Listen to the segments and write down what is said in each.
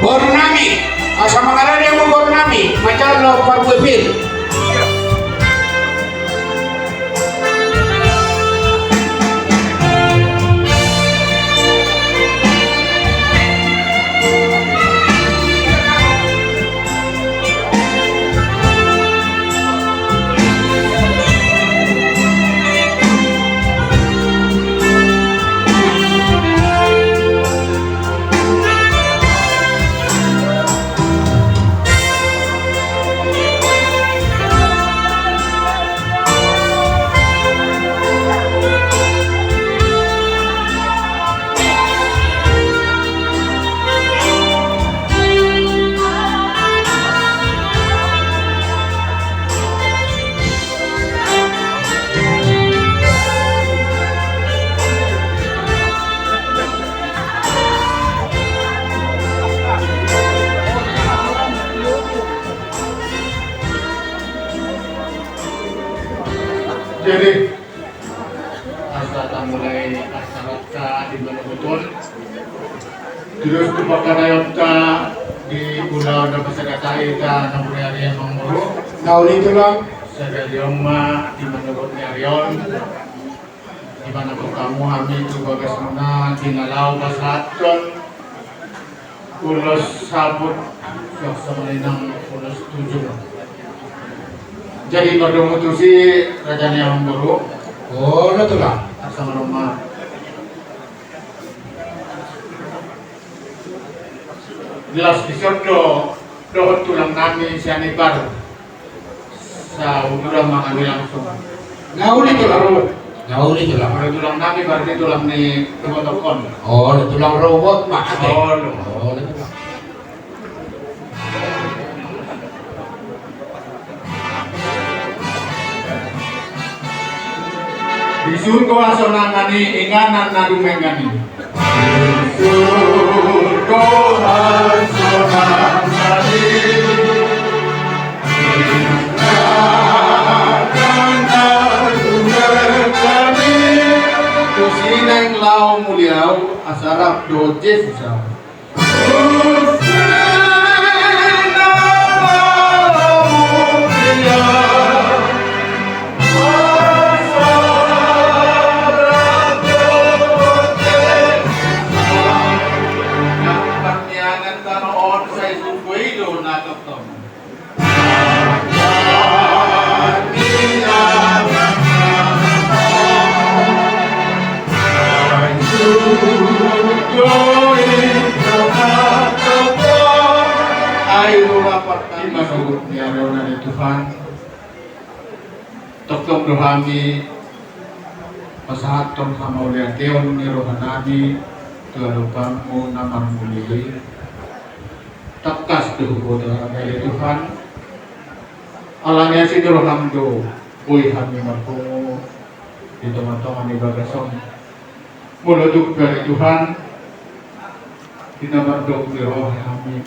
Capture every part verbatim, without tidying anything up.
Boru nami, asa mangarade ma boru nami, macalah parbue pir. Jadi, asa tamulai acaranta di manogot on. Terus tu pangkataion ta di ulaon na pasahat hita na muli ari on, amang boru. Na uli tulang. Sadari on ma di manogot ni ari on, di mana bertamu hami tu bagas muna di na laho pasahathon ulos saput, suang songon i nang ulos tujung. Jadi mardomu tusi, raja ni amang boru. Olo tulang. Asa mardomu. Las dison do dohot tulang nami Sianipar. Saudara mangadu langsung. Na uli tulang. Na uli tulang. Molo tulang nami berarti tulang ni ibotohon. Olo, tulang robot ma ate. Olo. Olo tulang. Di surgo hasonangan i, inganan na dumenggan i. Di surgo hasonangan i, inganan na dumenggan i. Tusi naeng laho muli au, asa rap dohot Jesus au. Ai roha partai manogot ni ari on ale Tuhan. Tongtong do hami pasahathon hamauliateon ni roha nami tu adopanmu na marmulia i. Tangkas do huboto hami ale Tuhan. Alani asi ni roham do boi hami marpungu di tongatonga ni bagas on. Molo tung pe ale Tuhan, di na mardongan ni roha hami,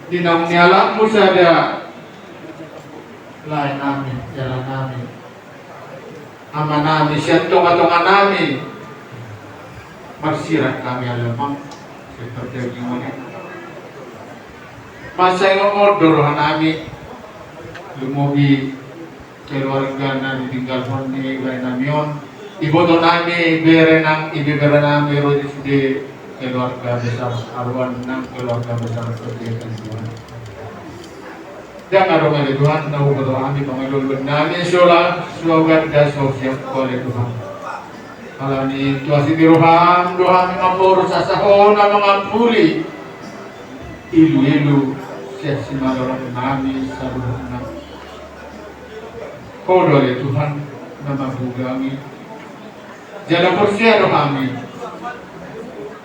di naung nialapmu sada lae nami, jala nami, ama nami sian tongatonga nami, marsirang hami ale Amang, sian pardagingon i. Mansai ngot do roha nami, lumobi keluarga na ditinggalhon ni lae nami on, iboto nami, bere nang ibebere nami ro di sude keluarga besar Aruan nang keluarga besar Pete, Tuhan. Ndang adong ale Tuhan na huboto hami pangalului nami sola suau ganda so siap ale Tuhan. Alani tu asi ni roham do hami mamboru sasahona mangampuli iluilu sian simalolong nami saluhutna. Ho do ale Tuhan na mambuga hami. Jala porsea do hami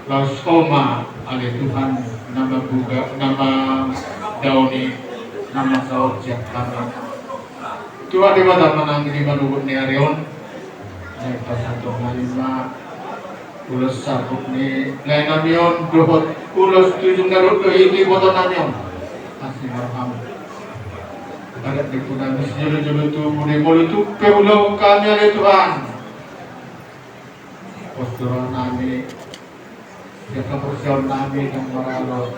laos Ho ma ale Tuhan na mambuga, na mandaoni, na mansaor sian hami. Tuhan Debata manang di manogot ni ari on, na pasahaton nami ma ulos saput ni lae nami on dohot ulos tujung na dohot do i tu iboto nami on. Asi ma roham. Adat ni puna nami sijolojolo tubu di molo tung pe ulaon hami ale Tuhan. Pos do roha nami, sian haporseaon nami nang maralo.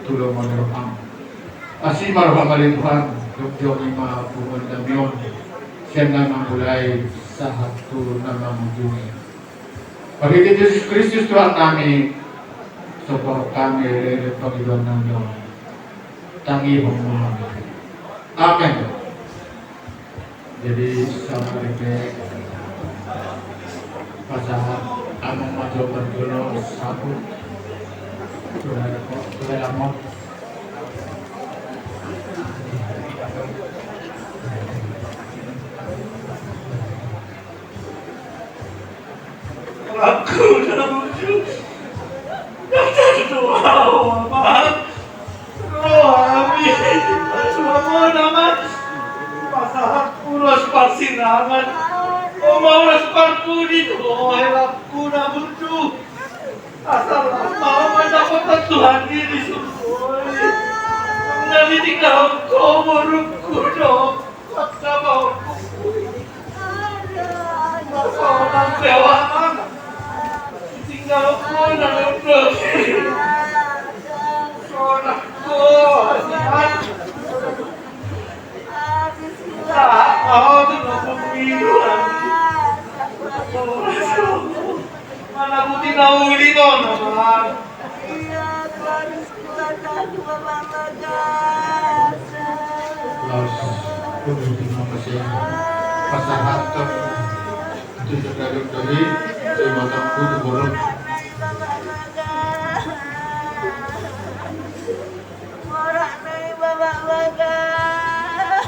Tulung ma roham. Asi ma roham ale Tuhan, jongjongi ma punguan nami on, sian na mamulai sahat tu na mangujungi. Marhite Jesus Kristus Tuhan nami, sopothon hami rileleng pangidoan nami on. Tangihon ma hami. Amen. Jadi, sama dengan pasangan Amang Majo Marjono Sapu. Sudah ada kok, sudah lama. Rohangku na bujur. Datang doa, Amang. Rohami. Amang, Amang. Pasahat ulos parsirangan. Oma ulos parpudi tu rohangku na bujur. Asal Amang mandapothon Tuhan i di surgo i. Na ditinggalhon ho borungku do. Mana putih tahu ini tuh, Amang. Iya, Tuhan, Tuhan, Tuhan, Mama Gasa. Laos, kudu di mama saya. Pasahat kami. Itu sudah duduk tadi, saya matang kudu bolong. Mama Gasa. Morak nai Bapak Bagas.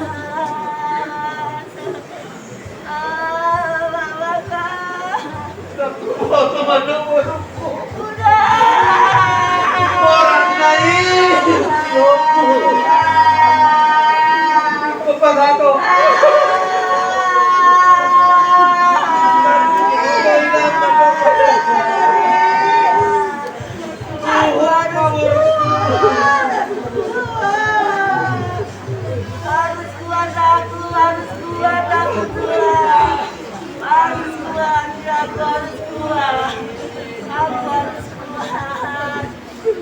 Ah, Bapak Bagas. Udah. Morak nai. Bapak Gato. Harus kuat aku, harus kuat aku, kuat. Harus kuat, ya, aku harus kuat. Aku harus kuat.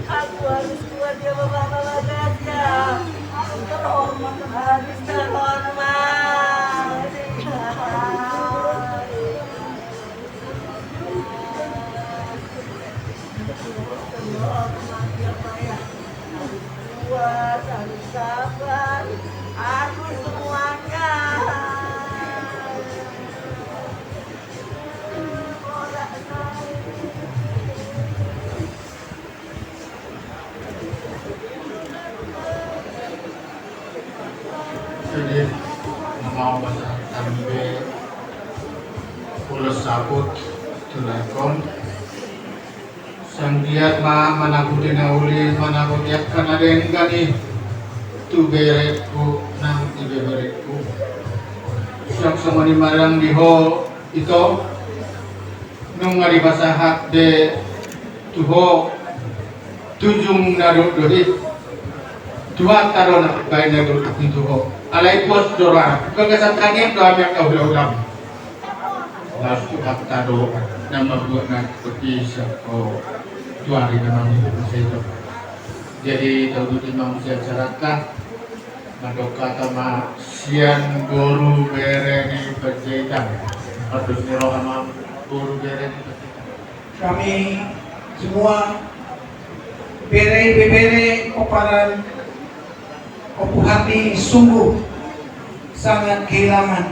Aku harus kuat, ya, Bapak, Bapak, ya. Harus terhormat, harus terhormat. Kuat, harus sabar, harus semuanya. Jadi, mau pasahat hami be ulos saput tu lae on. Sanggiat ma manangkuti na uli, manangkuti angka na denggan i tu berengku nang ibeberengku. Siap songon i ma nang di ho ito. Nunga dipasahat be tu ho tunjung na dohot i. Tuhanta do na baen na dohot i tu ho. Alai pos do rohana. Bagasan tangiang do hami angka hulahulam. Laos Tuhanta do na mambuat na dohot i sian ho tu ari na mangihut muse i do. Jadi tauduti ma muse acaranta. Mandok hata ma sian boru bere ni Panjaitan. Pardos ni roha ma boru bere ni Panjaitan. Kami semua bere ibebere pomparan Ompu Hardi sungguh sangat kehilangan.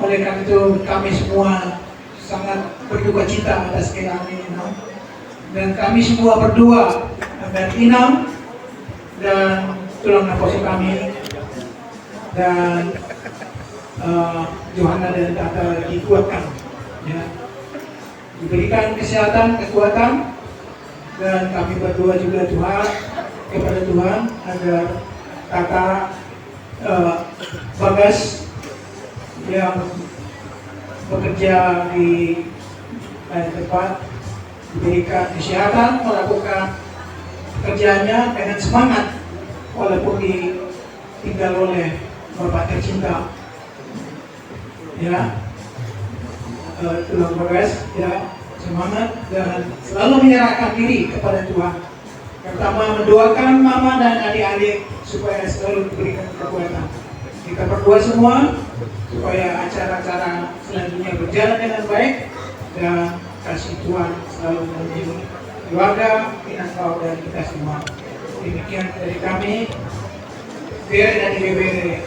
Oleh karena itu kami semua sangat berduka cita atas kehilangan ini, no? Dan kami semua berdoa agar Inang dan tulang naposo kami dan, eh, Johanna dan Tata dikuatkan, ya. Diberikan kesehatan, kekuatan, dan kami berdoa juga Tuhan, kepada Tuhan agar Tata eh, Bagas yang bekerja di lain tempat diberikan kesehatan melakukan pekerjaannya dengan semangat walaupun ditinggal oleh bapak tercinta. Ya, eh, tulang Bagas, ya, semangat dan selalu menyerahkan diri kepada Tuhan. Pertama, mendoakan mama dan adik-adik supaya selalu diberikan kekuatan. Kita berdoa semua supaya acara-acara selanjutnya berjalan dengan baik dan kasih Tuhan selalu melindungi keluarga, inang kau dan kita semua. Demikian dari kami. Bere dan Ibebere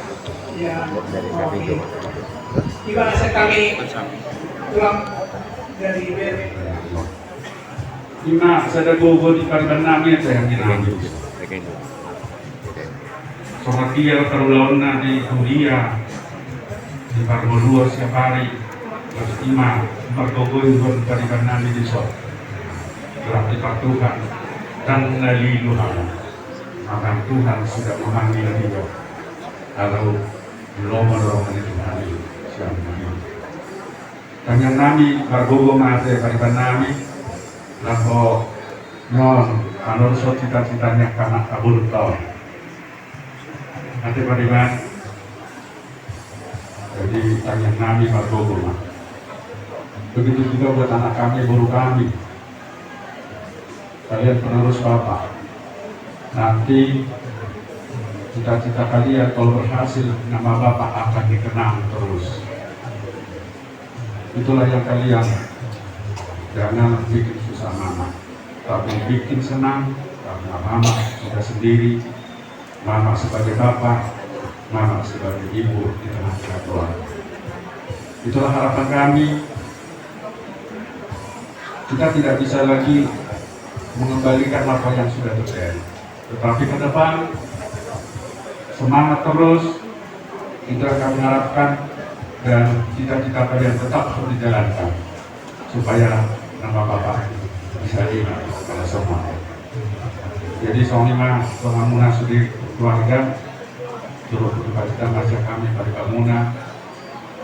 yang mewakili. Terima kasih kami pulang dari Bere. Ima sada gogo di pariban nami ate, hanggi nami. Songon dia perulaonna di kuria di parngoluon siapari. Terus ima margogo di pariban nami di son. Berarti par Tuhan dan lalilu hama. Maka Tuhan sudah memanggil dia. Lalu belum ada orang itu hari siang hari. Tangiang nami margogo ma ate pariban nami. Laho non manorso cita-citanya kanak kabur tau. Ate pariban. Jadi tangiang nami margogo ma. Begitu juga buat anak kami, boru kami. Kalian penerus Bapak. Nanti cita-cita kalian kalau berhasil, nama Bapak akan dikenang terus. Itulah yang kalian jangan bikin susah mama, tapi bikin senang karena mama sudah sendiri. Mama sebagai bapak, mama sebagai ibu di tengah-tengah keluarga. Itulah harapan kami. Kita tidak bisa lagi mengembalikan apa yang sudah terjadi. Tetapi ke depan, semangat terus, itu yang kami harapkan, dan cita-cita kalian tetap harus dijalankan. Supaya nama Bapak bisa diingat oleh semua. Jadi songon i ma tu hamuna sude keluarga, turut berduka cita ma sian hami pariban muna.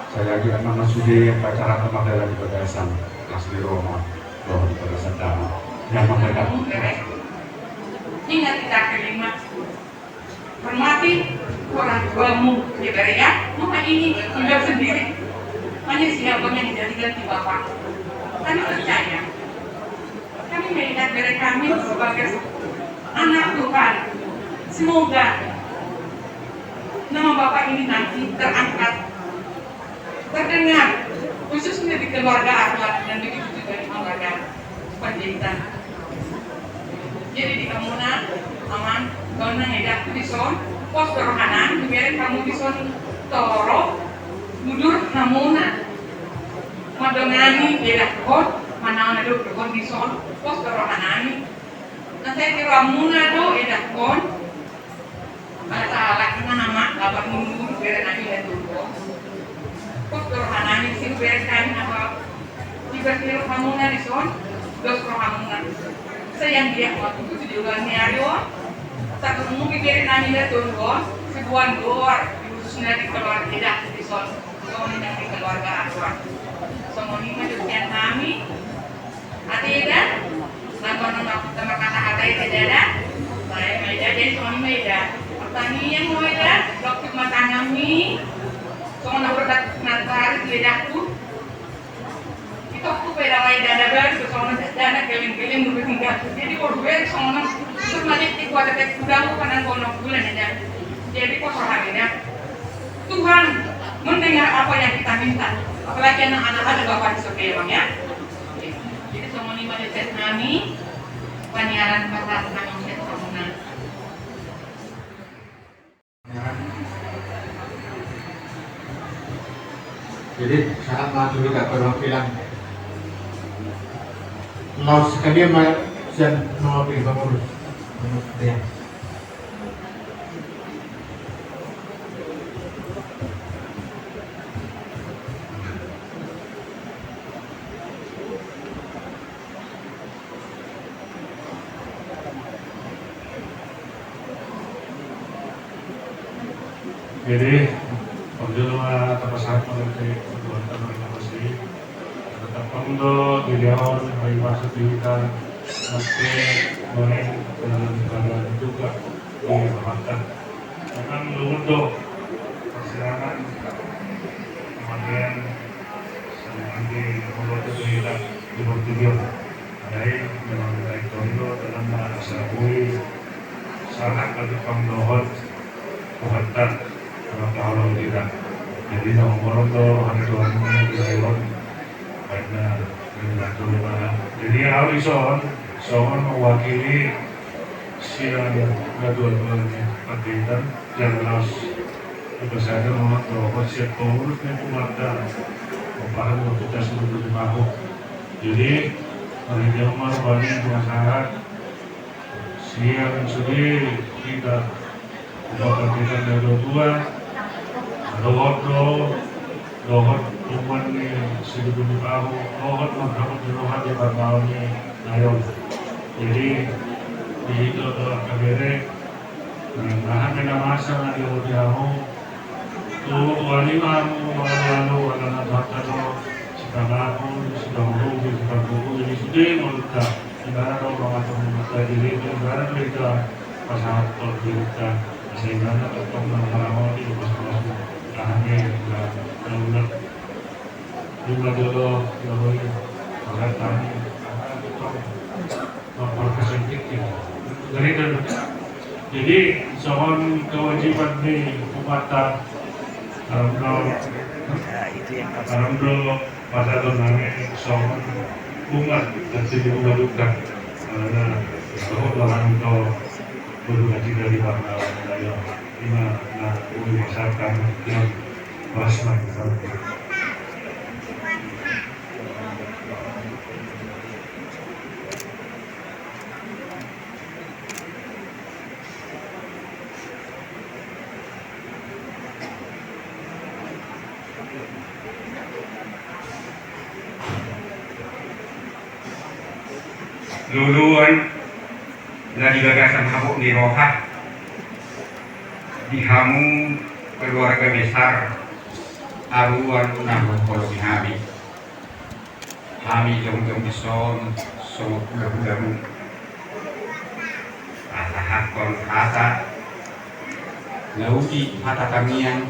Sai anggiat ma sude upacara pemadalan di bagasan las ni roha, roha di bagasan dame. Yang memberikan. Ingat kita kelima. Hormati orang tuamu, ya, Bere, ya. Maka ini tinggal sendiri. Hanya siapa yang dijadikan di Bapak. Kami percaya. Kami melihat Bere kami sebagai anak Tuhan. Semoga nama Bapak ini nanti terangkat, terdengar, khususnya di keluarga Arwan dan begitu juga di keluarga Panjaitan. Jadi di hamuna, amang, inang, edakku di son, pos do rohanami, dibereng hamu di son, toro, udur hamuna, mandongani edakkon, manang na dok dokon di son, pos do rohanami. Na sai tiruanmuna do edakkon. Ala salah, ima nama, laban mulu-mulu bere nami dan turbo. Pos do rohanami, si bere nami, apa? Tiba tiru hamuna di son, dos rohamuna. Sai anggiat ma tutu di ulaon ni ari on. Sahat mulu bere nami dan turbo, sebuah doa, khususnya di keluarga di son. Songon i nang di keluarga Arwan. Songon i ma jo sian nami. Ate eda, nang banon na hita markata-kata eda, eda. Sai ma eda, jadi songon i ma eda. Pertanian ma eda, blok tu ma tanganmi. Songon na berkat nanti hari di edakku. Itu aku beda lain dada baru, songon na dana geleng-geleng dulu tinggal. Jadi kalau gue songon na, terus nanti di kuat ada kuda, aku kanan kono bulan eda. Jadi kok soal eda. Tuhan mendengar apa yang kita minta. Apalagi anak-anak ada Bapak di surga, ya, Bang, ya. Oke. Jadi songon i ma jo sian nami, paniaran pasahat nami sian hamuna. Jadi sahat ma tu hita perwakilan laos sekalian ma sian mewakili pengurus. Pengurus dia. Jadi, parjolo ma tapasahat mauliate tu Tuhanta marhite na marsi. Tetap on do di dia on, bagi maksud di hita, nanti goreng dengan ibadah juga di Bapak. Memang lungun do persidangan, kemudian nanti membuat cerita di Portugio. Ai memang baik tonggo dalam bahasa bui sangat berkembang dohot buat tak apa kalau tidak. Jadi nama orang tu orang tua yang di Leon karena membantu mana. Jadi hal ison songon mewakili siang kedua-duanya pendeta. Jelas kebesaran orang tua siap pengurus dan keluarga. Paham untuk kita seluruh di Mahu. Jadi hari dia mau banyak masyarakat siang sore kita bukan kita dari dua dohot do dohot tuan ni seluruh di Mahu dohot mengkamu di roha di Barnaon ni Nayon. Jadi di itu dohot kagere Nah, hami na masa na di odi hamu tu wali hamu mangalu-alu ala na bata do sipanaku sipanggugu sipanggugu jadi sude ngolta. Ibana do mangatur mata diri ibana do ita pasahat tol diri ta. Asa ibana tetap mangalamoti pasahat. Tahan ya ibana daulat. Lima jolo ya boy. Orang tani. Jadi, songon kewajiban ni umat ta, karena karena pasal nami songon umat dan sini umat bukan karena bahwa orang itu berduka cita di bangga saya lima nah uli masyarakat yang pas masyarakat. Luluan na di bagasan habot ni roha di hamu keluarga besar aruan na mangkolomi hami. Hami jongjong dison songon hulahulamu pasahathon hata na uli hata tangiang.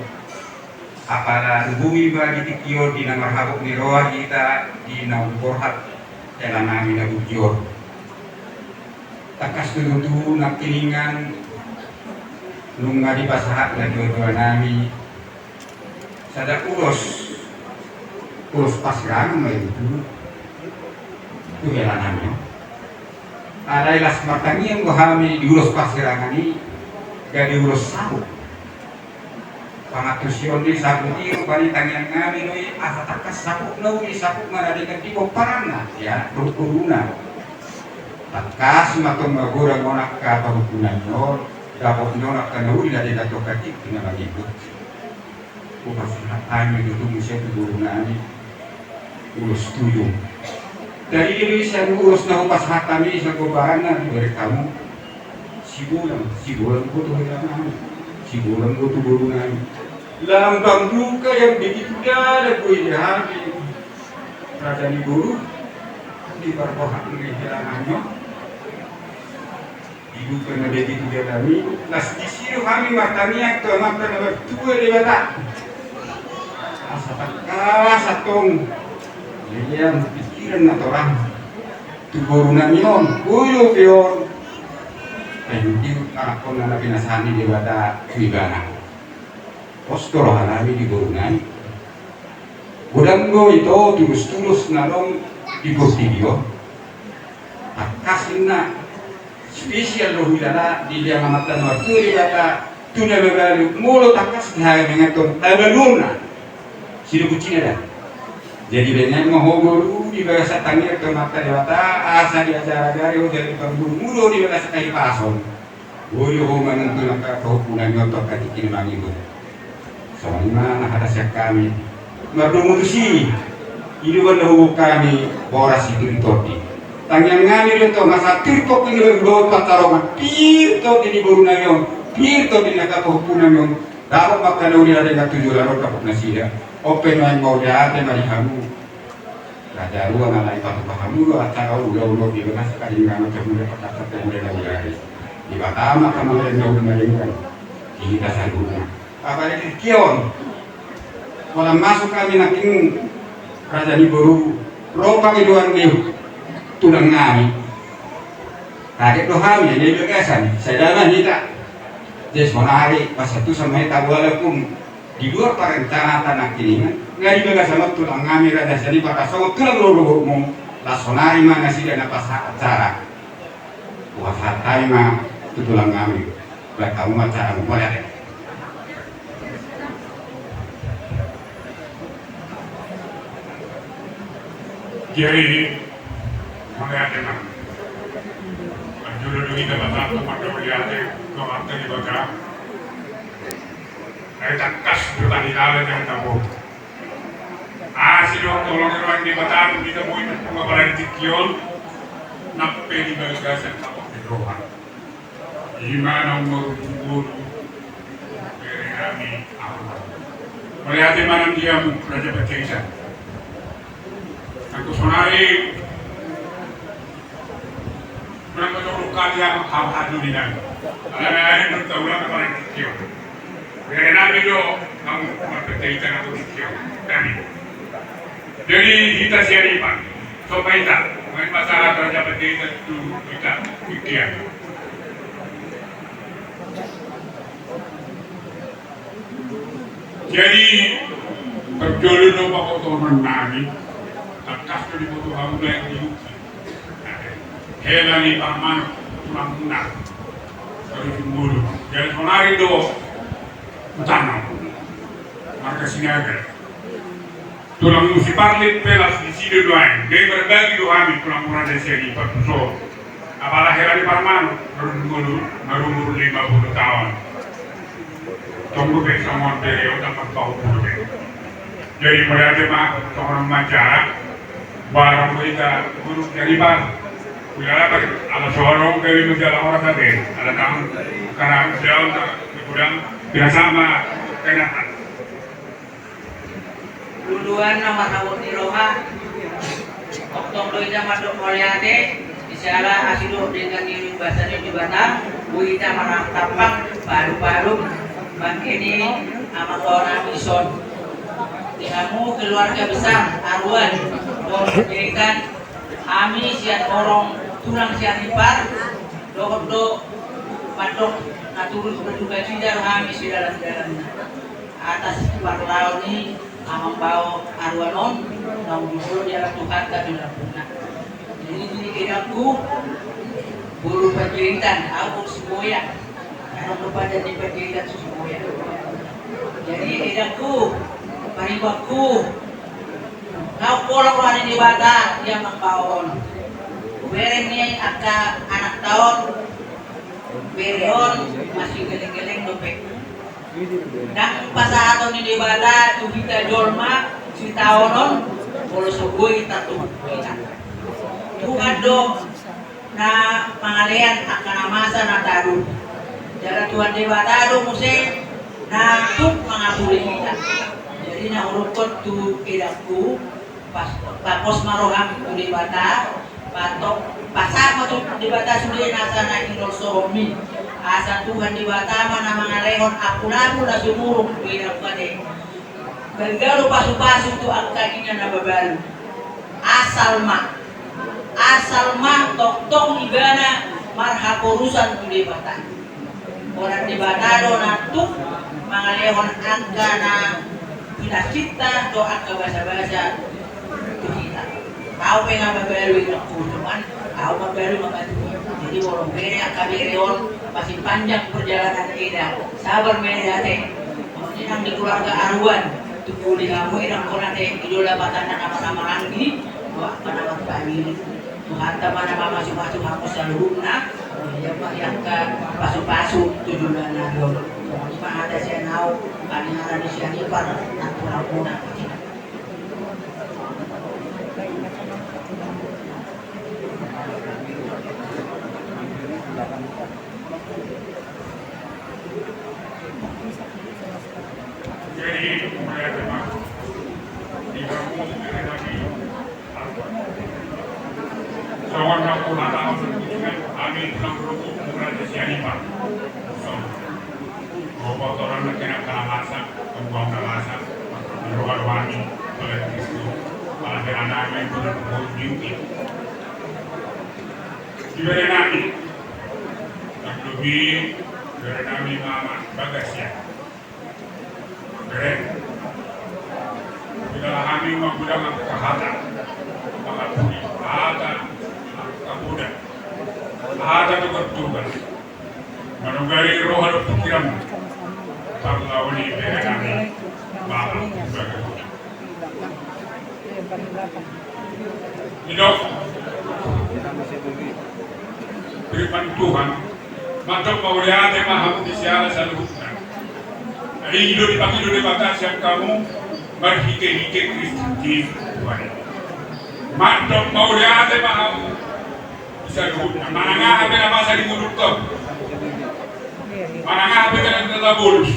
Apala tubu iba di tingki on di na marhabot ni roha hita di na umborhat hela nami na burju on. Tangkas tutu nangkiningan nunga dipasahat na dua-dua nami sada ulos ulos pasirangan ma itu tu hela nami. Alai las martangiang do hami di ulos pasirangan i gabe ulos saput. Pangantusion ni saput i rupani tangiang nami do i asa tangkas saput na uli saput ma na denggan di pomparanna ya rungkuduna. Tangkas ma tong magodang on angka pahompunami on dapot ni on angka na uli na denggan tongka tingki na mangihut. Upasahat hami do tubu sian tu boru nami ulos tuju. Jadi di sian ulos na upasahat hami sian gombaran na diberek hamu. Sibolang sibolang do tu hela nami. Sibolang do tu boru nami. Lambang duka yang begitu dalam do di hami raja ni boru. Di parbohak ni hela nami on. Di duka na begitu dalam i las disi do hami martangiang tu Amanta na martua Debata. Asa tangkas antong lehon pikiran na torang tu boru nami on boi dope on. Penting anakkonna na pinasahat ni Debata tu ibana. Pos do roha nami di boru nami. Godang do ito tulos-tulos na adong di portibi on. Tangkas inna spesial do huilala dilehon Amanta na martua Debata tu na mabalu molo tangkas dihabengeton tabaluonna. Sido kucina da. Jadi benget ma ho boru di bagasan tangiang tu Amanta Debata asa diajar-ajari ho jadi panggurumu do di bagasan hahipason. Boi ho manonton angka pahompunami on tongka tingki na mangihut. Songon i ma na hata sian hami. Mardomu tusi i do na huboan hami boras sipir ni tondi. Tangiang nami do tong asa pir tondi ni boru dohot pansarongan pir tondi ni boru nami on pir tondi ni angka pahompunami on. Dapot ma angka na uli na denggan tu joloan on dapot nasida. On pe nuaeng mauliate ma di hamu. Raja ruang ala i patupa hamu do acara ulaon on di bagasan karinganan pemuda patasan pemuda na uli ari. Di Batama kamarin na uli maringkan di hita saluhutna. Apalagi kion. Holan masuk hami nangkin raja ni boru ro pangidoan ni tulang nami. Kaget do hami, na di bagasan, sada ma hita. Jadi sonari, pas satu sama hita bola pun di luar perencanaan nangkiningan, nga di bagasan ma tulang nami Raja Sianipar, songon tulang lolo mu, las sonari ma nasida na pas acara. Wah, hami ma tu tulang nami. Baik, hamu ma acara mu, mauliate. Jadi, mauliate ma. Parjolo do hita basahat mauliate tu Amanta Debata. Ai tangkas do tahilalan jala taboto. Asi do tolong ni roha ni Debata tu hita, boi na tung apala di tingki on, nang pe di bagasan tabo ni roha. Ima naung marujung ngolu bere nami Arwan. Mauliate ma nang di hamu Raja Panjaitan. Anggo sonari nang menurut kami, hamu hadu di nami. Alana ari nang taulang apala di tingki on. Bere nami do hamu Raja Panjaitan, anggo di tingki on. Nami. Jadi hita Sianipar, so ma hita, main masalah Raja Panjaitan tu hita, tingki on. Jadi, parjolo do pabotohon nami, tangkas do diboto hamu na di Uki. Hela ni Parmanuk, tulang muna. Baru jumolo. Jadi sonari do utana. Marga Sinaga. Tulang Musiparlip pe las disi do nuaeng, jadi marbagi do hami tulang muna Raja Sianipar tu son. Apala hela ni Parmanuk, baru jumolo, baru umur lima puluh taon. Tong dope songon bere on, dapat pahu puluh be. Jadi mauliate ma, songon on ma acara. Barang do hita guru Sianipar. Udah dapat, ala songon on gabe majalah orang tadi. Ala tahu, karena dia on tak kurang, biasa ma kenakan. Luluan na marhabot ni roha, tongtong do hita mandok mauliate, di siala asi do denggan ni basa ni Debata, boi hita marangtap padu-padu, bangke ni amang boru nami son. Di hamu keluarga besar Arwan, Boru Panjaitan, hami sian horong tulang Sianipar, dohot do mandok na turut berduka cita hami sedalam-dalamna. Atas parlaon ni amang bao Arwan on, naung dibolo ni Tuhanta di lambungna. Jadi di edangku, Boru Panjaitan, au Boru Siboya. Adong do padan ni Panjaitan tu Siboya. Jadi edangku, paribanku, naung pola roha ni Debata di amang bao on. Hubereng ni angka anakta on, bere on, masigeleng-geleng dope. Ndang pasahaton ni Debata tu hita jolma sitaonon, molo so boi tartubu hita. Tuhan do na mangalean angka na masa na tadua. Jala Tuhan Debata do muse na tuk mangapuli hita. Jadi na hudokhon tu edangku, Pas, pos ma roham tu Debata, patok, pasahat ma tu Debata sude nasa na hinolsohonmi. Asa Tuhan Debata ma na mangalehon ampun-ampun na sumurung tu edangku ate. Bagalu pasu-pasu tu angka ina na babalu. Asal ma, asal ma tongtong ibana marhaporusan tu Debata. Holan Debata do na tuk mangalehon angka na pinansinta dohot angka basa-basa tu hita. Au pe nga mabalu edangku, cuman au mabalu nga matua. Jadi molo bere angka bere on, masih panjang perjalanan eda. Sabar ma eda ate. Molo nang di keluarga Arwan, tutu di hamu edangkon ate, ido lapatanna na marhaha maranggi, dohot angka na marpamili. Tuhanta ma na mamasu-masu hamu saluhutna, ia ma i angka pasu-pasu tu joloan na ro. Songon i ma hata sian au, paningaran ni Sianipar, nang tu hamuna. Jadi, mauliate ma. Di hamu, songon na huhatahon, hami tulang ruku Raja Sianipar. Songon. Roha torang na kena kena masa, pembuang na masa, di roha rohani, oleh Kristus, pada kena nami, pada pembuang diuki. Di bere nami, tarlumobi bere nami Mamak Bagas ya. Bere. Di dalam hami mangudang angka hata, mangapuli hata, angka poda, hata tu bertugas. Manugari roha dohot pikiran. Parlahon ni bere nami Mamak Bagas. Didok. Firman Tuhan. Mandok mauliate ma hamu di siala saluhutna. Ai i do dipangido Debata sian hamu marhitehite Kristus Jesus Tuhan i. Mandok mauliate ma hamu. Saluhutna, manang aha pe na masa di ngolunta. Manang aha pe na tabolus.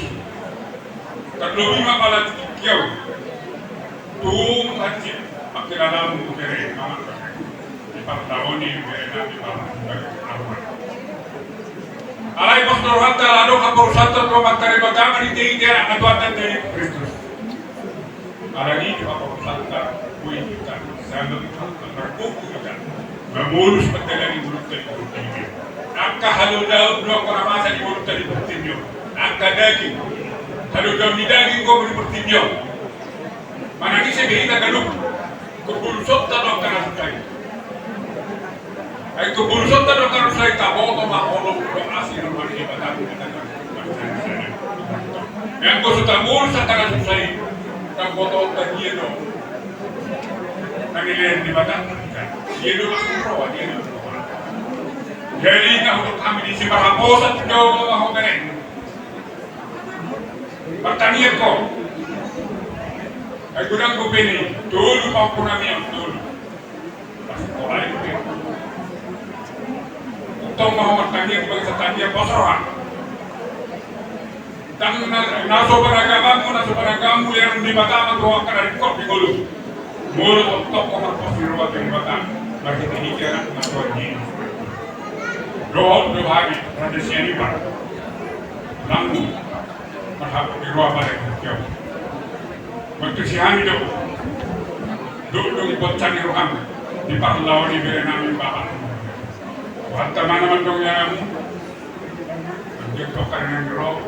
Tarlumobi ma pala tingki au. Tung hansit pangkilalamu bere Mamak. Di parlahon ni bere nami Mamak. Alai pos do rohanta ala adong haporusanta tu Amanta Debata marhitehite Anakna Tuhanta Jesus Kristus. Alani tu haporusanta, boi hita, sabab margogo hita, mamolus pardalanan ni ngolunta di portibi on. Angka halojaon do angka na masa di ngolunta di portibi on. Angka daging, halojaon ni daging do di portibi on. Manang ise pe hita ganup, ingkon bolusonta do angka na susa i. Ai ingkon bolusonta do angka na susa i, taboto ma holong dohot asi ni roha ni Debata tu hita. Anggo so tabolus angka na susa i, taboto ma dia do na nilehon ni Debata tu hita. Dia do asi ni roha, dia do asi ni roha. Jadi na hudok hami disi marhaposan tu Jahowa ma ho bere. Martangiang ho. Ai godang dope ni tolu pahompu nami on tolu. Tong ma ho martangiang, bangsa tangiang pos roha. Ndang na, na so panagamanmu, na so panagamanmu, lehon ni Debata ma tu ho angka na ringkot di ngolu. Molo tongtong ho marpos ni roha tu Debata marhitehite Anakna Tuhan Jesus. Dohot do hami raja Sianipar. Langgu. Marhapus ni roha pada hita. Mantusi hami do. Dok do i bonsa ni roham di parlahon ni bere nami Bapak. Buat tamana mandong ya kamu. Manjak tokar nang ro.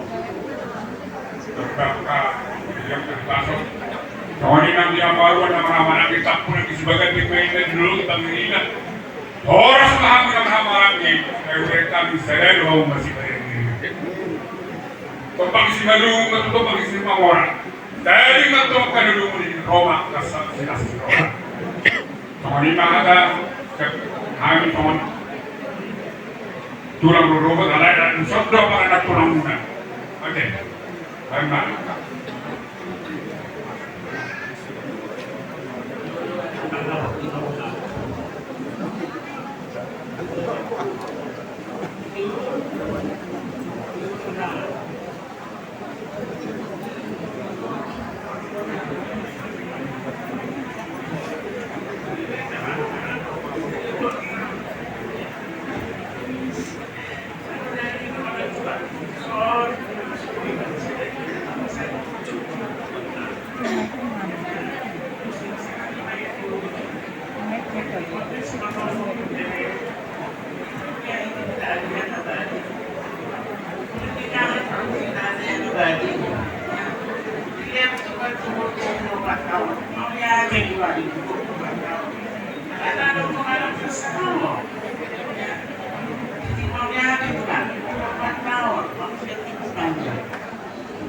Terbangka yang terpasok. Songon i nang dia baru nama-nama nang di tampun nang di sebagai pemain dan dulu kita mengingat. Horas ma hamu na marhahamaranggi, ai hurang hami sada do hamu masipadan ni. Tombang Simalungun ma tu Tombang Simamora. Tali ma tong kadodongon i Roma, kasal silas di Roma. Songon i ma hata, hami songon tulang rorobot, alai dison do apala na tulangmuna. Oke. Baen ma.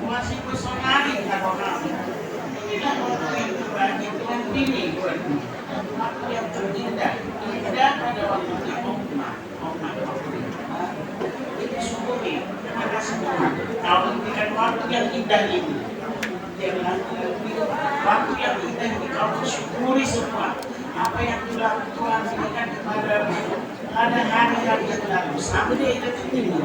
Masih personali kalau kami. Inilah waktu yang terbaik, Tuhan pilih buatmu. Waktu yang terindah, indah pada waktunya, Oma. Oma, Oma. Jadi syukuri, terima kasih Tuhan. Kau memberikan waktu yang indah ini. Dia bilang, waktu yang indah ini kau syukuri semua. Apa yang Tuhan, Tuhan berikan kepadamu pada hari-hari yang lalu. Sampai dia ingat ini.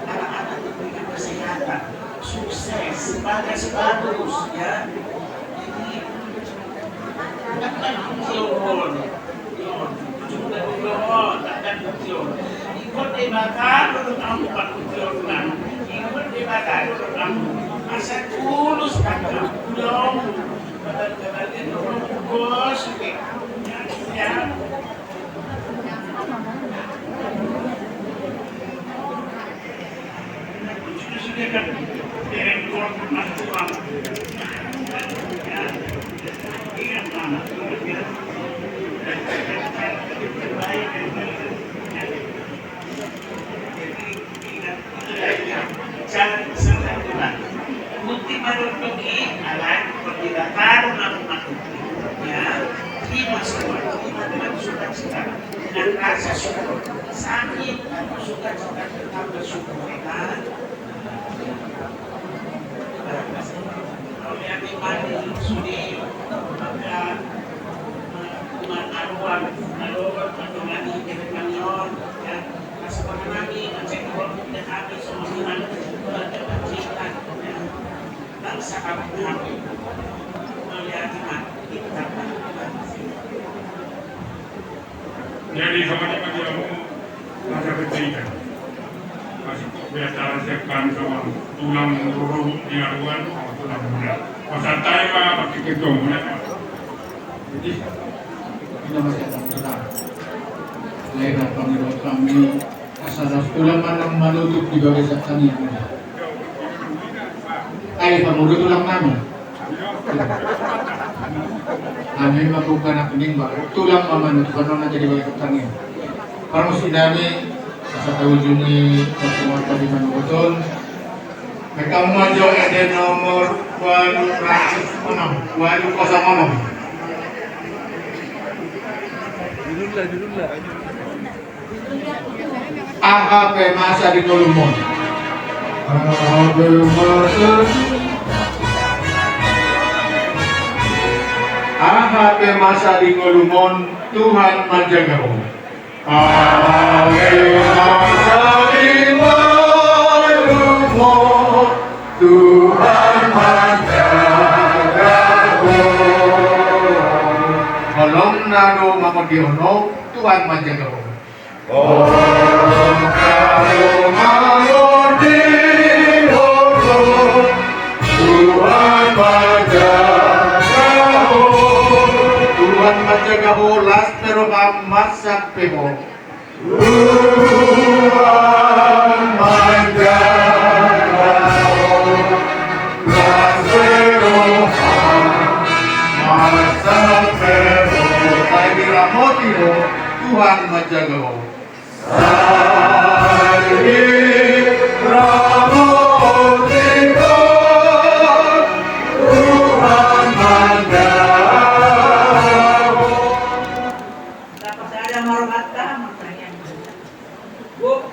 Anak-anak diberikan kesehatan. Sukses. Bagas, bagus. Ya. Jadi, Ingkon Debata dohot amu pangujungan. Ingkon Debata dohot amu. Asa tulus angka ulaonmu. Badan-badan dohot bos, oke. Ya, ya. Jalan selalu. Bukti madokdok i, alai, kalau tidak tahu lalu madokdok. Ya, di masa waktu, dengan sukacita, dengan rasa syukur, sakit atau sukacita, tetap bersyukur. Ya. Jadi, sama dia, dia mau. Masa ketika masih kok biasa aja kan sama tulang ruru di aruan, sama tulang muda. Masa tai mah pakai ketemu, ya. Jadi, ini masih ada tulang. Lain apa menurut kami, asal tulang mana menutup di bagasan kami. Ai, pamudu tulang nami. Hami ma bukan anak ning ba, tulang ma manutupan on na jadi bagasan kami. Parmusik nami, asa taujungi pertemuan tadi manutup. Rekam majo ende nomor walu ratus onom, walu kosong onom. Judulna, judulna. Aha pe masa di ngolumon. Aha pe masa. Aha pe masa di ngolumon, Tuhan manjaga ho. Aha pe masa di ngolumon, Tuhan manjaga ho. Holong na do mangondihon ho, Tuhan manjaga ho. Tuhan manjaga ho. Tuhan manjaga ho, las pe roham, marsak pe ho. Tuhan manjaga ho, las pe roham, marsak pe ho. Sai diramoti ho, Tuhan manjaga ho.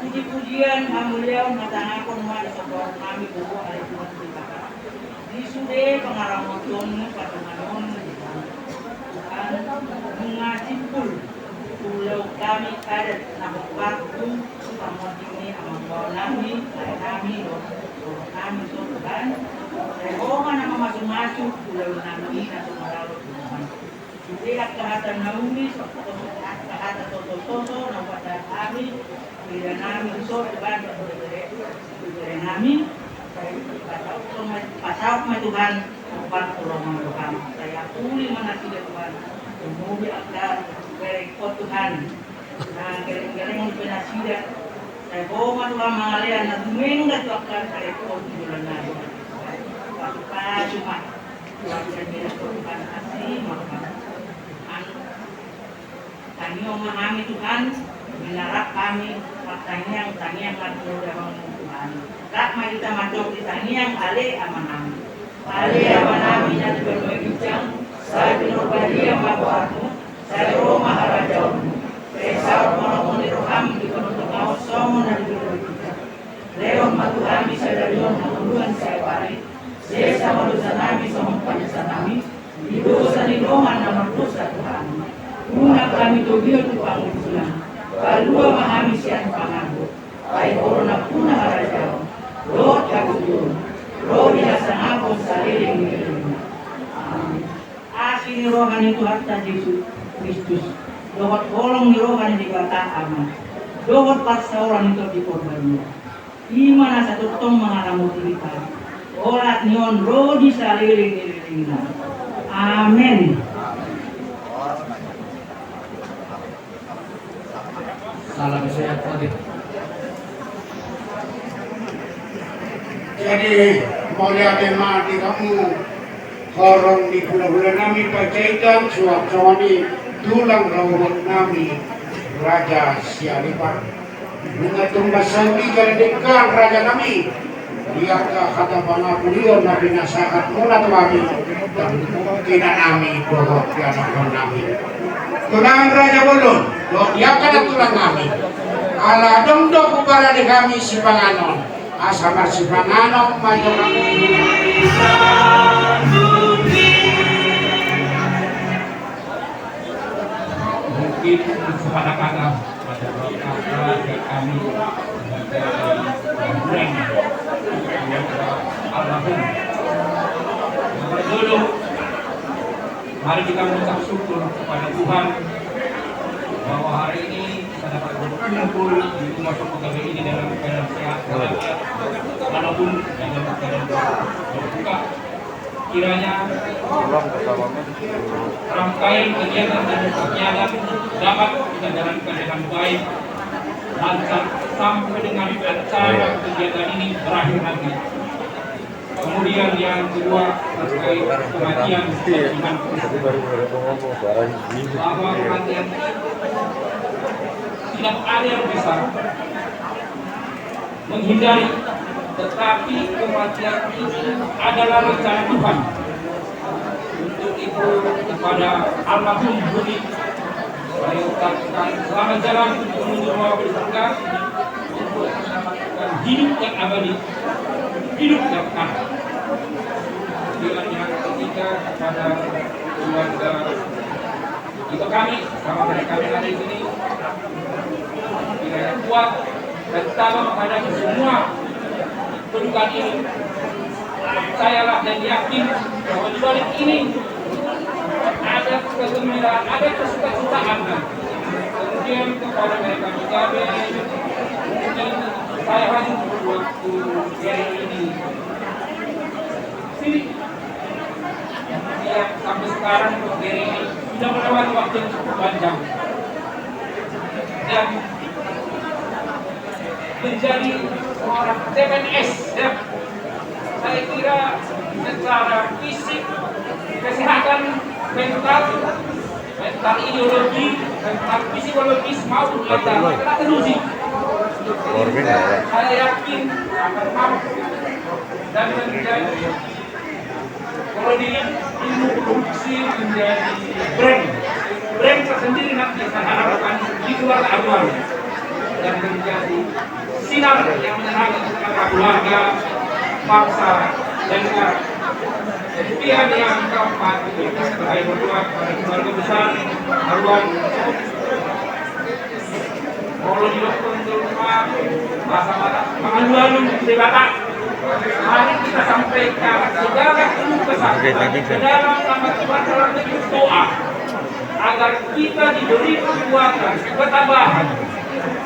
Puji-pujian, hamuliaon, hatangahon ma di saborngin nami, boru, ale Tuhan Debata. Di sude pangaramotionmu, pardonganonmu, Tuhan, nunga simpul tu ulaon nami adat na hombar tu pangonding ni amangboru nami, lae nami, dohot boru nami, Tuhan. Sai Ho ma na mamasu-masu ulaon nami na so maralat, Tuhan. Sude angka hata na uli, so, angka hata toto-toto na hupasahat hami, tu ida nami, so, Tuhan, tu bere-bere nami, sai pasaut ma, pasaut ma, Tuhan, hombar tu roha ni roham. Sai apuli ma nasida, Tuhan, tu muli angka bere on, Tuhan. Na geleng-geleng pe nasida. Sai Ho ma, Tuhan, mangalehon na dumenggan tu angka bere on tu joloan nami. Pasu-pasu ma. Tuhan, sai mila Tuhan, asi ma. Tangiang ma hami, Tuhan, di na rap hami martangiang, tangiang ma tu Ho, Tuhan. Rap ma hita mandok di tangiang, Ale Amanami. Ale Amanami na di banua ginjang, sai pinarbadia ma goarmu, sai ro ma harajaonmu, sai saut ma lomo ni roham di banua tonga on songon na di banua ginjang. Lehon ma tu hami sadari on hangoluan saonari. Sesa ma dosa nami songon panyesa nami di dosa ni dongan na mardosa tu hami. Unang hami togihon tu pangunjunan. Palua ma hami sian pangago. Ai Ho do nampuna harajaon dohot hagogoon, ro di hasangapon saleleng ni lelengna. Amen. Asi ni roha ni Tuhanta Jesus Kristus, dohot holong ni roha ni Debata Ama, dohot parsaoran ni Tondi Porbadia, i ma na satongtong mangaramoti hita, olat ni on ro di saleleng ni lelengna. Amen. Salam sehat, Pak. Jadi, mauliate ma di hamu horong ni hulahula nami Panjaitan, suang songon i tulang rorobot nami Raja Sialipa. Nunga tung mansai uli jala denggan raja nami di angka hata pangapulion na pinasahat muna tu hami, ina nami dohot ianakhon nami. Tulang raja bolon dohot di angka na tulang nami, ala adong do huparade hami sipanganon, asa marsipanganon ma jo hami. Mungkin sepatah kata pada kata dari kami sebagai kuburan keluarga almarhum. Yang pertama, mari kita mengucap syukur kepada Tuhan bahwa hari ini kita dapat berkumpul di rumah Sopo Gabe ini dalam keadaan sehat walafiat, walaupun dalam keadaan berduka. Kiranya rangkaian kegiatan dan kegiatan dapat kita jalankan dengan baik, lancar, sampai dengan acara kegiatan ini berakhir nanti. Kemudian yang kedua, terkait kematian iman, bahwa kematian itu tidak ada yang bisa menghindari, tetapi kematian itu adalah rencana Tuhan. Untuk itu, kepada almarhum Budi, saya ucapkan selamat jalan menuju rumah bersurga, untuk mendapatkan hidup yang abadi, hidup yang kekal. Kiranya ketika kepada keluarga itu kami sama mereka yang ada di sini, kiranya kuat dan tabah menghadapi semua kedukaan ini. Percayalah dan yakin bahwa di balik ini ada kegembiraan, ada kesukacitaan. Kemudian kepada mereka juga, mungkin saya hanya waktu dari ini. Sini. Ya, sampai sekarang Gary ini sudah melewati waktu yang cukup panjang. Dan menjadi seorang C P N S, ya. Saya kira secara fisik, kesehatan, mental, mental ideologi, mental psikologis maupun mental telah teruji. Saya yakin akan mampu dan menjadi, kalau di ilmu produksi, menjadi brand, brand tersendiri nanti akan harapkan di keluarga Aguan dan menjadi sinar yang menerangi kepada keluarga, bangsa, dan negara. Jadi pilihan yang keempat, kita sebagai keluarga, keluarga besar Aguan, molo didok tong di rumah, bahasa Batak, mangalualu di Batak. Mari kita sampaikan segala keluh kesah ke dalam nama Tuhan dalam bentuk doa, agar kita diberi kekuatan, ketabahan,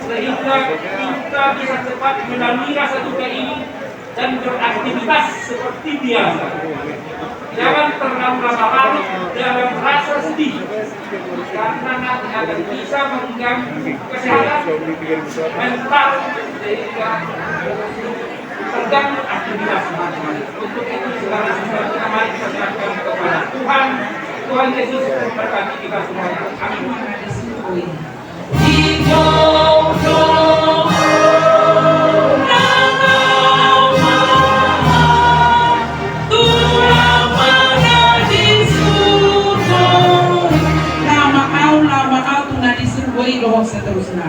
sehingga kita bisa cepat melalui rasa duka ini dan beraktivitas seperti biasa. Jangan terlalu lama larut dalam rasa sedih, karena nanti akan bisa mengganggu kesehatan mental sehingga terganggu aktivitas. Untuk itu, segala sesuatu mari kita serahkan kepada Tuhan. Tuhan Yesus memberkati kita semuanya. Amin. Nama au, nama au tu na di surgo i dohot seterusna.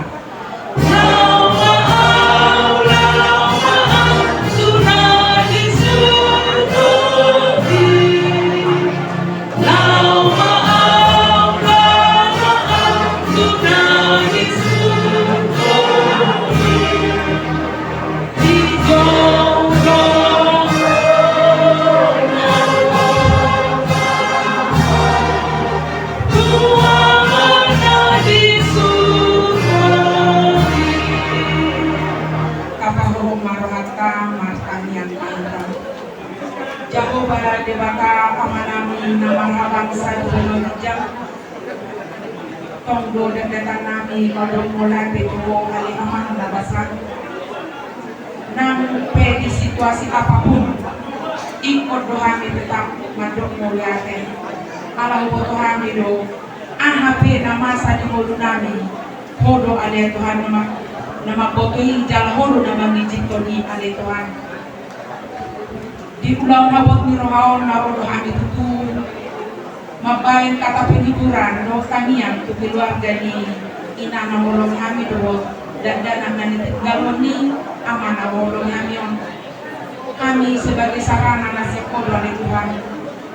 Tapahohom ma rohanta martangiang ma hita. Jahowa Debata Amanami na marhabangsa di banua ginjang, tong do dandatannami mandok mauliate tu Ho ale Amang na basa. Nang pe di situasi apapun, ingkon do hami tetap mandok mauliate. Ala huboto hami do, aha pe na masa di ngolu nami, Ho do ale Tuhan na ma-, na mamboto i, jala Ho do na mangizinhon i ale Tuhan. Di ulaon habot ni roha on na ro do hami tutu mambahen kata penghiburan dohot tangiang tu keluarga ni ina na holong hami dohot dakdanak na nitinggalhon ni ama na holong hami on. Hami sebagai sarana na sian Ho do ale Tuhan.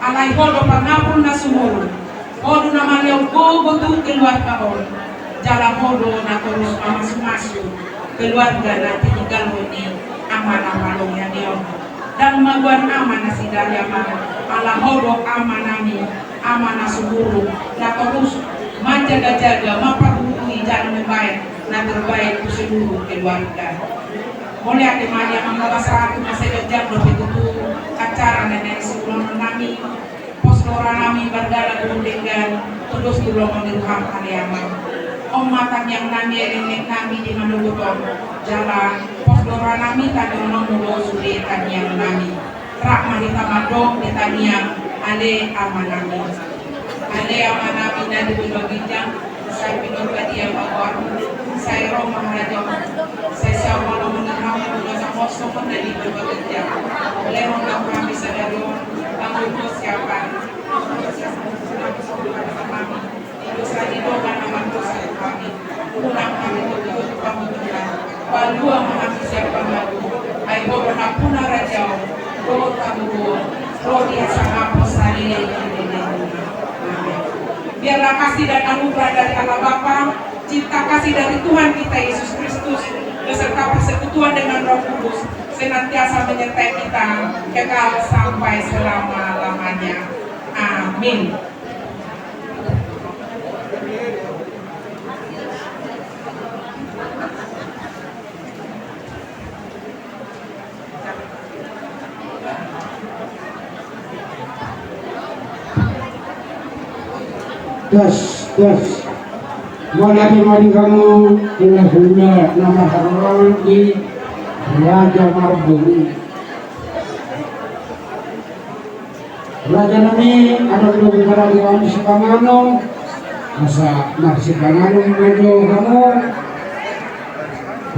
Alai Ho do pangapul na sumurung. Ho do na mangihut gogo tu keluarga on. Jala Ho do na torus mamasumasu keluarga na tininggalhon ni ama na holong hami on. Ndang magoan ama nasida ale Ama, ala Ho do Ama nami, Ama na sumurung, na torus manjagajaga, mamparhutui jala mambahen na terbaik tu seluruh keluarga. Mauliate ma di Amanta Bapa, tu masa ganjang dope tutu acara na naeng siulahonon nami. Pos do roha nami mardalan dohot denggan, tudos tu lomo ni roham ale Ama. On ma tangiang nami, elekelek nami di manogot on, jala pos do roha nami, tangiangonmu do sude tangiang nami. Rap ma hita mandok di tangiang ale Ama nami. Ale Ama nami na di banua ginjang, sai pinarbadia ma goarmu, sai ro ma harajaonmu, sai saut ma lomo ni roham, songon na di banua ginjang. Lehon ma tu hami sadari on pangoloi ni siapari. Dosa ni dongan na mardosa tu hami. Unang hami togihon tu pangunjunan. Palua ma hami sian pangago. Ai Ho do nampuna harajaon dohot hagogoon, ro di hasangapon saleleng ni lelengmuna. Amin. Biarlah kasih dan anugerah dari Allah Bapa, cinta kasih dari Tuhan kita Yesus Kristus, beserta persekutuan dengan Roh Kudus senantiasa menyertai kita kekal sampai selama-lamanya. Amin. Tes, tes. Mauliate ma di hamu hulahula na marharoro di Raja Marbun. Raja nami, adong do hita raja nami sipanganon, asa marsipanganon ma jo hamu.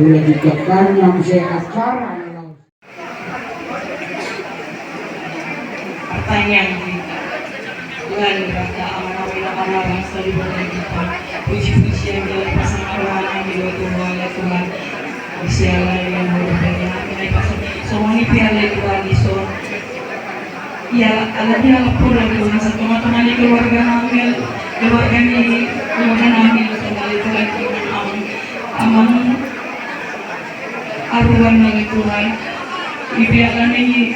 Hulahula, didokkan nang se acara. Pertanyaan kita. Tuhan, Raja, Ama nami na marnama, saliboran kita. Puji-pujian jala pasangaroha nami do tu Ho ale Tuhan. Siala yang mau diperlihatkan, songon i pe ale Tuhan dison. Ia, ala dia lapor ale Tuhan, satonga-tonga ni keluarga nami, keluarga ni, keluarga nami, songon ale Tuhan, Tuhan, Ama, Ama, Aruan ale Tuhan. Ipe ala ni,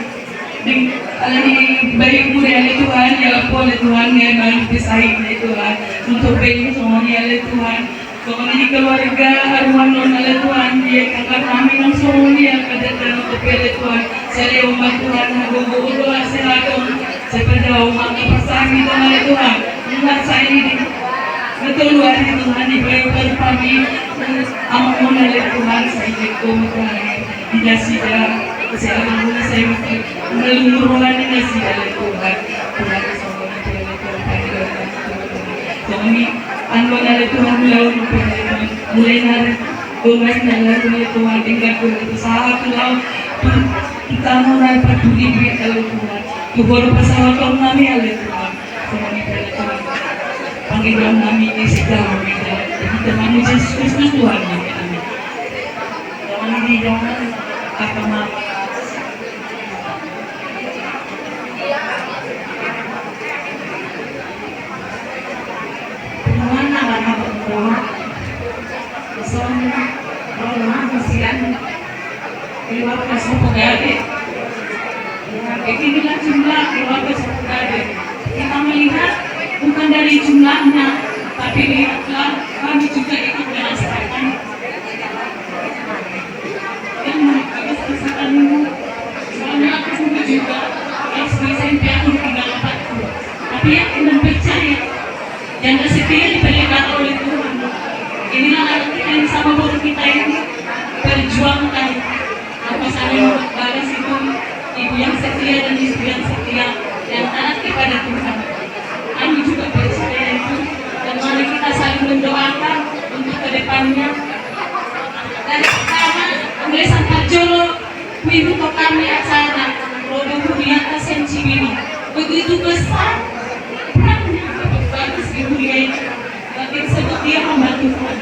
ding, ala ni bayu mu ale Tuhan, ia lapor ale Tuhan, ia balu pe sahit ale Tuhan. Untuk bayu songon i ale Tuhan. Songon i di keluarga Aruan on ale Tuhan, di tangga nami nang songon i angka dangdang on pe ale Tuhan. Sai lehon ma Tuhan hagogoon dohot hasehaton, sai padaohon ma angka parsahit on ale Tuhan. Nunga sai di na tolu ari Tuhan, dibahen parupamu, Ama on ale Tuhan, sai lehon ma Tuhan di nasida, sai adong na sai malungun roha ni nasida ale Tuhan. Tuhan, songon i ale Tuhan, pangidoan nami tu Ho Tuhan. Songon i, anu ale Tuhan, ulaon pe ale Tuhan. Mulai nari, dongan na lalu ale Tuhan, denggan dongan tu sahat tu laon, tu, tu tano nari, parduli ale Tuhan. Tu Ho do pasahaton nami ale Tuhan. Songon i ale Tuhan. Pangidoan nami di segala media. Di dalam nama Yesus Kristus Tuhan nami. Amin. Songon i dongan, kata mama. Punguan na marhabot roha. Ison, roha, sian keluarga Sopo Gade. Itulah jumlah keluarga Sopo Gade. Kita melihat bukan dari jumlahnya, tapi lihatlah kami juga ikut merasakan. Dan menurut kami, kerusakan ini, soalnya aku dulu juga, pas di S M P aku ditinggal bapakku. Tapi yakin dan percaya, janda setia dipelihara oleh Tuhan. Inilah anak kita yang sama boru kita ini, perjuangkan. Apa yang setia dan istri yang setia, yang taat kepada Tuhan. Kami juga percaya itu, dan mari kita saling mendoakan untuk ke depannya. Dari pertama, mulai sampai jolo, minggu pertama acara, Rodo Budianta Sensibili. Begitu besar perannya, bagus di dunia ini. Tapi sebut dia hamba Tuhan.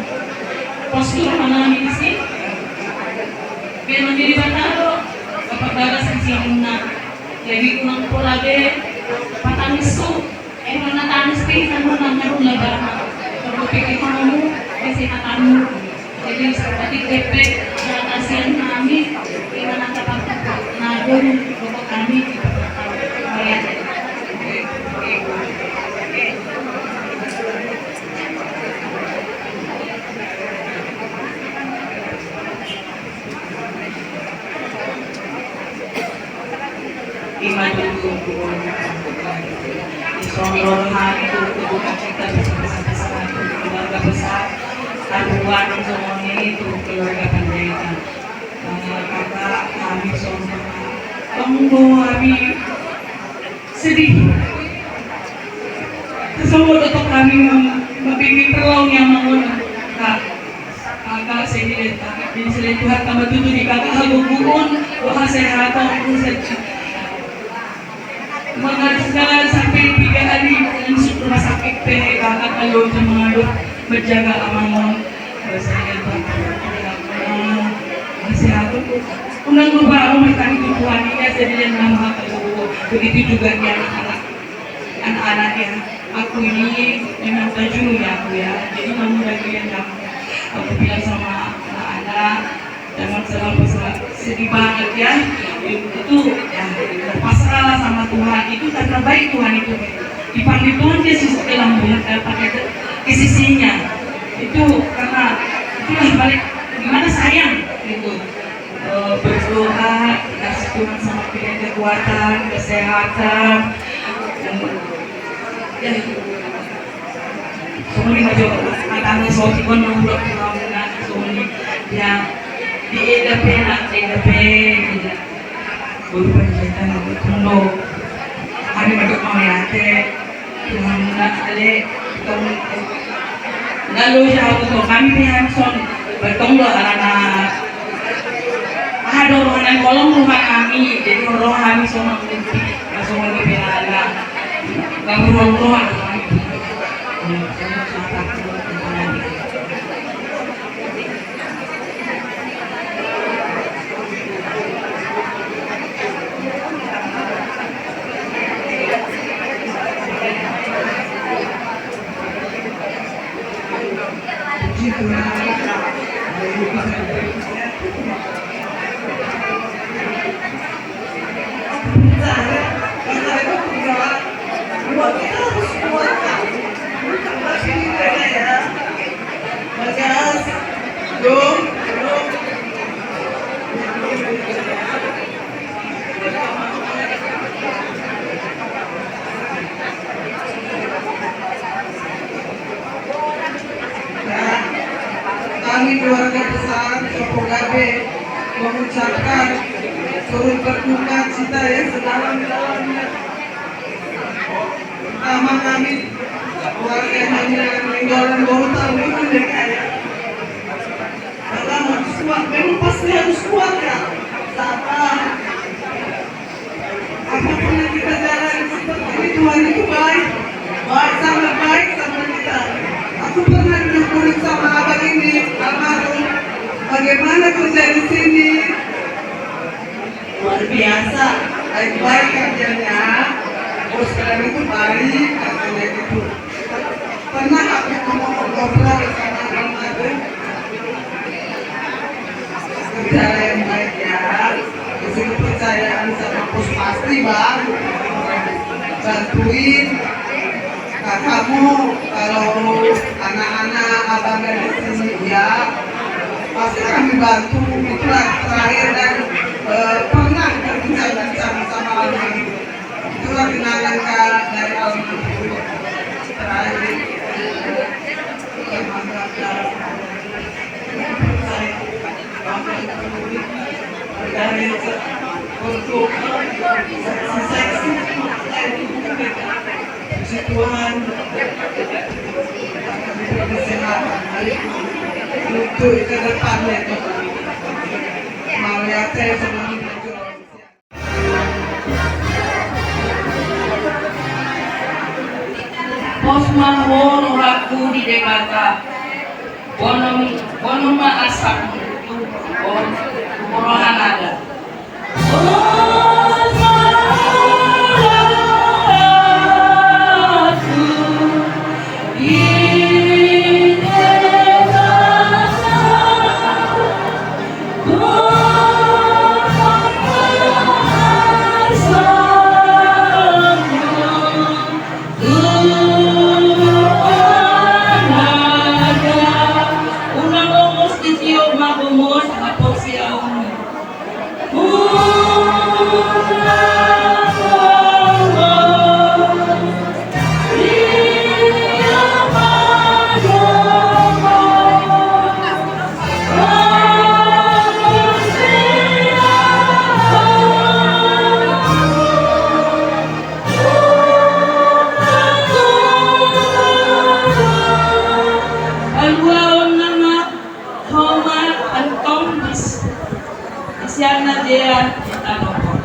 Postur mana di sini? Memang jadi batalo, Bapak Bagas di sini. Jadi unang pola be, patang su, eh, mana tangis pe, kita mau nanya dulu lah, Bapak. Kalau pikir kamu, kesehatanmu. Jadi seperti kepek, ya, kasihan kami, gimana kabar? Nah, dulu, pokok kami, ya. Ima dulu. Dison rohani tu keluarga cita, besar-besar keluarga besar. Taruhan songon i tu keluarga pendeta. Eh, kakak kami songon tonggo kami sedih. Sesungguh untuk kami mem-, membimbing perlawanan yang mengundang. Nah, kakak saya tidak tahu. Jadi selain Tuhan tambah tutu di kakak hagogoon, doa sehat, mengharuskan sampai tiga hari masuk rumah sakit, pe kakak kalau mengandung menjaga amangon. Saya sehat. Unang lupa, aku minta itu Tuhan, ya, saya tidak nama. Begitu juga dia anak-anak. Anak-anak ya, aku ini memang tajulu ya aku ya. Jadi kamu lagi yang aku, aku bilang sama anak-anak, jangan selalu sedih banget ya. Itu ya, pasrahlah sama Tuhan. Itu karena baik Tuhan itu. Dipanggil Tuhan dia sisi dalam bulan, eh, pakai ke sisinya. Itu karena itulah balik gimana sayang gitu. Eh, berdoa, kasih Tuhan sama kita kekuatan, kesehatan. Ya. Songoni ma jo, katana soti kon nang ulok tulang na, songoni. Ya. Di eda pe na, eda pe, eda. Guru pencerita na, guru. Hari madok mau ya, te. Tuhan na ale tong. Lalu ya aku tong kami ni Hanson bertong do alana. Aha do roha na holong roha kami, jadi roha kami songon mimpi, songon mimpi ala. Gak berholong roha kami. Kami keluarga besar Sopo Gabe mengucapkan turut berduka cita yang sedalam-dalamnya. Pertama kami keluarga kami yang meninggal dan baru tahu itu deh kayak. Karena harus kuat, memang pasti harus kuat ya. Sabar. Apapun yang kita jalani seperti ini, Tuhan itu baik. Baik, sangat baik sama kita. Aku pernah duduk duduk sama abang ini, almarhum. Bagaimana kerja di sini? Luar biasa. Baik-baik kerjanya. Bos kalian itu baik, katanya gitu. Pernah aku mau ngobrol sama Bang Ade. Kerja yang baik ya. Kasih kepercayaan sama bos pasti, Bang. Bantuin kakakmu kalau anak-anak abang dari sini ya. Pasti kami bantu. Itulah terakhir dan, eh, pernah berbincang-bincang sama abang. Itulah kenangan, Kak, dari almarhum. Terakhir. Dari Untuk seksi-seksi, puji Tuhan, diberi kesehatan untuk ke depannya, Tuhan. Mauliate, selamat berjuang. Pos ma ho rohangku di Debata, boan ma, boan ma asapmu tu, tu, tu borhat na ada. Unang gomos ditiop ma gomos, haposi ahu. Haluaonna ma ho ma antong di sian na jea di tano on.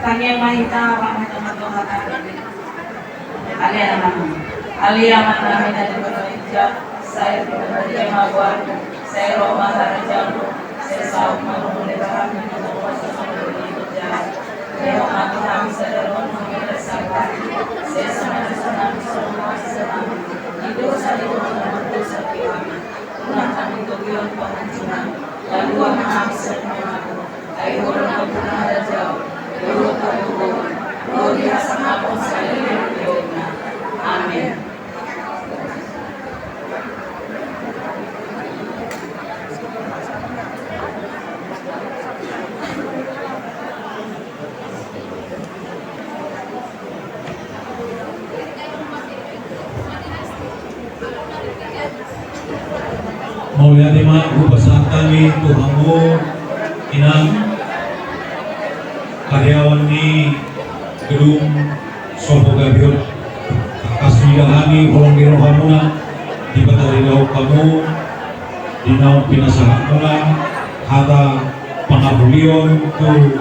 Tangiang ma hita, Amanta na martua. Ale Amanami, ale Amanami na di banua ginjang, sai pinanjadian ma goarmu, sai ro ma harajaonmu, sai saut ma lomo ni roham di banua songon na di banua ginjang. Lehon ma tu hami sadari on hami na sahali, sai asa ma dosanami songon na hami mangampuni dosa ni na mardosa tu hami. Unang hami togihon tu pangunjunan, palua ma hami sian pangago. Ai Ho do nampuna harajaon, dohot hagogoon, dohot hasangapon saleleng ni lelengna. Amen. Mauliate ma hupasahat hami tu hamu inang, karyawan ni gedung Sopo Gabe on. Tangkas mida hami holong ni rohamuna, dipatarida hamu di naung pinasahatmuna hata pangapulion tu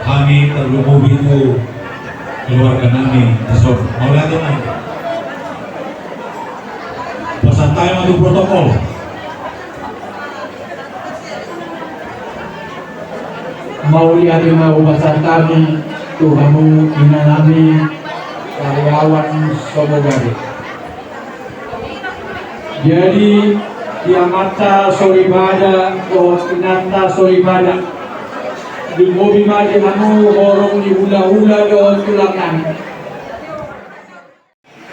hami, tarlumobi tu keluarga nami dison. Mauliate ma. Pasahat hami ma tu protokol. Mauliate ma hupasahat hami tu hamu inanami karyawan Sopo Gabe. Jadi, di amanta soripada dohot inanta soripada, lumobi ma di hamu horong ni hulahula dohot tulang nami.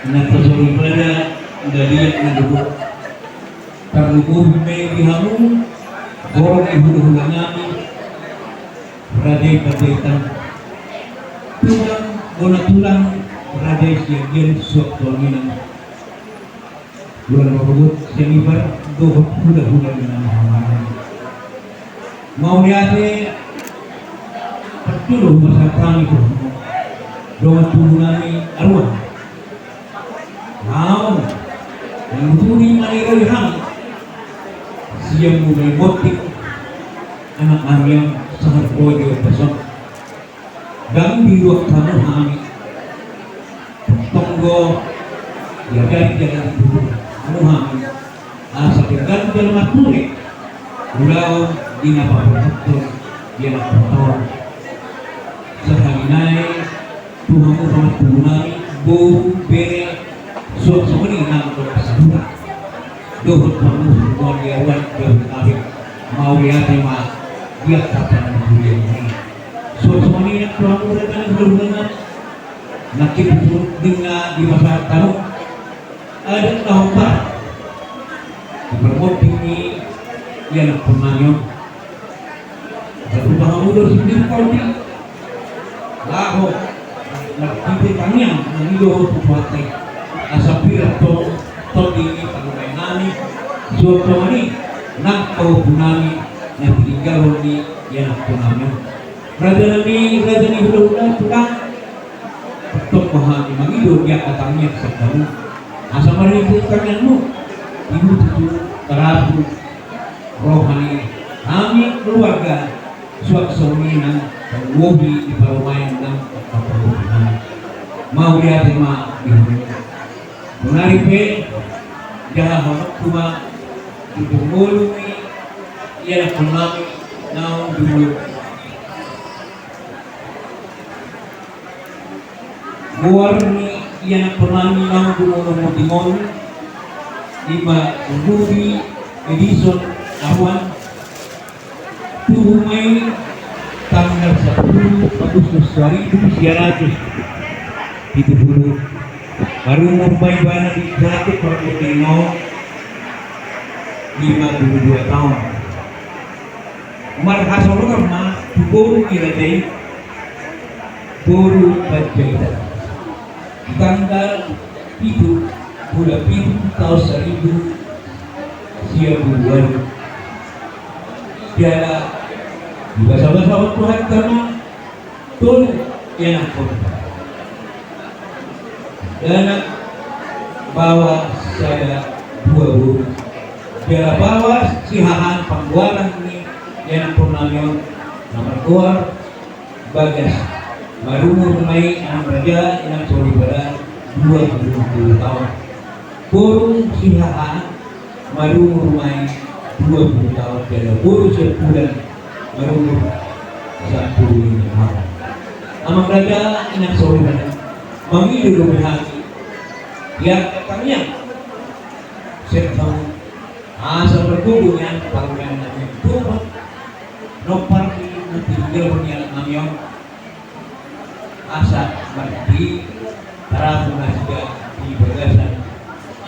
Inanta soripada, dalihan na dua. Tarlumobi ma di hamu horong ni hulahula nami, raja i, raja i, tulang, bona tulang, raja i siagian suang tu hami nang. Tulang, bona tulang, siagian dohot hulahula nami. Mauliate, patulung ma satangi tu dongan tubu nami Aruan. Naung, naung tuli maniroi hami sian mulai bontik anak nami on sahat tu ombas on. Ndang diruak hamu hami. Tongtong do diajari jalan tubu hamu hami. Asa denggan jala marpule ulaon di na papahathon di anak pahoa. Sahali nai tu hamu dongan tubu nami, boru, bere, suang songon i nang dongan sahuta dohot parmusu, dongan ni Aruan, Jabodetabek. Mauliate ma di angka pangapulion. Suang songon i nang tulang muda nang hulahula nang, nangkin tutu di na dipasahat hamu adat na hombar di parmonding ni ianakhonnami on. Satu bahamu do sendiri kau di laho na di tangiang na nido ho tu Tuhanta i. Asa pira tong tondi ni parumaennami, suang songon i nang pahompunami na tininggalhon ni ianakhonnami on. Raja nami, raja ni hulahula, tukang, tong ma hami mangido di angka tangiang sian hamu. Asa marhite tangiangmu, ibu tutu tarapul roha ni hami keluarga, suang songon i nang panggohi di parumaen nang panggohi nami. Mauliate ma di hami. Nunari pe, jaha hamu ma di panggohi ni ianakhonnami naung dumuluk. Goar ni ianakhonnami naung dumuluk munding on, ima Rudi Edison Ahuan, tubu ma i tanggal sapuluh Agustus saribu sia ratus pitu pulu. Marumur ma ibana di jatu parmonding on lima puluh dua taon. Marhasohotan ma tu boru ni raja i, boru Panjaitan, di tanggal pitu bulan pitu taon saribu sia pulu ualu. Jala dibasabasahon Tuhanta ma tolu ianakhon, dakdanak, baoa, sada dua boru. Jala baoa Sihahaan panggoaran ni ianakhonnami on, na margoar Bagas. Marumur ma i, amang raja, inang soripada, dua puluh taon. Boru Sihahaan marumur ma i dua puluh taon, jala boru Siampudan marumur sampulu lima taon. Amang raja, inang soripada, mangido dope hami di angka tangiang sian hamu, asa margogo nian parumaennami on, dohot pinompar ni na tininggalhon ni anaknami on, asa marhite tarapul nasida di bagasan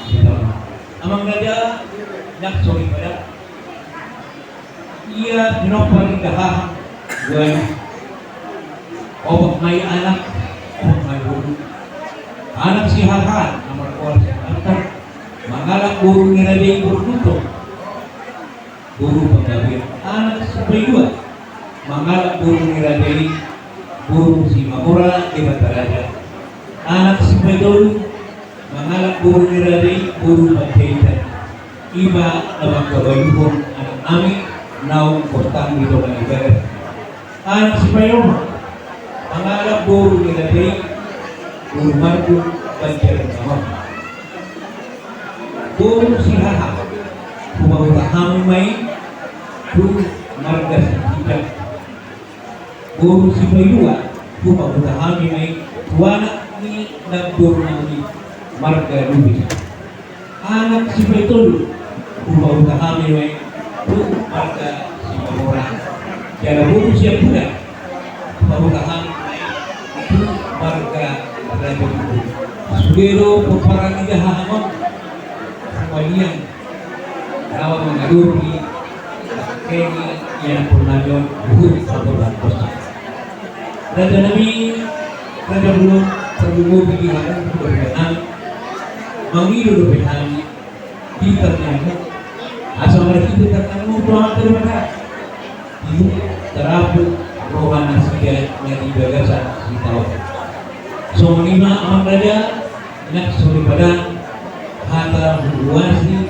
sitaon. Amang raja, inang soripada, ia pinompar ni dahahang, dua ni, opat ma i anak, opat ma i boru. Anak Sihahaan, na margoar Sihahaan, mangalap boru ni raja i, boru Gultom, boru Panggabean. Anak sipaidua, mangalap boru ni raja i, boru Simamora Debataraja. Anak sipaitolu, mangalap boru ni raja i, boru Panjaitan. Ima na mangkabaluhon anaknami naung borngin di tonga ni bagas. Anak sipaonom, mangalap boru ni raja i, boru Martung Banjar Damang. Boru Sihahaan, hupahuta hami ma i tu marga Sitinjak. Boru sipaidua, hupahuta hami ma i tu anak ni namborunami, marga Lubis. Anak sipaitolu, hupahuta hami ma i tu marga Simamora. Jala boru Siampudan, hupahuta hami ma i tu marga Raja Buku. Sude do pomparan ni dahahang on, Sumalaiang, rawa mangadopi angka ni ianakhonnami on, huhut saboran dosa. Rajanami, raja bolon, parlumobi di hamu, keluarganami, mangido dope hami di tangiangmu, asa marhite tangiangmu tu Amanta Debata, ibu, tarapul roha nasida na di bagasan sitaon. Songon i ma, amang raja, inang soripada, hata huhuasi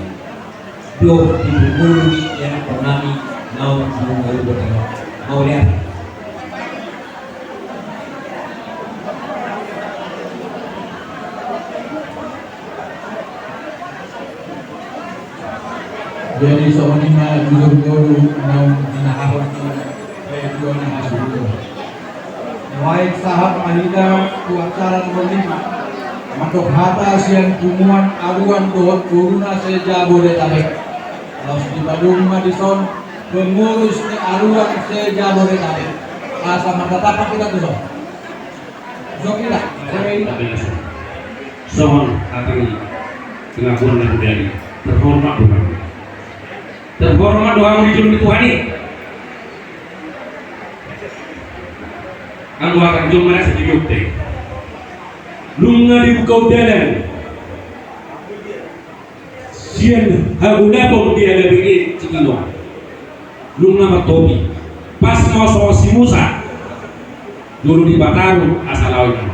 dohot di pungulu ni ianakhonnami naung dumuluk. Mauliate. Jadi songon i ma jujur ngolu naung hinahahon ni paidua ni hasuhuton. Baik, sahat ma hita tu acara songon i. Mandok hata sian punguan Aruan dohot boruna se-Jabodetabek. Laos dipadung ma dison pengurus ni Aruan se-Jabodetabek. Asa martatapak hita tu son. Songon i da. Songon hata ni pengakuan na hudari. Terhormat Tuhan. Terhormat Tuhan, di jolo ni Tuhan i. Anggo hata ni jolo mana segi yukte. Nunga dibuka dalan. Sian hagodapon di adabe i, cikinon. Nunga martopi. Pas ma songon si Musa. Jolo dipataru asa laho i.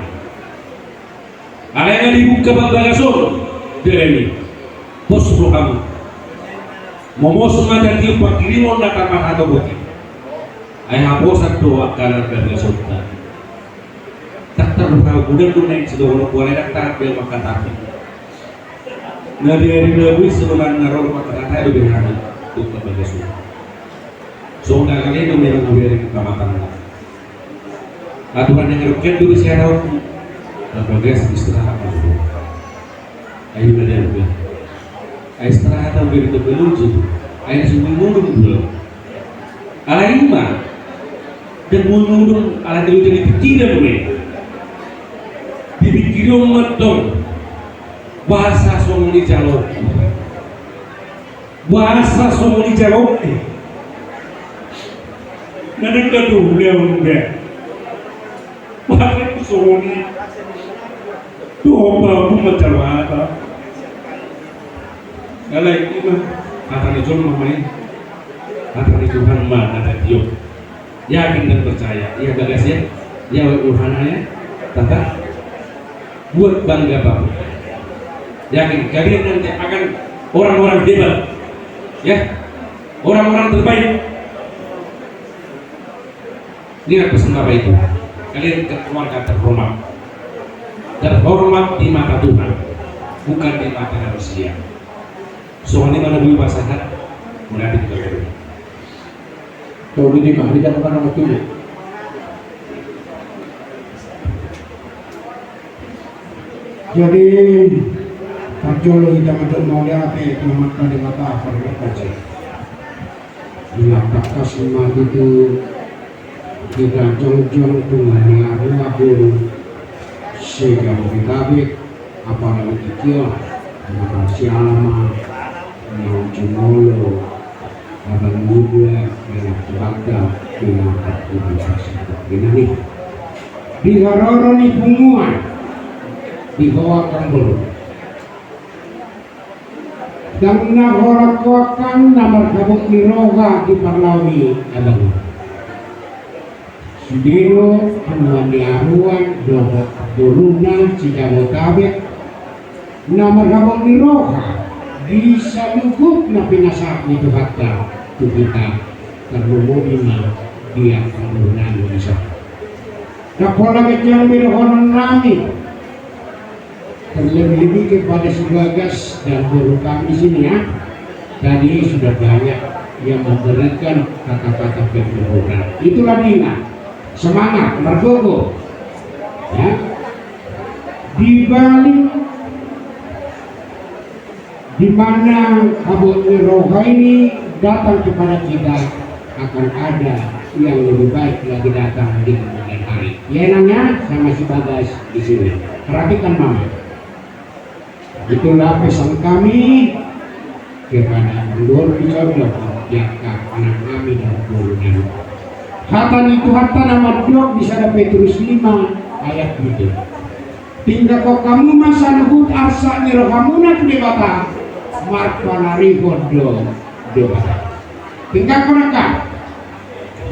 Alai na dibuka parbagason dalan i. Pos rohamu. Momos ma tatiop pangkirimon na tarmarhatopot i. Ai haposan do angka na bagason ta. Taktar do hau, godang do na i sidohonon, alai taktar do mangkatai. Na di ari na boi sebenarna ro mangkatai do berani. Buka bagason. Songon na kali do memang beri kecamatan. Aturan yang rukyat dulu siapa? Bagas istirahat dulu. Ayo na dia rukyat. Ayo istirahat hamu di belunju. Ayo sumulmulung dulu. Alai ima. Dan mulmulung alai dulu jadi pikiran me. Di pikiran mentong. Bahasa songon i jalo. Bahasa songon i jalo. Na denggan do ulaon be. Bahasa songon i. Tuhan babu macam apa? Alai ima hata ni jolma ma i. Hata ni Tuhan ma na tatiop. Yakin dan percaya, ya Bagas ya, ya Yohana ya, Tata, buat bangga Bapak. Yakin kalian nanti akan orang-orang hebat, ya, orang-orang terbaik. Ingat pesan Bapak itu, kalian keluarga terhormat, terhormat di mata Tuhan, bukan di mata manusia. Songon i ma na boi pasahat, mulai di kita. Tolu di mahari dan mana waktunya. Jadi, parjolo hita mandok mauliate tu Amanta Debata parbadia. Di langkah kasih mati tu hita jongjong tu ngani aru abu sega mengetahui. Apala utikio, maka siala ma, naung jumolo, abang muda, anak bangka, pinangkat ibu kasih, pinani. Di haroro ni punguan, di hoa kamburu. Dang na horak hoakan na marhabot ni roha di parlao ni abang. Sude do hamuan ni aruan dohot boruna Sijabotabek na marhabot ni roha di saluhut na pinasahat ni Tuhanta tu hita, tarlumobi ma di angka boru nami disi. Ndang pola ganjang be dohonon nami. Terlebih-lebih kepada si Bagas dan guru kami sini ya. Tadi sudah banyak yang memberikan kata-kata penurunan. Itulah diingat. Semangat, margogo. Ya. Di balik di mana habot ni roha ini datang kepada kita, akan ada yang lebih baik lagi datang di kemudian hari. Ya, Nang, ya, sama si Bagas di sini. Perhatikan Mama. Itulah pesan kami kepada Gubernur Dicondok, ya, anak kami dan guru kami. Hata ni Tuhanta na mandok di sada Petrus lima ayat pitu. Pingkangkon hamu ma saluhut arsak ni rohamuna tu Debata, marpanarihon do Debata. Pingkangkon angka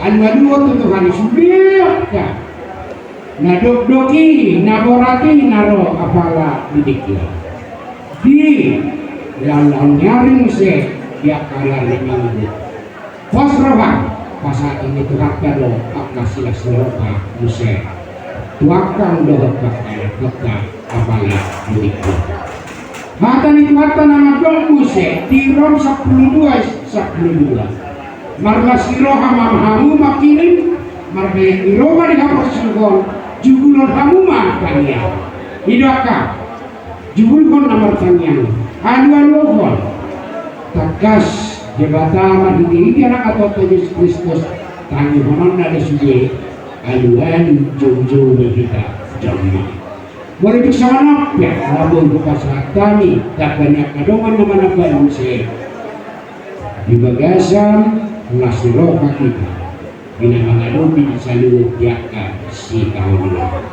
alualuhon tu Tuhan i sude angka na dokdok i, na borat i na ro apala di tingki on. Di laon-laon ni ari muse di angka ari-ari ni minggu. Pos roha, pasahat ni Tuhanta do angka silas ni roha muse. Tu angka dohot angka na hota apala di tingki on. Hata ni Tuhanta na mandok muse di Rom sampulu dua, sampulu dua. Marlas ni roha ma hamu mangkirim, marbanyak ni roha di haporseaon, jugulhon hamu ma tangiang. I do angka, jugulhon na martangiang, alualuhon. Tangkas Debata marhitehite Anakna Tuhanta Jesus Kristus, tangihononna do sude. Alualu joujou ma hita jolma. Molo dung songon on pe, ala boi hupasahat hami tamba ni angka dongan na manambai muse. Di bagasan na siroha hita di na mangadopi saluhut di angka sitaonon.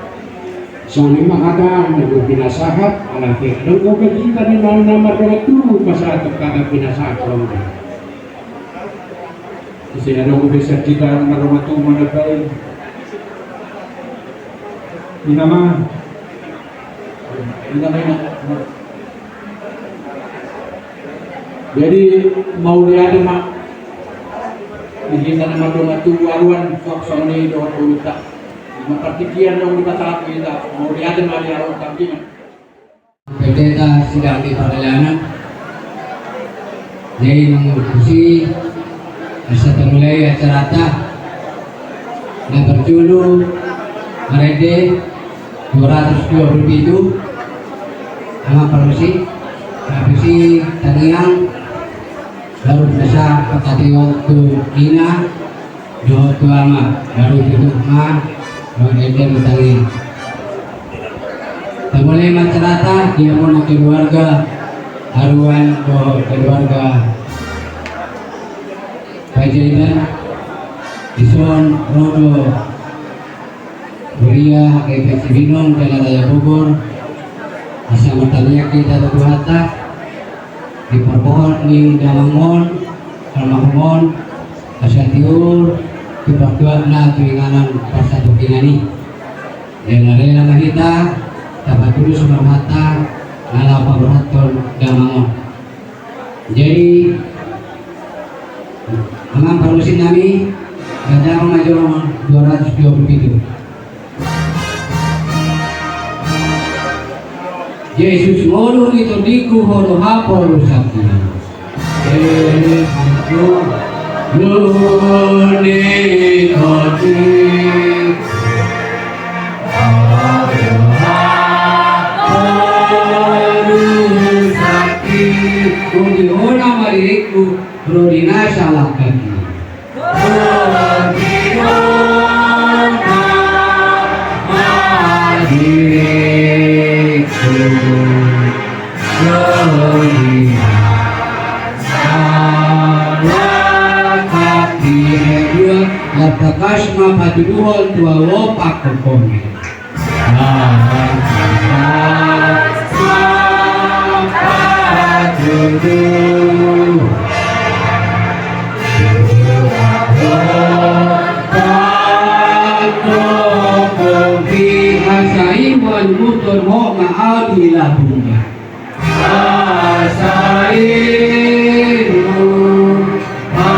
Songon i ma hata na boi pinasahat, ala pe adong dope hita di na mardongan tubu pasahat hata pinasahat on. Ise adong dope sian hita na mardongan tubu manambai? Ina ma. Ina ma, ina. Jadi mauliate ma di hita na mardongan tubu aluan, suang songon i dohot boruta. Ima partingkian naung dipasahat tu hita, mauliate ma di aluan tangkiman. Pendeta sidang di pardalanan. Jadi mangurusi asa tamulai acarata na berjudul Marende dua ratus dua puluh pitu. Amang Parmusik, habis i tangiang, baru bisa pangkataion tu ina dohot tu ama, baru tutup ma dohot ende ma tangiang. Tamulai ma acarata di hamu na keluarga Aruan dohot keluarga Panjaitan. Dison ro do huria H K I P Sibinong, Jalan Raya Bogor. Asa martangiang hita tu Tuhanta di parbohot ni damang on, almarhum on, asa tiur tu partuatna tu inganan parsatongkinan i. Jala rela ma hita tapatulus ma rohanta na laho paborhathon damang on. Jadi, amang parmusik nami, ganjang ma jolo dua ratus dua puluh pitu. Jesus ngolu ni tondingku, Ho do haporusangku. Jesus ngolu ni tondingku, Ho do haporusangku. Ro di hona ma diringku, ro di nasa langkangku. Ro di hona ma diringku, ro di nasa langkangku. Lam tangkas ma patuduhon tu ahu pangkophonmi. Asa i ma lumuton ho ma ahu di lambungna. Asa i ma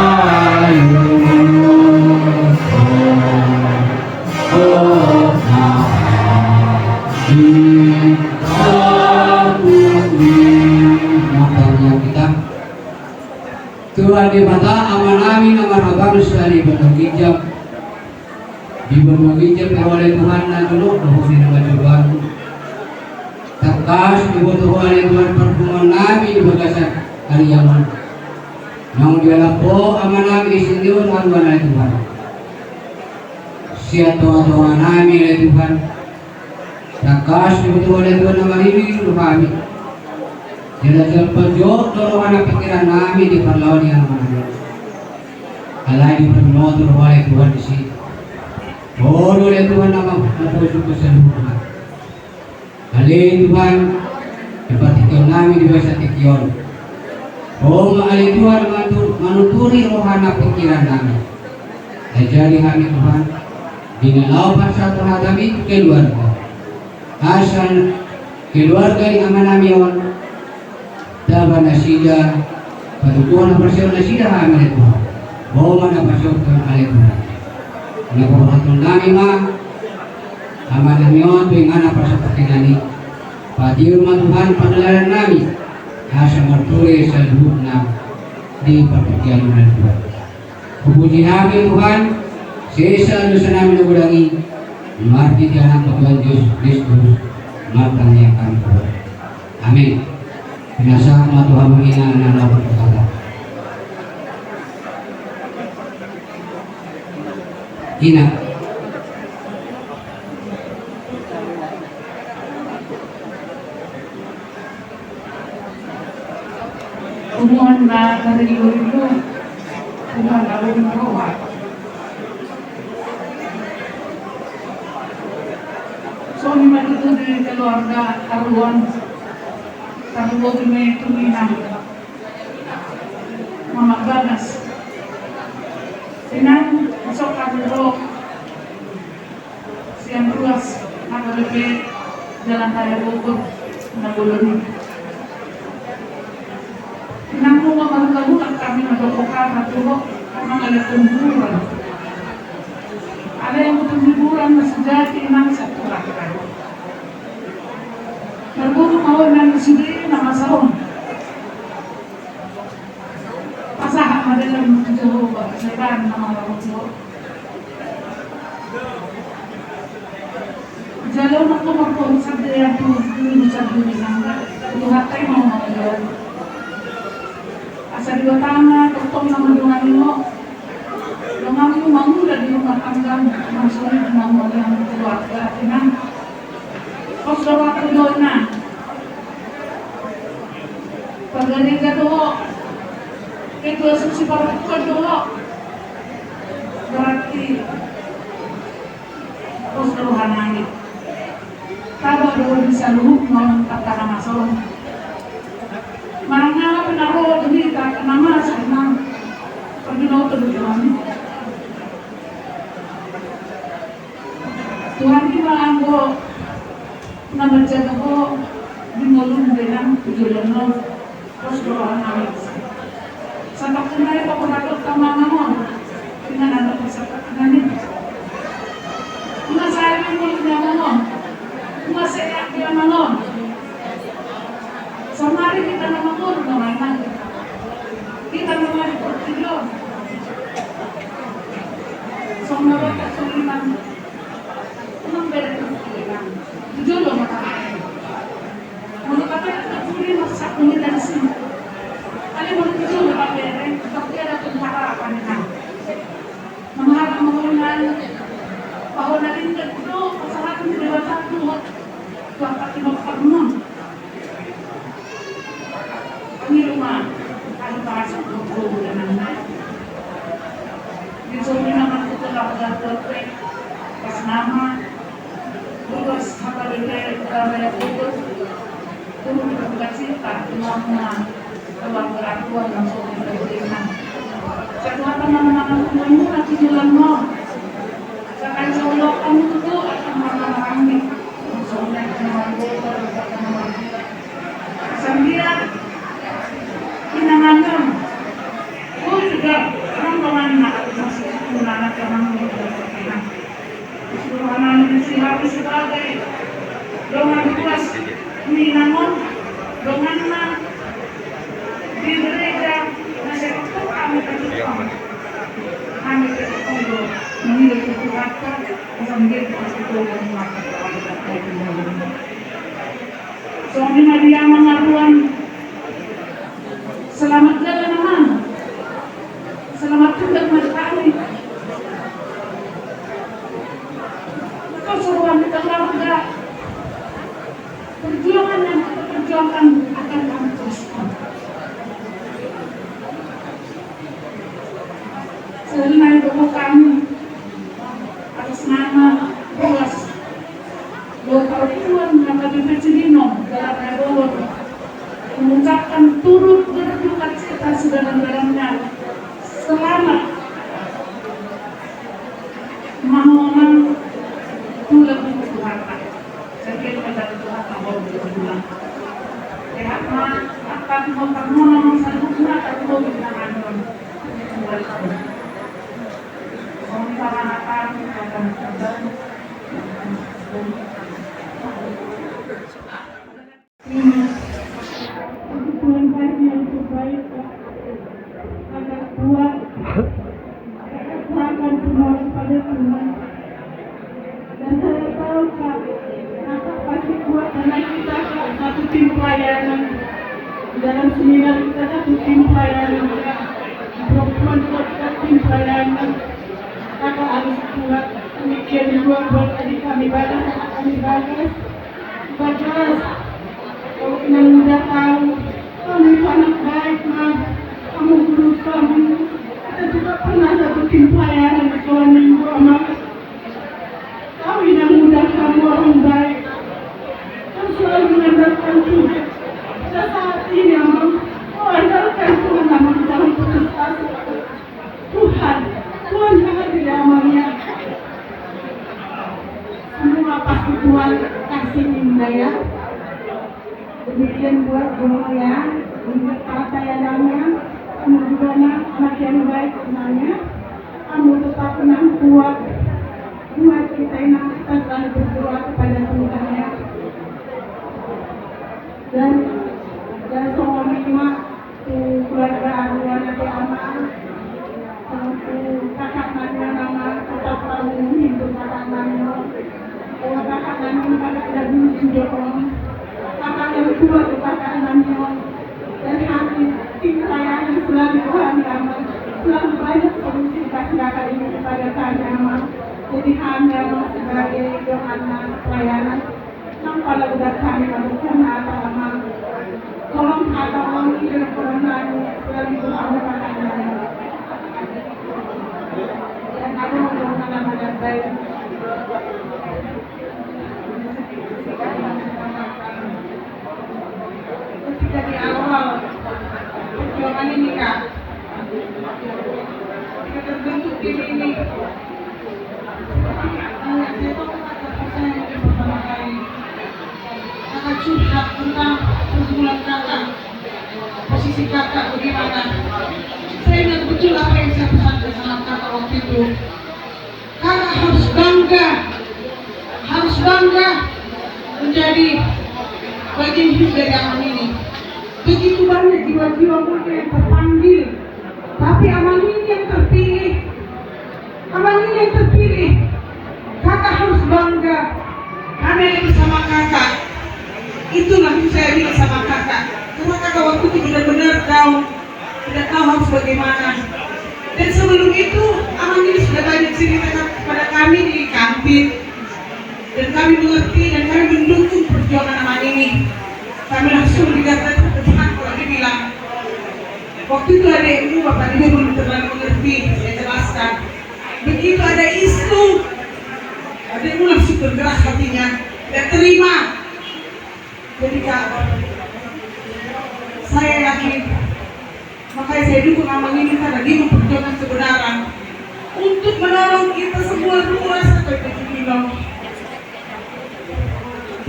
lumuton ho ma ahu di lambungna. Martangiang hita. Tuhan Debata, Amanami na marhabangsa di banua ginjang, di banua ginjang pe Ho ale Tuhan na dolok dohot na mansai baru. Tangkas diboto Ho ale Tuhan parpunguannami di bagasan ari on. Naung dialap Ho Amanami di sini on aluan ale Tuhan. Sian tongatonganami ale Tuhan. Tangkas diboto Ho ale Tuhan na marilui rohami. Jala jala pajot do roha nang pingkirannami di parlao ni Amanami. Alai diparnotor Ho ale Tuhan disi. Ho do ale Tuhan na mamboan saluhutna. Ale Tuhan, di partingkiannami di bagasan tingki on. Ho ma ale Tuhan manuturi roha nang pingkirannami. Ajari hami Tuhan, di na laho pasahathon hatami tu keluarga. Asa keluarga ni Amanami on, taba nasida, patuduhon haporseaon nasida hami ale Tuhan. Ho ma na pasahathon ale Tuhan. Na paborhathonnami ma Amanami on tu inganan parsatongkinan i. Patiur ma Tuhan pardalanannami. Asa marture saluhutna di partingkian on ale Tuhan. Hupuji hami Tuhan, sesa dosanami na godang i, marhite Anakmu Tuhan Jesus Kristus, martangiang hami Tuhan. Amin. Pinasahat ma tu hamu ina na laho marhata. Ina. Punguan na tarilu-rilu, punguan agung roha. Songon i ma tutu di keluarga Aruan, tarlumobi ma i tu inang, Mamak Bagas. Inang, masuk kami ro sian ruas H K B P Jalan Raya Bogor na bolon i. Inang, nunga marhulahula hami mandok hata tu ho, mangalehon hiburan. Alai ingkon hiburan na sejati, Inang, sahat tu hami. Marboru ma ho, Inang, di sude na masa on. Pasahat ma dalan tu Jahowa, sai baen na mangaramotion. Jalo nangkin marpohot sandea tu, tu sandiri nangga, tu hata i mau mangalian. Asa Debata ma tongtong na mandongani ho. Donganmu mangula di rumah tanggamu, mansuri di mangula keluarga, Inang. Pos do roha tu ho, Inang. Pagareja do ho. Ketua susi parokon do ho. Berarti pos do roha nami. Taba do ho di saluhut ma on tangkas na masa on. Manang aha pe na ro di hita na masa, Inang. Parbinoto do Tuhan. Tuhan i ma anggo na manjaga ho di ngolum, Inang, tu joloan on. Pos do roha nami. Sahat tu na i paborhathon ma amang on. Inang, na pasahat nami. Nunga sae be ngolu ni amang on. Nunga sehat be amang on. Saonari hita na mangolu nama, Inang. Hita na mangolu di portibi on. Songon na baen songon i, Inang. Unang bere tu portibi, Inang. Tu jolo ma tabereng. Molo tabereng tu portibi, masak muli dari sini. Alai molo tu jolo tabereng, tetap dia ada pengharapan, Inang. Mangharap ma ho, Inang, bahwa na denggan do pasahaton ni Debata tu ho, tu angka pinompar on. Hami do ma ahu pasahat tu ho, Inang. Di son i ma tu keluarga, tu atas nama ruas H K B P Jalan Raya Bogor. Turut berduka cita, Inang, ma keluarga Aruan na so di Inang. Sai Tuhan ma na mangampuni muna tu joloan on. Sai Tuhan ma na mangampuni. Songon i ma tu keluarga Bogor, keluarga Bogor. Sambil Inang, Inang. Oh, sudah, Inang, donganna, masih Inang, Inang. Donganna, Inang, sebagai dongan ruas ni Inang on, donganna di gereja, na sai tongtong hami tongtong. Hami tongtong do mangido tu Tuhanta, asa menjadi persekutuan umat. Songon i ma di amang Aruan. Selamat jalan, Amang. Selamat tinggal, Amang, kami. Kau suruhan di keluarga. Perjuangan yang kita perjuangkan akan kami teruskan. Selain itu, kami atas nama ruas dohot parokon H K B P Cibinong Jalan Raya Bogor mengucapkan turut berduka cita sedalam-dalamnya. Selamat. Mahonan tulang di Tuhanta. Jadi pada Tuhanta mau tulang. Sehat ma, apa mau kamu nama sanggup ma, tapi mau bilang anu. Tuhan kasih yang terbaik, Kak. Kakak kuat. Kakak serahkan semua kepada Tuhan. Dan saya tahu, Kak, Kakak pasti kuat karena kita, Kak, satu tim pelayanan. Di dalam seminar kita satu tim pelayanan, Kak. Perempuan juga kita tim pelayanan. Kakak harus kuat. Demikian juga buat adik kami Bagas, kakak kami Bagas. Bagas, kalau Inang udah tahu, Kami anak baik, Ma. Kamu guru kami. Kita juga pernah satu tim pelayanan di sekolah minggu, Ma. Kau inang muda kamu orang baik. Kau selalu mengandalkan Tuhan. Pada saat ini, Amang, kau andalkan Tuhan, Amang, jangan putus asa. Tuhan, Tuhan hadir ya, Amang, ya. Semua pasti Tuhan kasih indah, ya. Demikian buat Jono, ya, untuk partai agamanya, kamu juga, Nak, anak yang baik sebenarnya. Kamu tetap, Nak, kuat. Buat kita, Nak, kita selalu berdoa kepada Tuhan, ya. Dan, dan songon i ma tu keluarga Arwan ate, Amang. Songon tu kakak nami on, Amang, tetap kamu menghibur kakak nami on. Bahwa kakak nami on kakak yang lucu do, Om. Kakak yang kuat tu kakak nami on. Dan hami tim pelayanan selalu, Tuhan, Amang, selalu banyak solusi dikasih kakak ini kepada kami, Amang. Jadi hami, Amang, sebagai Johanna pelayanan, nang pala udah kami melakukan apa, Amang. Tolong hata, Amang, ini berkenan selalu berapa katanya. Dan aku mau mana-mana baik. Ketika di awal perjuangan ini, Kak, ketika terbentuk tim ini, seperti, eh, saya tahu, Kak, tapi saya ini pertama kali Kakak curhat tentang pergumulan Kakak, posisi Kakak bagaimana. Saya ingat betul apa yang saya pesankan sama Kakak waktu itu. Kakak harus bangga, harus bangga menjadi bagian hidup dari Amang ini. Begitu banyak jiwa-jiwa muda yang terpanggil, tapi Amang ini yang terpilih. Amang ini yang terpilih. Kakak harus bangga. Kami ada bersama Kakak. Itulah yang saya bilang sama Kakak. Karena Kakak waktu itu benar-benar down. Tidak tahu harus bagaimana. Dan sebelum itu, Amang ini sudah banyak cerita kepada kami di kantin. Dan kami mengerti dan kami mendukung perjuangan Amang ini. Kami langsung di garda terdepan, kalau dibilang. Waktu itu adikmu, Bapak Ibu, belum terlalu mengerti, saya jelaskan. Begitu ada isu, adikmu langsung bergerak hatinya. Tidak terima. Jadi, Kak, saya yakin, makanya saya dukung Amang ini karena dia memperjuangkan kebenaran untuk menolong kita semua ruas atau itu.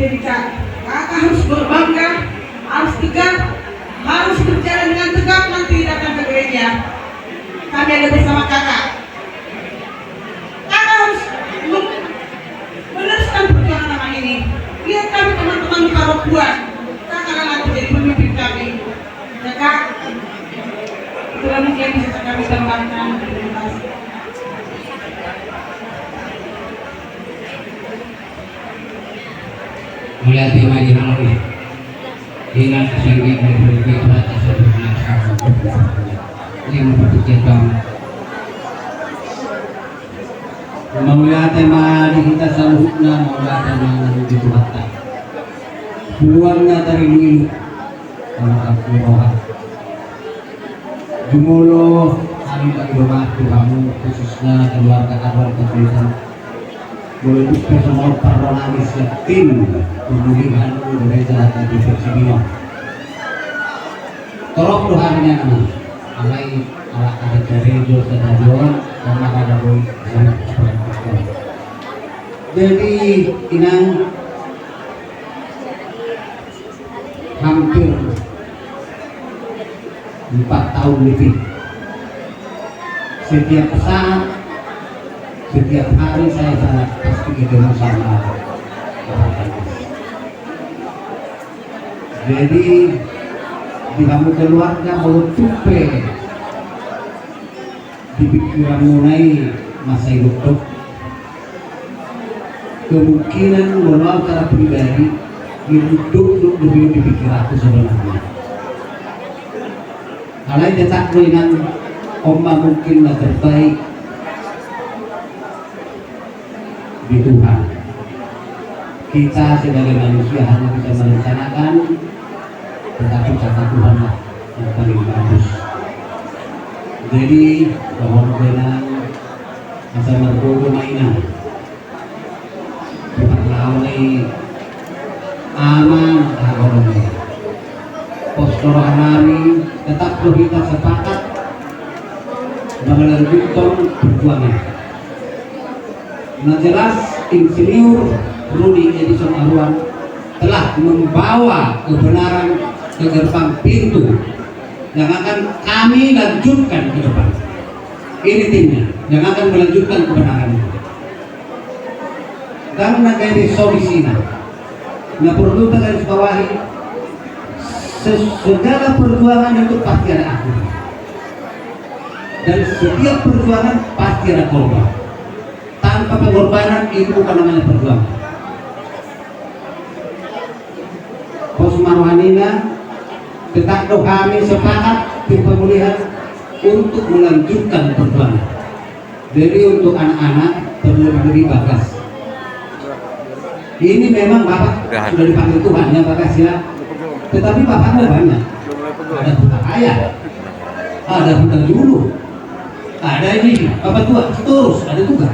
Jadi, Kak, Kakak harus berbangga, harus tegar, harus berjalan dengan tegap nanti datang ke gereja. Kami ada bersama Kakak. Kakak harus mem-, meneruskan perjuangan Amang ini. Lihat kami teman-teman di Parokuan. Kakak akan jadi pemimpin kami. Ya, Kak? Itulah mungkin yang bisa kami sampaikan. Terima kasih. Mauliate ma di hamu. Inang sanggi dari berbagai bahasa sempurna. Yang berpikir bang. Mauliate ma di hita saluhutna, mauliate ma di Tuhanta. Puang na tarilu-ilu. Sama-sama roha. Jumolo hami mangido maaf tu hamu, khususna keluarga Arwan Panjaitan. Molo tung pe songon parroha ni sian tim pemulihan gereja Adventista Persidio. Torop do hami nian, alai ala adat gereja sadari on, karena kada boi. Jadi, Inang, hampir empat tahun lebih. Setiap saat, setiap hari saya sangat pasti ketemu sama Bapak Hanis. Jadi, di hamu keluarga, molo tung pe di pikiranmuna i masa i dokter. Kemungkinan molo au secara pribadi, itu duduk dulu di pikiranku sebenarnya. Alai tetap do, Inang, on ma mungkin na terbaik di Tuhan. Kita sebagai manusia hanya bisa merencanakan, Tetapi kata Tuhanlah yang paling bagus. Jadi, dohonon ma inang, asa margogo ma inang. Diparlaon i ama, dohonon i. Pos do roha nami, tetap do hita sepakat melanjutkan perjuangan. Nah, jelas Insinyur Rudi Edison Aruan telah membawa kebenaran ke gerbang pintu yang akan kami lanjutkan ke depan. Ini timnya yang akan melanjutkan kebenaran ini. Dan na gabe solisina, na perlu ta garis bawahi, se-, segala perjuangan itu pasti ada akhirnya. Dan setiap perjuangan pasti ada korban. Tanpa pengorbanan itu bukan namanya perjuangan. Pos ma roha nina, tetap do hami sepakat tim pemulihan untuk melanjutkan perjuangan. Jadi untuk anak-anak perlu diberi Bagas. Ini memang Bapak sudah dipanggil Tuhan ya, Bagas ya. Tetapi Bapak ada banyak. Ada Huta Raya, ada Huta Julu, ada ini, Bapak Tua, terus ada juga.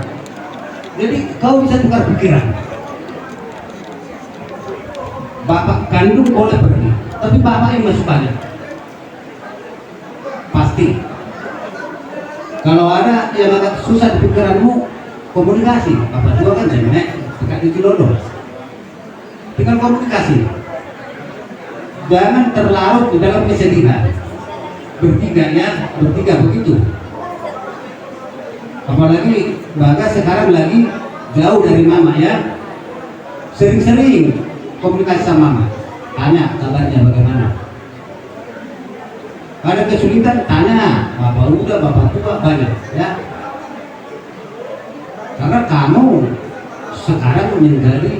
Jadi kau bisa tukar pikiran. Bapak kandung boleh pergi, tapi bapak yang masih banyak. Pasti. Kalau ada yang agak susah di pikiranmu, komunikasi. Bapak tua kan saya naik, dekat di Cilodong. Tinggal komunikasi. Jangan terlarut di dalam kesedihan. Bertiga ya, bertiga begitu. Apalagi Bagas sekarang lagi jauh dari mama ya. Sering-sering komunikasi sama mama. Tanya kabarnya bagaimana. Ada kesulitan, tanya Bapak Uda, Bapak Tua, banyak ya. Karena kamu sekarang menjadi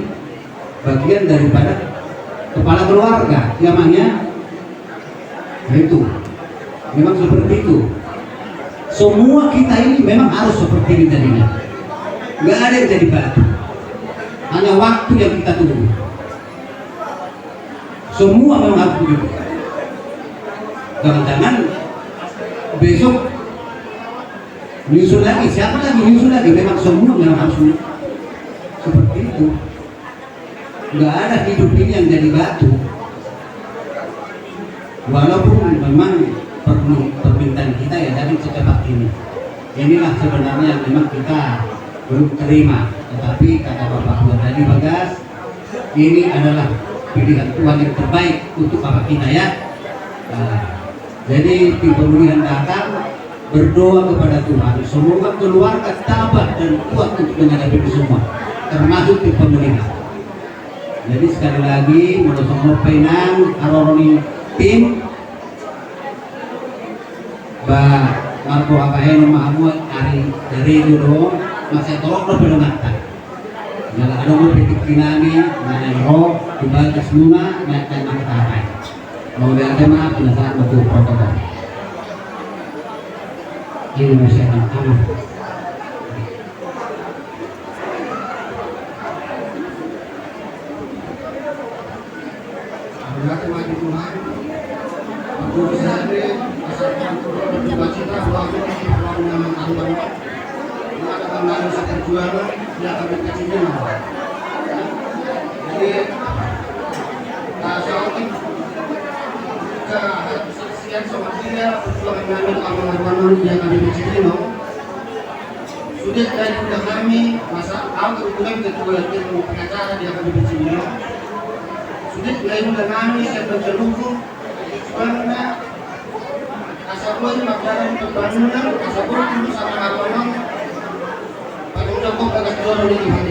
bagian daripada kepala keluarga, ya Mang ya. Nah, itu memang seperti itu. Semua kita ini memang harus seperti ini jadinya. Nggak ada yang jadi batu. Hanya waktu yang kita tunggu. Semua memang harus begitu. Jangan-jangan besok nyusul lagi, siapa lagi nyusul lagi? Memang semua memang harus seperti itu. Nggak ada hidup ini yang jadi batu. Walaupun memang perlu permintaan kita ya dari secepat ini. Inilah sebenarnya yang memang kita belum terima. Tetapi kata Bapak Tua tadi, Bagas, ini adalah pilihan Tuhan yang terbaik untuk bapak kita ya. Nah, jadi tim pemulihan datang berdoa kepada Tuhan, semoga keluarga tabah dan kuat untuk menghadapi ini semua, termasuk tim pemulihan. Jadi sekali lagi, molo songon pe nang haroro ni tim, ba, margo habahenon ma hamu ari gareja do, masa torop do pe do mata. Jala adong do pe tingki nami, na naeng ro, tu bagas muna, na naeng mangkatai. Mauliate ma, pinasahat ma tu protokol. Ini masih anak-anak. Mauliate ma di Tuhan. Mauliate ma di Tuhan. Jadi, nah, saat ini kita harus saksian sama dia perjuangan nami Amang Arwanon di H K B P Cirinau. Sude tadi udah kami, masa au kebetulan ketua tim pengacara di H K B P Cirinau. Sude tadi udah kami, siap berseluruh, karena asa boi mardalan pembangunan, asa boi tulus Amang Arwanon, paling jokok bagas juara di Tuhan.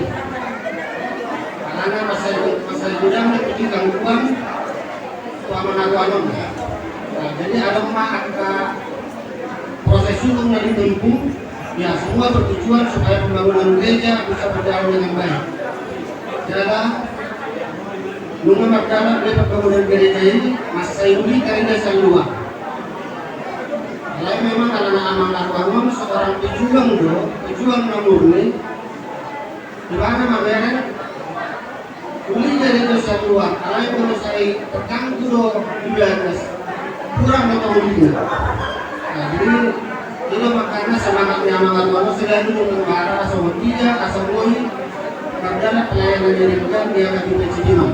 Karena masa, masa gudang itu gangguan, tu Amang Arwanon. Nah, jadi adong ma angka proses hukum na ditempuh, ya, semua bertujuan supaya pembangunan gereja bisa berjalan dengan baik. Jala, nunga mardalan pe pembangunan gereja ini, mansai uli karina sai luar. Alai memang alana Amang Arwanon seorang pejuang do, pejuang na murni, di mana mamereng uli gereja sai luar, alai molo sai terganggu Di bagas, kurang do tolu lima. Nah, jadi, i do makana semangat ni amang aruan on selalu do mangharap asa songon dia, asa boi mardalan pelayanan na denggan di angka B P C Cibinong.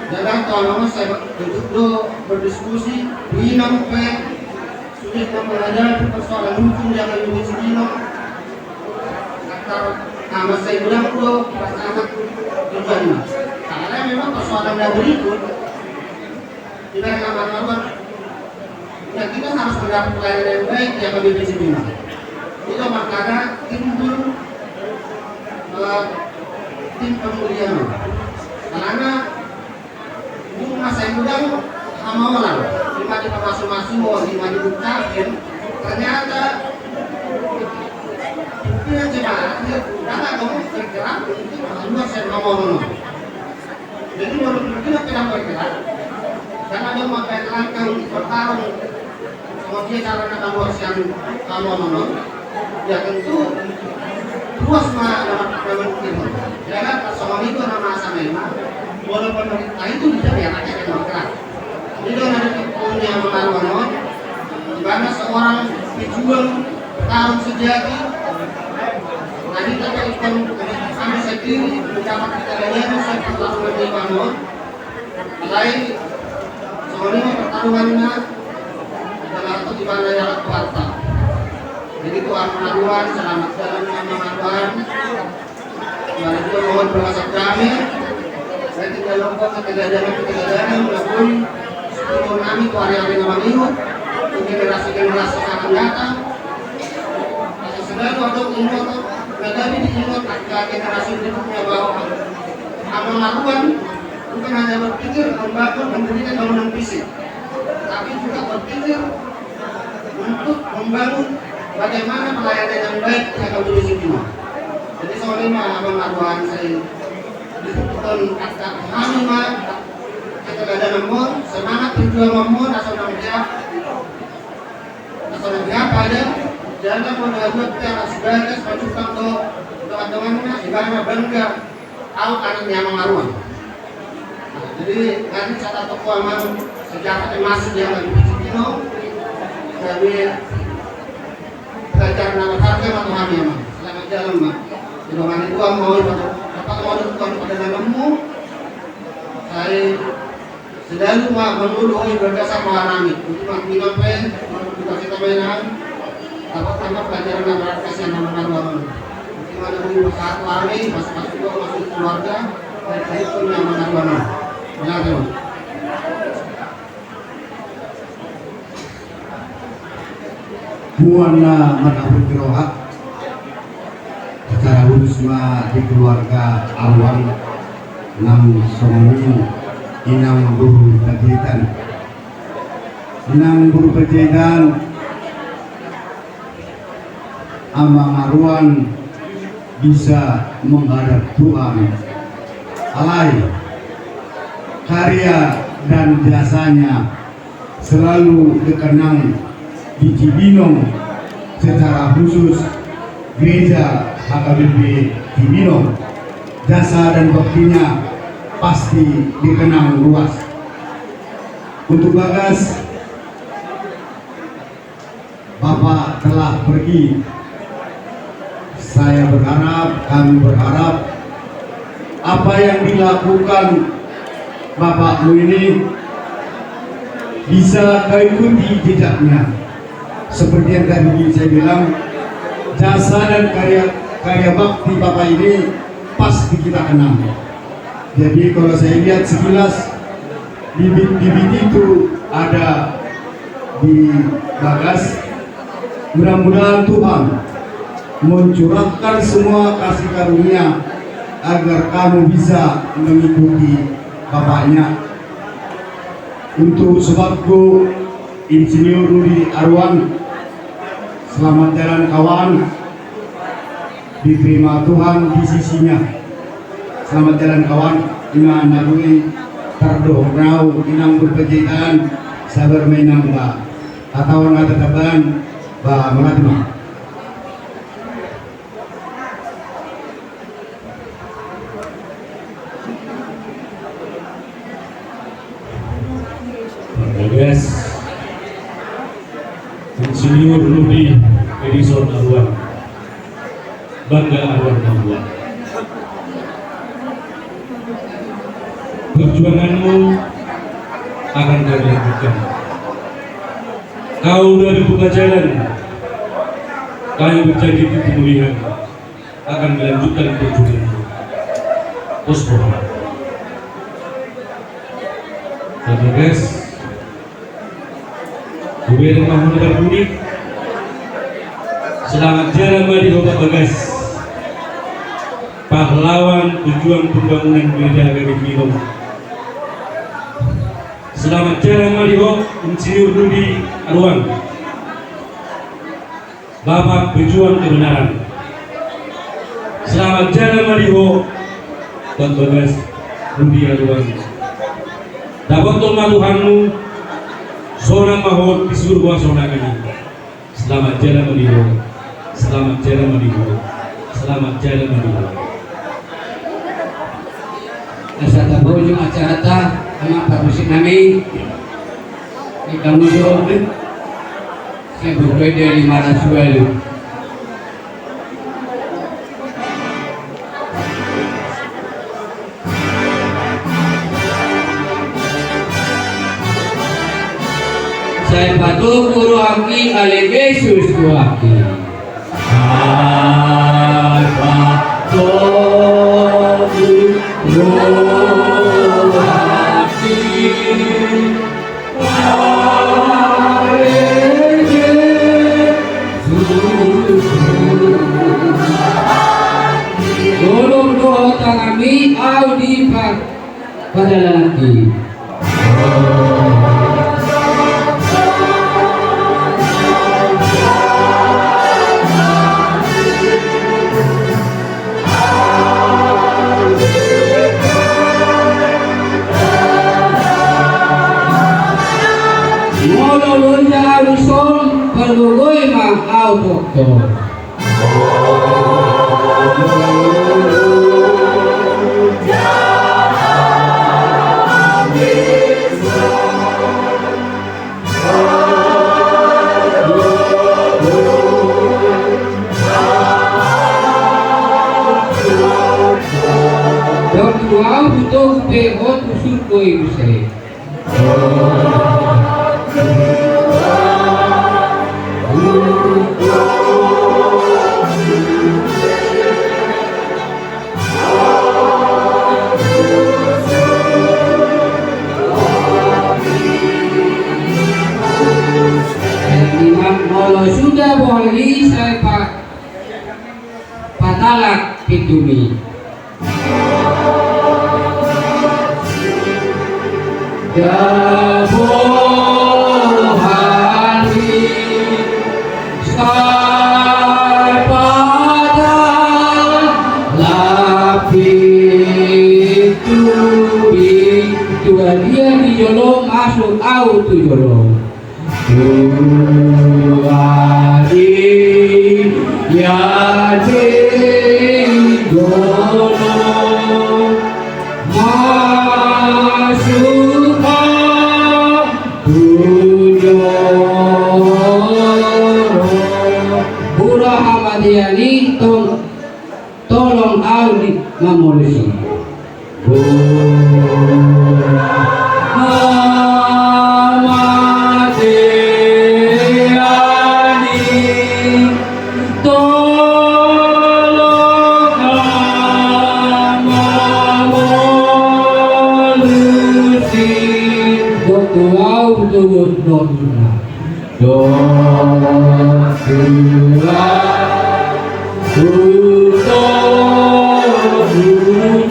Jala tu amang on sai tuk do berdiskusi, di inang pe, sudah memperhadapi persoalan hukum di angka B P C Cibinong. Antar, nah, masa i godang do pasangan tujuanna. Karena memang persoalan na berikut, di dalam amang aruan, ya, kita harus mendapat pelayanan yang baik di angka B P C Cibinong. I do makana timbul, eh, tim pemulihan. Karena dung masa i godang hamaolan, ima dipamasu-masu, ima dibukakin, ternyata pimpinan jemaat, ya, ndang adong bergerak untuk keluar sian hamaolan. Jadi, menurut pimpinan tidak bergerak, ndang adong mangkatai langkah untuk bertarung. Songon dia carana kaluar sian hamaolan on, ya tentu ruas ma na mangkirhon. Ya kan, songon i do na masa memang, molo pemerintah itu bisa ya rakyat yang bergerak. I do na dipikirhon ni amang aruan on, di mana seorang pejuang, petarung sejati, na hita pe ingkon kami sendiri mendapat kita dari siapa tarung di amang aruan on. Alai, songon i ma pertarunganna, adalah tu di mana ia kuat. Jadi tu amang aruan, selamat jalan amang aruan. Mari kita mohon berbahasa kami. Saya tidak lupa ketegajaran-ketegajaran, walaupun sepuluh kami tu hari-hari nama minggu, generasi-generasi yang akan datang. Selalu ada ingat, menjadi diingat, generasi berikutnya bahwa amang aruan bukan hanya berpikir membangun, mendirikan bangunan fisik, tapi juga berpikir untuk membangun bagaimana pelayanan yang baik di angka B P C Cibinong. Jadi, songon i ma amang aruan, sai ditutuphon angka hami ma, angka ketegajaran on, semangat perjuangan on, asa unang dia, asa unang dia pada, jala molo aruan pe anak si Bagas, pajumpang do dongan-donganna, ibana bangga. Au anak ni amang aruan. Nah, jadi nanti catat toko amang, sejarah yang masih dia lagi di sini, no? Jadi pelajaran na berharga ma tu hami, amang. Selamat jalan, amang. Di dongan itu, amang, mau pada, apa, mau pada, pada nanammu. Saya selalu ma mangolu ho di bagasan roha nami. Untuk ma hami pe, untuk kita mainan, dapat tamba pelajaran na berharga sian amang aruan on. Untuk ma hami pasahat hami, masuk-masuk juga masuk keluarga, dan itu ni amang aruan on. Benar, Bang? Mual na marhapus ni roha. Secara khusus ma di keluarga aruan, nang songon i inang boru Panjaitan. Inang boru Panjaitan, amang aruan bisa menghadap Tuhan. Alai, karya dan jasanya selalu dikenang di Cibinong, secara khusus gereja H K B P Cibinong. Jasa dan baktinya pasti dikenang luas. Untuk Bagas, Bapak telah pergi. Saya berharap, kami berharap, apa yang dilakukan bapakmu ini bisa kau ikuti jejaknya. Seperti yang tadi saya bilang, jasa dan karya, karya bakti Bapak ini pasti kita kenang. Jadi, kalau saya lihat sekilas, bibit-bibit itu ada di Bagas. Mudah-mudahan Tuhan mencurahkan semua kasih karunia agar kamu bisa mengikuti bapaknya. Untuk sobatku, Insinyur Rudi Aruan, selamat jalan, kawan. Diterima Tuhan di sisinya. Selamat jalan, kawan. Ima na boi tardohononku, inang boru Panjaitan, sabar ma, inang, ba. Hatahon hata taban, ba, mauliate ma. Rudi Edison Aruan, Bangga Aruan Mambuan. Perjuanganmu akan kami lanjutkan. Kau dari Bukajalan, kami berjanji di pemulihan akan melanjutkan perjuanganmu. Posko. Pak Bagas. Hubereng ma hona parpudi. Selamat jalan ma di ho Pak Bagas. Pahlawan pejuang pembangunan Gereja H K G Pinong. Selamat jalan ma di ho Insinyur Rudi Aruan. Bapak pejuang kebenaran. Selamat jalan ma di ho Pak Bagas Rudi Aruan. Dapothon ma Tuhanmu, sonang ma ho di surgo sonang i. Selamat jalan ma di ho. Selamat jalan ma di ho. Selamat jalan ma di ho. Asa tapaujung acaranta, amang parmusik nami. Hita mujur. Saya berdoa dari lima ratus walu. Sai patubu rohangki, ale Jesus Tuhanki. Sai patubu rohangki. Dolok do tanganmi, ahu di pa-, padalananki. Molo loja ahu dison, pargogoi ma ahu tongtong. Dok tu ahu, hutogu pe ho tu surgo i muse. Molo suda bohal i, sai pa-, patalak pintumi. Bohal i, sai patalak pintumi. Tua dia di jolo, masuk ahu tu jolo. Tuari ya di jolo, masuk ahu tu jolo. Mura hamadian i tong. Tolong ahu di mamolisi. Mura hamadian i, tolong ahu mamolisi. Dohot tu ahu tu dohot tu na. Dohot tu ahu, hutogu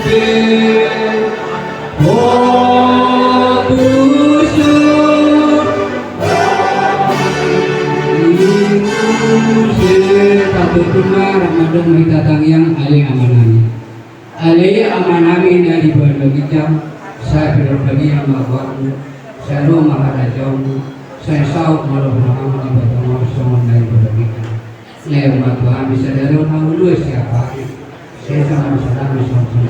pe ho tu surgo i muse. Tatutu ma, rap mandok ma hita tangiang. Ale Amanami. Ale Amanami na di banua ginjang, sai pinarbadia ma goarmu, sai ro ma harajaonmu, sai saut ma lomo ni Debata on songon na di banua ginjang. Lehon ma tu hami sadari on hangoluan siapari, sesa ma dosanami songon na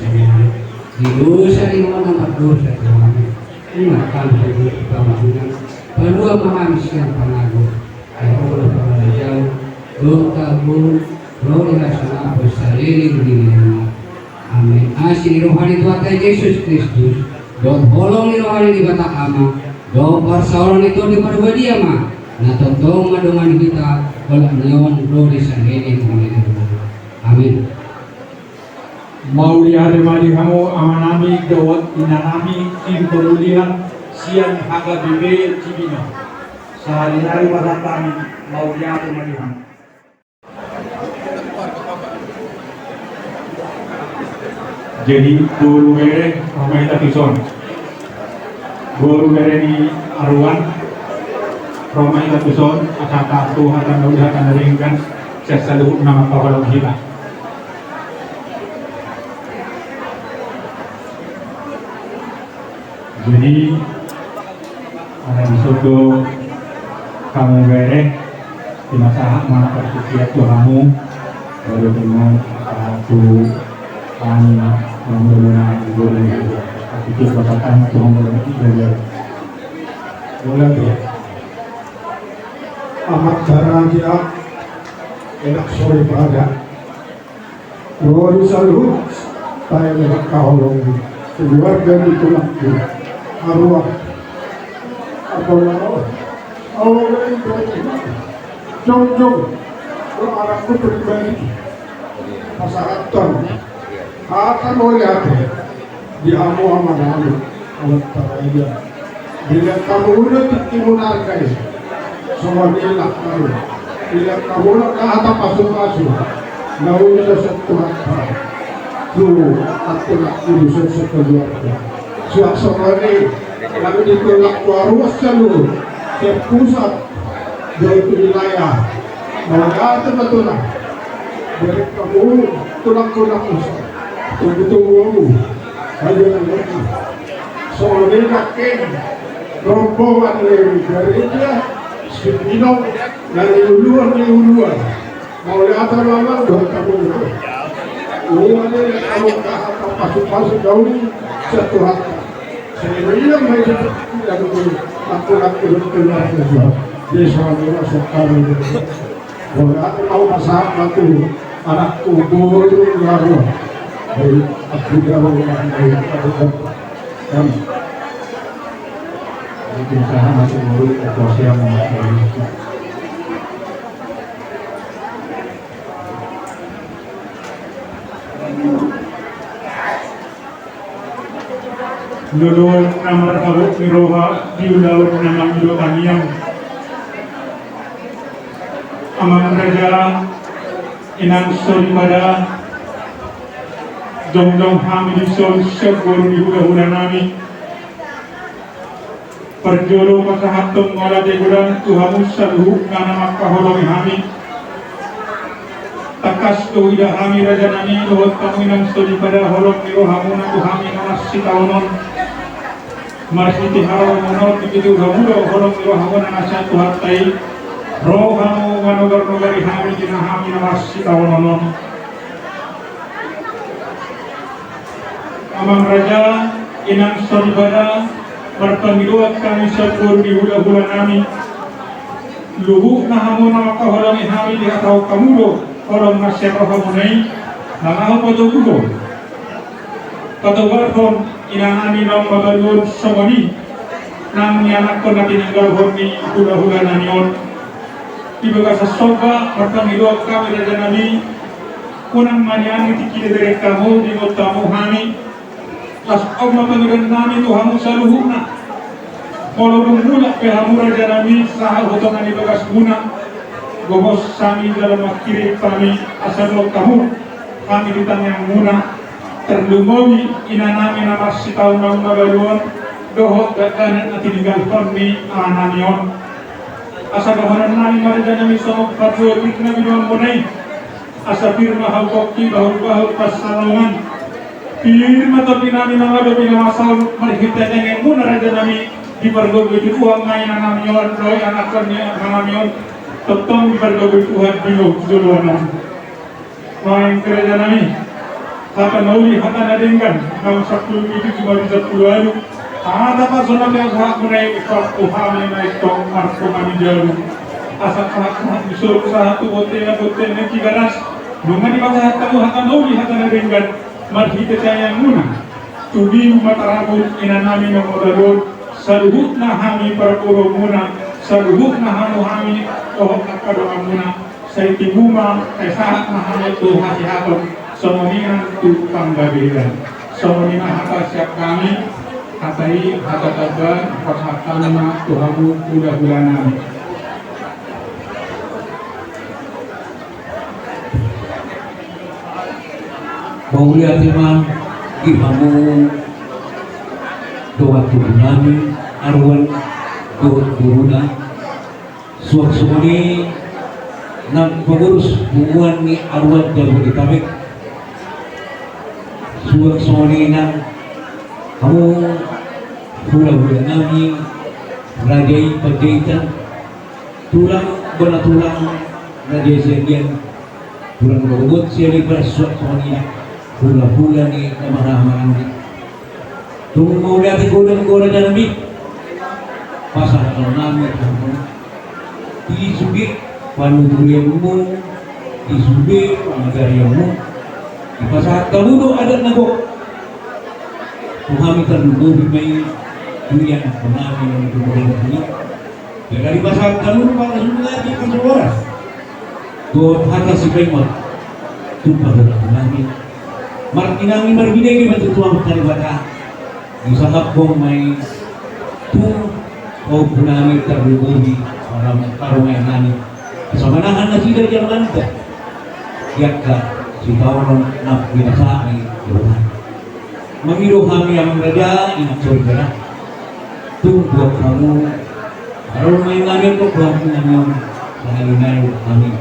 di dosa ni hona na mardosa tu hami. Unang hami togihon tu pangunjunan, palua ma hami sian pangago. Ai Tuhan, Dohot tabon, ro di hasangapon saleleng ni lelengna. Amen. Asi ni roha ni Tuhanta Jesus Kristus, dohot holong ni roha ni Debata Ama, dohot parsaoran ni Tondi Parbadia ma na tongtong mandongani hita, olat ni on ro di saleleng ni lelengna. Amen. Mauliate ma di hamu amanami dohot inanami, di kemuliaan sian H K B P Cibinong. Sahali nari pasahat hami, mauliate ma di hamu. Jadi, boru bere, ro ma hita tuson. Boru bere ni aruan, ro ma hita tuson, asa taat tu hata na uli, hata na denggan, sian saluhut na mangkaholongi hita. Jadi, eh, dison do hamu bere, pinasahat ma partingkian tu hamu, baru dengan, eh, tu hamu, hamu dulu na, dulu na, partingkian pasahat tu hamu dulu na. Boleh tu. Amat taraja, enak sore pada. Ro di saluhut tahe na mangkaholongi, keluarga ni tulangku. Aruan. Apa na ro? Aruan. Jongjong. Ro anakku pribadi. Pasahathon. Hata mauliate. Di hamu amanami, anak taraja. Dilehon hamu tingki na mararga i. Songon i dilehon hamu. Dilehon hamu na hata pasupasu. Na uli do sian Tuhanta. Tu angka tulangku, tu sakeluarga. Suang songon i. Nang di tulangku aruan saluhut. Sian pusat. Dohot tu wilayah. Mauliate ma tulang. Dilehon hamu tulang, tulang pusat. Tunggu-tunggu hamu. Ayo, ayo. Songon i nangkin rombongan ni gereja Cibinong na niuluan, niuluan. Mauliate ma tulang, dohot hamu. Ua ni hamu angka pasupasu na uli sian Tuhanta. Sehingga ia menjadi yang aku, aku, aku, aku, aku, aku, dia selalu masuk kami. Boleh aku mau masak batu, anakku boru baru. Hei, aku jauh yang baik, aku dapat. Kan. Mungkin sana masih baru, aku siap mau. Loloan na marhabot ni roha di ulaon na mangido tangiang. Amang raja, inang soripada, jongjong hami dison sian boru ni hulahulanami. Parjolo pasahathon mauliate godang tu hamu saluhutna na mangkaholongi hami. Tangkas do huida hami rajanami dohot hamu inang soripada holong ni rohamuna tu hami na marsitaonon. Marhite haroronmuna on dipatudu hamu do holong ni rohamuna na sian Tuhanta i. Ro hamu manogarnogari hami di na hami na marsitaonon on. Amang raja, inang soripada, marpangidoan hami sian boru ni hulahulanami. Luhutna hamu na mangkaholongi hami, dihatahon hamu do holong na sian rohamuna i, mangaho patoguhon. Patoguhon inanami naung mabalu on songon i nang nianakhon na tininggalhon ni hulahulanami on. Di bagasan somba marpangidoan hami rajanami, unang ma nian di tingki na dibereng hamu, diingot hamu hami. Laos on ma pangidoannami tu hamu saluhutna. Molo dung mulak pe hamu rajanami sahat tu tonga ni bagasmuna, gomos hami jala manghirim hami asa dohot hamu hami di tangiangmuna. Tarlumobi inanami na marsitaonon naung mabalu on dohot dakdanak na tininggalhon ni amanami on. Asa dohononnami ma rajanami songon pargogoan na binoanmuna i. Asa pir ma hamu pongki, bahulbahul pansalongan. Pir ma tondinami mangadopi na masa on marhite tangiangmuna rajanami, dipargogoi Tuhan ma inanami on dohot anakhon ni amanami on. Tongtong dipargogoi Tuhan di joloan on. Nuaeng pe rajanami, hata na uli, hata na denggan, naung sampulu pitu jumadi sampulu ualu, hata parsonalian sahatmuna i, pasahat hami na ingkon marhite hami jabu. Asa sahat-sahat ni solu sahat tu bontena-bontena Tigaras. Nunga dipasahat hamu hata na uli hata na denggan marhite tangiangmuna. Tumibu ma tarabut inanami na mauliate on, saluhutna hami parboruonmuna, saluhutna hamu hami dohot angka donganmuna. Sai tibu ma, sai sahat ma hami tu hasehaton, songon i nang tu panggabean. Songon i ma hata sian hami, hata i, hata tamba, pasahat hami ma tu hamu hulahula nami. Mauliate ma di hamu dongan tubu nami, aruan dohot boruna. Suang songon i nang pengurus punguan ni aruan Jabodetabek. Suang songon i nang hamu hulahula nami, raja i Panjaitan, tulang bona tulang, raja i Siagian, tulang bona tulang, raja i Siagian, suang songon i nang hulahula ni na marhahamaranggi. Tung mauliate godang do raja nami. Pasahaton nami tu hamu di sude panuturianmu, di sude pangajarianmu, dipasahat hamu do adat na gok. Tu hami tarlumobi ma i tu ianakhon nami na marhahamaranggi. Jala dipasahat hamu do pangasuna di pasohoran dohot hata sipaingot tu panggabean nami. Martinangi marbinege ma tu Tuhanta Debata. Disahaphon ma i tu pahompu nami tarlumobi parumaen nami, asa manahan nasida di amanta di angka sitaonon na pinasahana i. Mangido hami amang raja, inang soripada, tung buat hamu, arumaen nami, pahompu nami on, sahali nai hami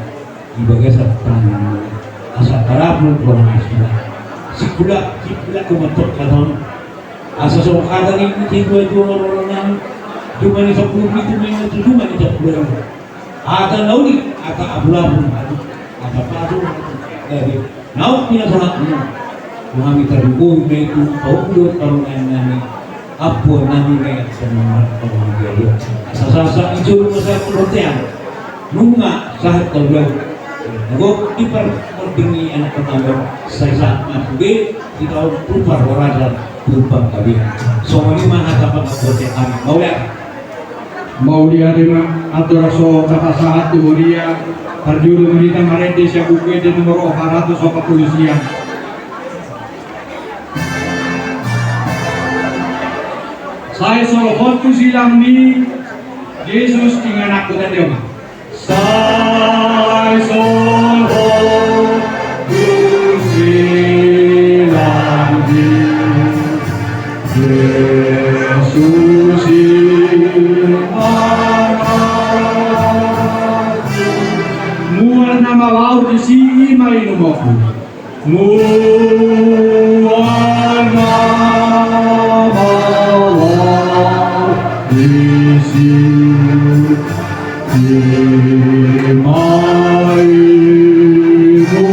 di bagasan tangan, asa tarapul tu anak suda. Sipulak, sipulak tu mantok katon. Asa songon hata ni situa-tua marorong nami, jumani sampulu pitu, jumani sampulu ualu. Hata na uli, hata apul-apul, hata pasu, gabe naung pinasahatmu. Hami tarlumobi ma i tu pahompu dohot parumaen nami, ampuan nami ma i, asa mangarap panggabean. Asa sahat-sahat ni solu ma sahat tu bontean. Nunga sahat tu ulaon na gok di parmonding ni anakhon nami on, sai sahat ma sude sitaonon tu parhorasan tu panggabean. Songon i ma hata pangamboan sian hami. Mauliate. Mauliate ma. Andorang so tapasahat tu huria, parjolo ma hita marende sian Buku Ende nomor opat ratus opat pulu sia. Sai solhot tu silang ni Jesus, inganan hutanda ma. Sai solhot tu silang ni Jesus, inganan. Mual na malaut disi, i ma inumonku. Mual na malaut disi, i ma inumonku.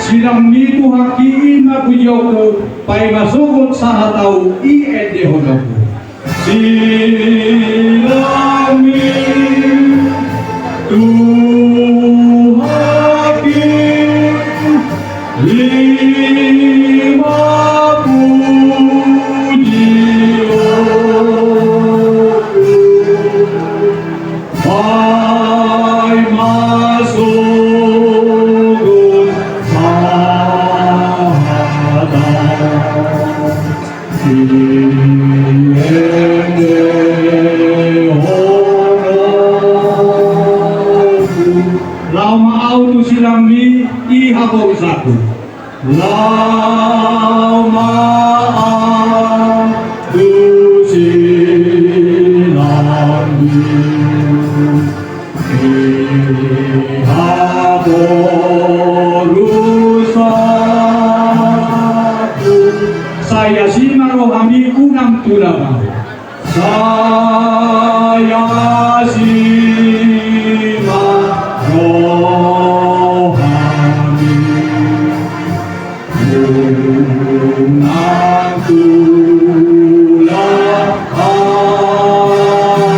Silang ni Tuhan, i ma pujionku, paima sogot sahat ahu, i endehononku. Silang ni Tuhan, i ma pujionku, paima sogot sahat ahu. Laho ma ahu tu silang ni, i haporusanku. Laho ma ahu tu silang ni, i haporusanku. Sai asi ma rohami, unang tulang ahu. Sai asi ma rohami, unang tulang ahu.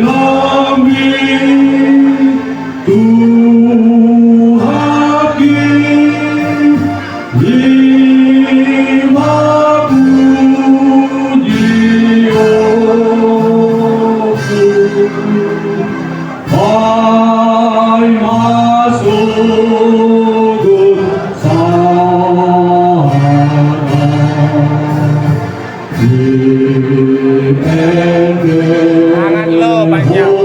Amin. Tuhan ki lima puji oku. Ai masuk sahara. Tangan lo panjang.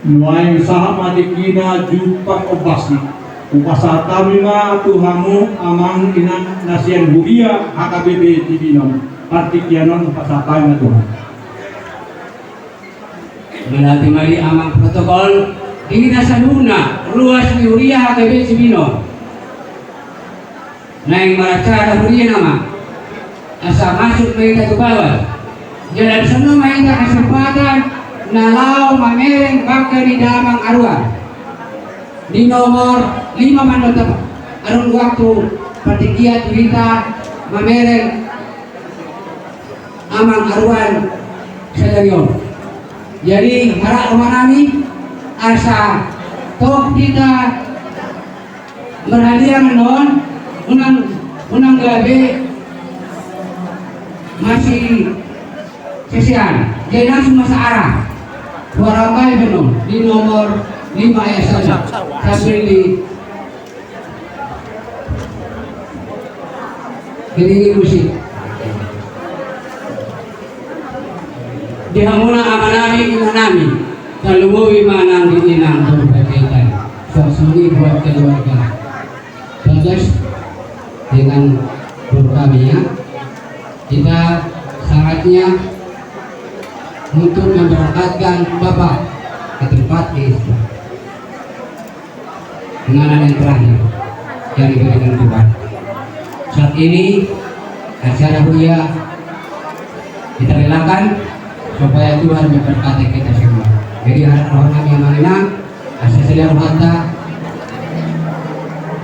Nuaeng sahat ma tingkina jumpang ombasna. Hupasahat hami ma tu hamu amang inang na sian huria H K B P Cibinong. Partingkian on hupasahat hami ma tu hamu. Mauliate ma di amang protokol, di hita saluhutna ruas ni huria H K B P Cibinong. Naeng maracara huria nama, asa masuk ma hita tu bagas. Jala dison ma hita kesempatan na laho mamereng bangga ni damang aruan. Di nomor lima mandok tapa. Adong waktu partingkian tu hita mamereng amang aruan sadari on. Jadi harap roha nami asa tok hita marhadiangan on, unang, unang gabe masisesean. Jadi langsung ma sa arah. Huarahon ma i benon di nomor lima ayat sada. Sambil di Jadi ini musik. Di hamuna amanami, inanami, tarlumobi ma nang di inang boru Panjaitan. Suksuk ni buat keluarga. Bagas dengan boru kami ya. Kita saatnya untuk memberangkatkan Bapak ke tempat di Inganan yang terakhir yang diberikan Tuhan. Saat ini acara huria kita relakan supaya Tuhan memberkati kita semua. Jadi harap roha nami amang inang, asa sada rohanta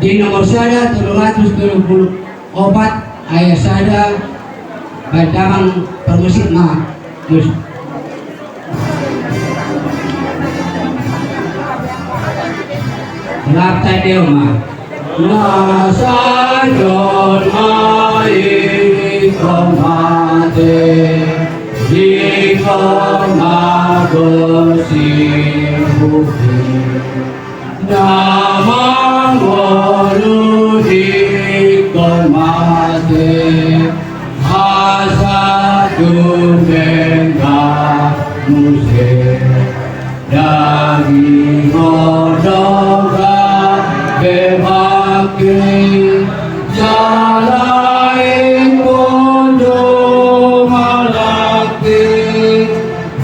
di nomor sada tolu ratus tolu puluh opat ayat sada, baen damang parmusik ma. Terus. Lap tai deo ma. Na sadon ma ingkon mate, ingkon ma gosip buku. Na mangolu ingkon mate, asa tung denggan muse. Daging godang gabe bangke, jala ingkon do malangke.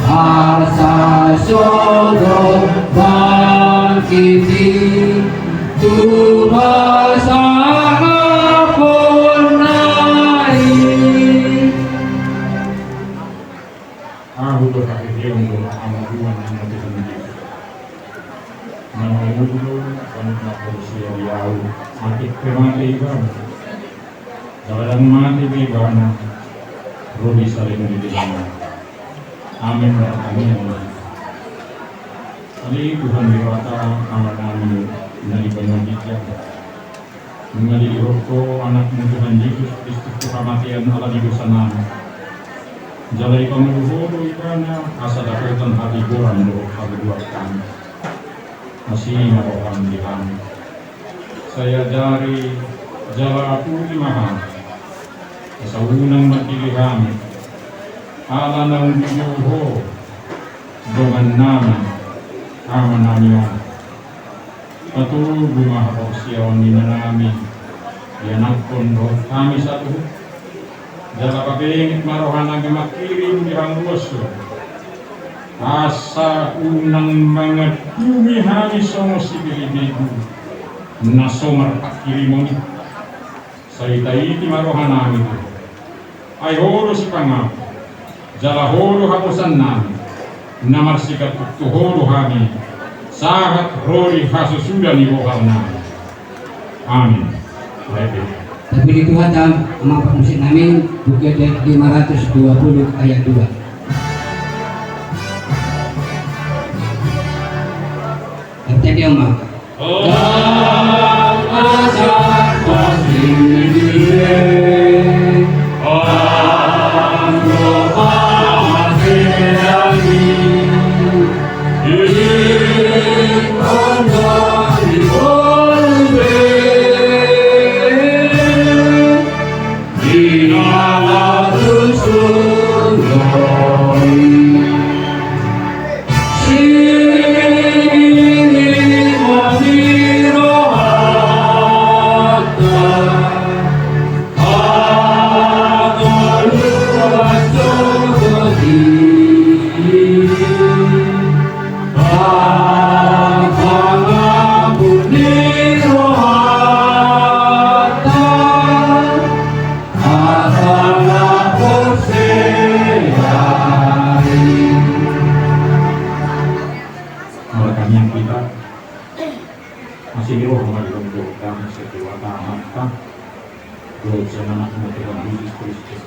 Asa sogot bangkiti tu pasangaponna i. Ahu do haheheon dohot hamagoan ni na Tuhan Jesus. Na mangolu do, ganup na porsea di ahu, atik pe mate ibana. Jala ndang mate be ibana, ro di salelenglelengna. Amen. Martangiang ma hita. Ale Tuhan Debata, Amanami na di banua ginjang, nunga dilehon Ho Anakmu Tuhan Jesus Kristus tu hamatean ala ni dosanami. Jala dipangolu Ho do ibana asa dapotan hagogoon dohot hagoluan hami. Asi ma roham di hami. Sai ajari jala apuli ma hami, asa unang mandele hami, ala naung dijou Ho dongannami, Amanami on. Patogu ma haporseaon ni inanami, ianakhon dohot hami saluhut. Jala pabenget ma rohanami mangkirim di hamu ruas on, asa unang mangadungi hami songon sibelebegu na so marpangkirimon i. Sai taiti ma rohanami tu Ho. Ai Ho do sipangapul, jala Ho do haposannami, na marsikatutu tu Ho do hami, sahat ro di hasusuda ni rohanami. Amin. Baik, baik. Tapi di Tuhanta, amang parmusik nami, buku lima ratus dua puluh ayat dua. Yang tadi, amang. Martamiang hita, asi ni roha ma di roha ni Debata, Debata Amanta, dohot sian Anakna Tuhan Jesus Kristus.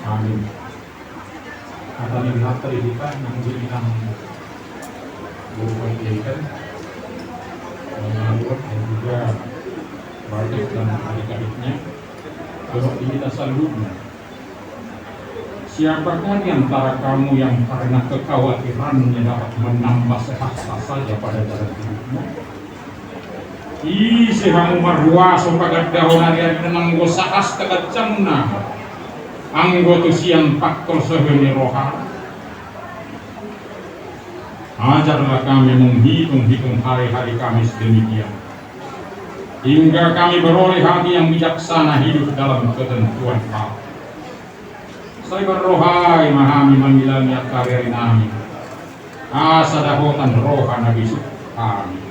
Amin. Hata ni Debata di hita, nang di inang boru pandita, mengaluat dan juga Bardes dan adik-adiknya, dohot di hita saluhutna. Siapakah di antara kamu yang karena kekhawatirannya dapat menambah sehasta saja pada jalan hidupnya? Ise hamu marhuaso pagandahon ari-arina nang anggo sahasta ganjangna, anggo tusi pangkorsohon ni roha? Ajarlah kami menghitung-hitung hari-hari kami sedemikian, hingga kami beroleh hati yang bijaksana hidup dalam ketentuan-Mu. Sai marroha ma hami mangilami angka ari-arinami, asa dapotan roha na bisuk hami.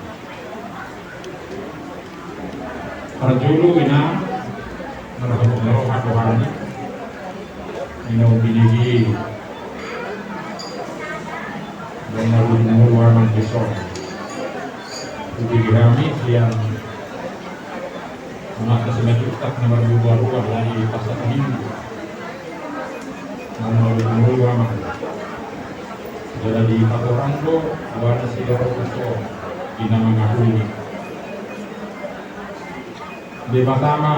Parjolo, Inang, marhobas ni roha tu hami, Inang Binege, dan na uli ni ngolu Amang Dison. Hubege hami sian Amanta Simanjuntak na marrua-rua di Pasar Minggu. Nang na uli ni ngolu Amang, jala dipatorang do goarna sigarotus on di na mangapuli. Debata ma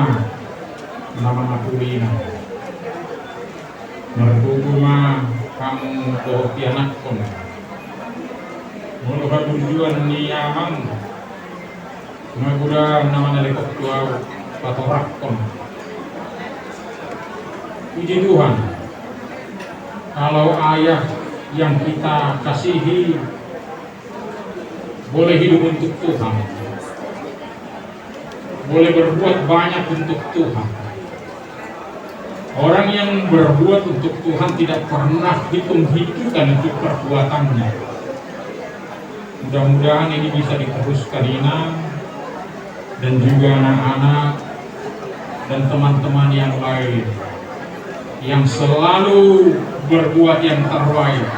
na mangapulina. Margogo ma hamu dohot ianakhon. Molo haburjuon ni Amang, magodang na manalehon tu ahu, patoranghon. Puji Tuhan, kalau ayah yang kita kasihi boleh hidup untuk Tuhan, boleh berbuat banyak untuk Tuhan. Orang yang berbuat untuk Tuhan tidak pernah hitung-hitungan untuk perbuatannya. Mudah-mudahan ini bisa diteruskan Inang dan juga anak-anak dan teman-teman yang lain yang selalu berbuat yang terbaik.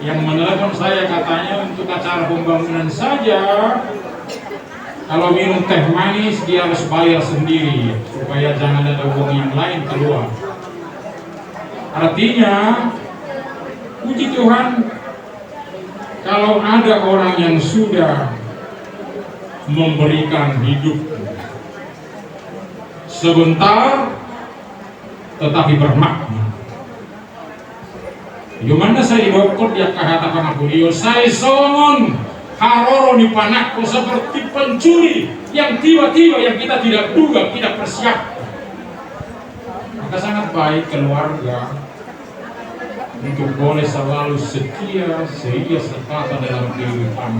Yang menelepon saya katanya untuk acara pembangunan saja, kalau minum teh manis dia harus bayar sendiri, supaya jangan ada uang yang lain keluar. Artinya, puji Tuhan, kalau ada orang yang sudah memberikan hidup sebentar tetapi bermakna. Ido ma na sai didokkon di angka hata pangapulion, sai songon haroro ni panangko, seperti pencuri yang tiba-tiba, yang kita tidak duga, tidak persiapkan. Maka sangat baik keluarga untuk boleh selalu setia, seia, setata dalam kehidupan.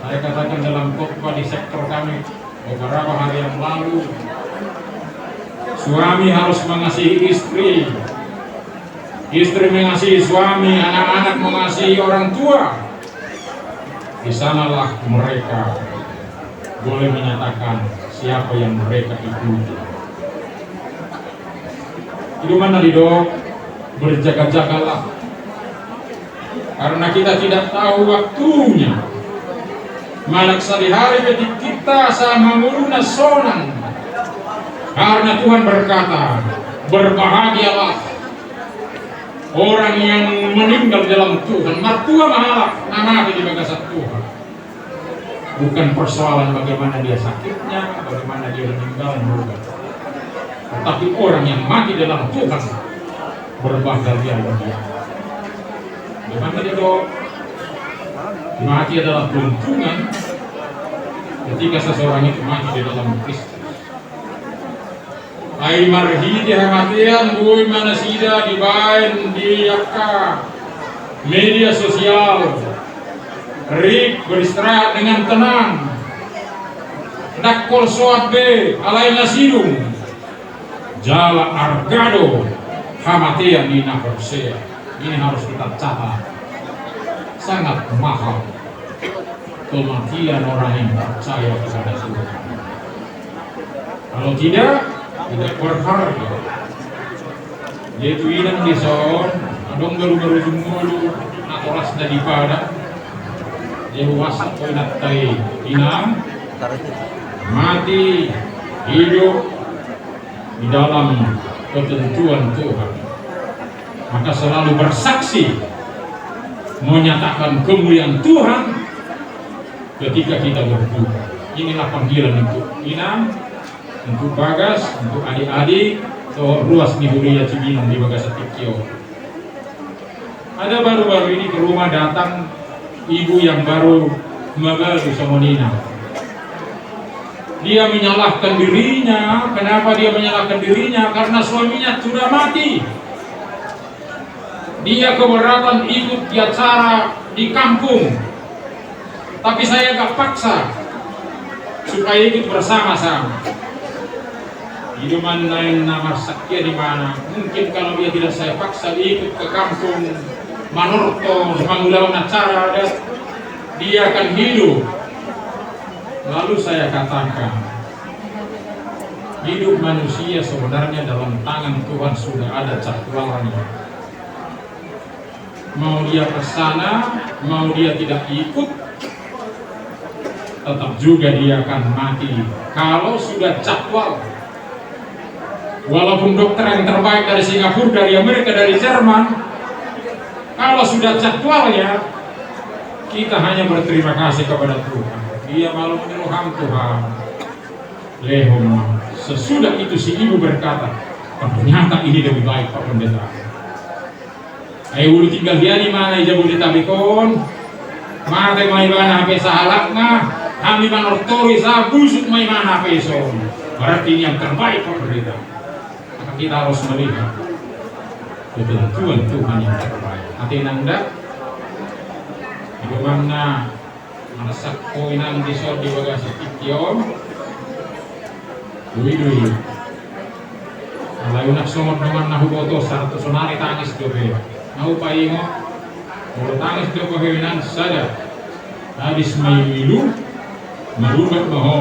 Saya katakan dalam khotbah di sektor kami beberapa hari yang lalu, suami harus mengasihi istri, istri mengasihi suami, anak-anak mengasihi orang tua. Di sanalah mereka boleh menyatakan siapa yang mereka ikuti. Ido ma na didok, berjaga-jagalah. Karena kita tidak tahu waktunya. Manang sadihari pe tingkinta asa mangolu na sonang. Karena Tuhan berkata, "Berbahagialah orang yang meninggal dalam Tuhan." Martua ma halak na mate di bagasan Tuhan. Bukan persoalan bagaimana dia sakitnya, bagaimana dia meninggal, bukan. Tetapi orang yang mati dalam Tuhan, berbahagialah dia. Bagaimana dia, dok? Mati adalah keuntungan ketika seseorang itu mati di dalam Kristus. Ai marhite hamatean boi ma nasida dibaen di angka media sosial. Rik, beristirahat dengan tenang. Ndang holsoan be, alai na sidung. Jala arga do hamatean ni na porsea. Ini harus kita catat. Sangat mahal kematian orang yang percaya kepada Tuhan. Kalau tidak, tidak berharga. Jadi tu inang dison, adong baru-baru jumolo, natoras dari pada. Dia huasa ko inang tai, inang, mati, hidup, di dalam ketentuan Tuhan. Maka selalu bersaksi, menyatakan kemuliaan Tuhan ketika kita berdoa. Inilah panggilan untuk inang, untuk bagas, untuk adik-adik, untuk ruas ni huria Cibinong di bagasan tingki on. Ada baru-baru ini ke rumah datang ibu yang baru mabalu songon inang. Dia menyalahkan dirinya. Kenapa dia menyalahkan dirinya? Karena suaminya sudah mati. Dia keberatan ikut di acara di kampung. Tapi saya agak paksa supaya ikut bersama-sama. Idoman lain na marsakia di mana, mungkin kalau dia tidak saya paksa ikut ke kampung, manortor, mangulahon acara adat, dia akan hidup. Lalu saya katakan, hidup manusia sebenarnya dalam tangan Tuhan sudah ada jadwalnya. Mau dia ke sana, mau dia tidak ikut, tetap juga dia akan mati. Kalau sudah jadwal, walaupun dokter yang terbaik dari Singapura, dari Amerika, dari Jerman, kalau sudah jadwalnya, kita hanya berterima kasih kepada Tuhan. Dia malu menyeruham Tuhan. Lehon ma. Sesudah itu si ibu berkata, "Ternyata ini lebih baik, Pak Pendeta." Ai ulu tinggal dia di mana ija boleh tabekon. Mate ma ibana hape sahalakna, hami manortori sa busuk ma ibana hape ison. Berarti ini yang terbaik, Pak Pendeta. Maka kita harus melihat ketentuan Tuhan yang terbaik. Hati nanda, di mana Manasakko inang dison di bagasan tingki on. Dui, dui. Alai unang songon dongan na huboto, sahat tu sonari tangis dope. Na hupaingot, molo tangis dope ho inang sada. Habis ma ilu, marubat ma ho,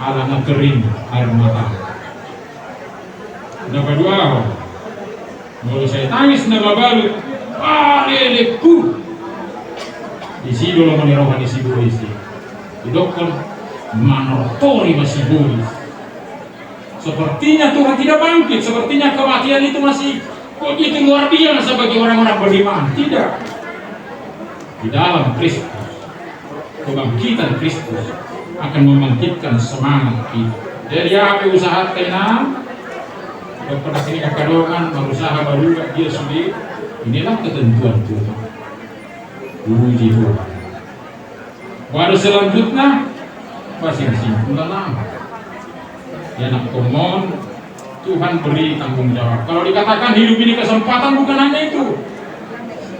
ala na kering air mata. Na paduahon, molo sai tangis na mabalut, alelengku. Disi do lomo ni roha ni sibolis i. Didokkon, manortori ma sibolis. Sepertinya Tuhan tidak bangkit, sepertinya kematian itu masih begitu luar biasa bagi orang-orang beriman. Tidak. Di dalam Kristus, kebangkitan Kristus akan membangkitkan semangat kita. Jadi, apa usaha tenang? Dokter sini kakadongan, berusaha baru dia sudah. Inilah ketentuan Tuhan. Puji Tuhan. Baru selanjutnya, masing-masing. Udah lama. Ya, nak komon, Tuhan beri tanggung jawab. Kalau dikatakan hidup ini kesempatan, bukan hanya itu.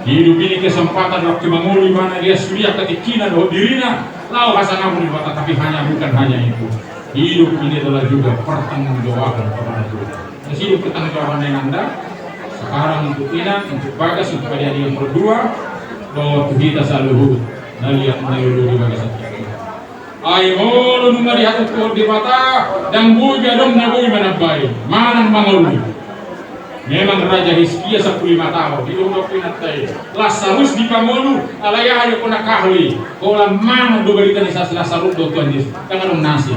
Hidup ini kesempatan waktu mangolu ibana dia sudah ketikina dohot dirina. Lau hasangapon ibana, tapi hanya, bukan hanya itu. Hidup ini adalah juga pertanggungjawaban kepada Tuhan. Jadi hidup pertanggungjawaban yang anda sekarang untuk inang, untuk bagas, untuk adik-adik yang berdua, bahwa kita selalu na liat na iulu di bagasan. Ai molo nunga dihatop tu Debata, ndang boi be adong na boi manambai manang mangolu. Memang Raja Hizkia sampulu lima taon, didok-dok inanta i, Lasarus dipangolu, alai aha do hona kaholi? Holan mangan do barita ni si Lasarus, dohot Tuhan Jesus. Ndang adong nasi.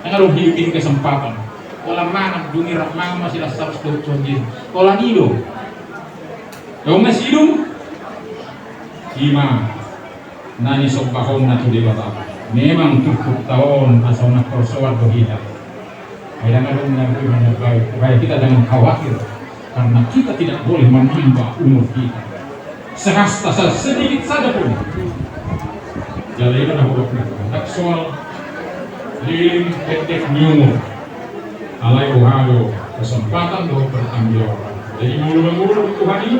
Ndang adong hidup ini kesempatan. Holan mangan, dung i rap mangan ma si Lasarus dohot Tuhan Jesus. Holan i do. Dong na sidung. Ima na nisombahonna tu Debata. Memang turpukta on asa unang persoal do hita. Ai ndang adong na boi manyabai, supaya kita jangan khawatir, karena kita tidak boleh menambah umur kita. Sehasta sa-, sedikit saja pun. Jala i ma na hudok na, ndang soal leleng pendek ni umur. Alai boha do, kesempatan do bertanggung jawab. Jadi molo mangolu di Tuhan i,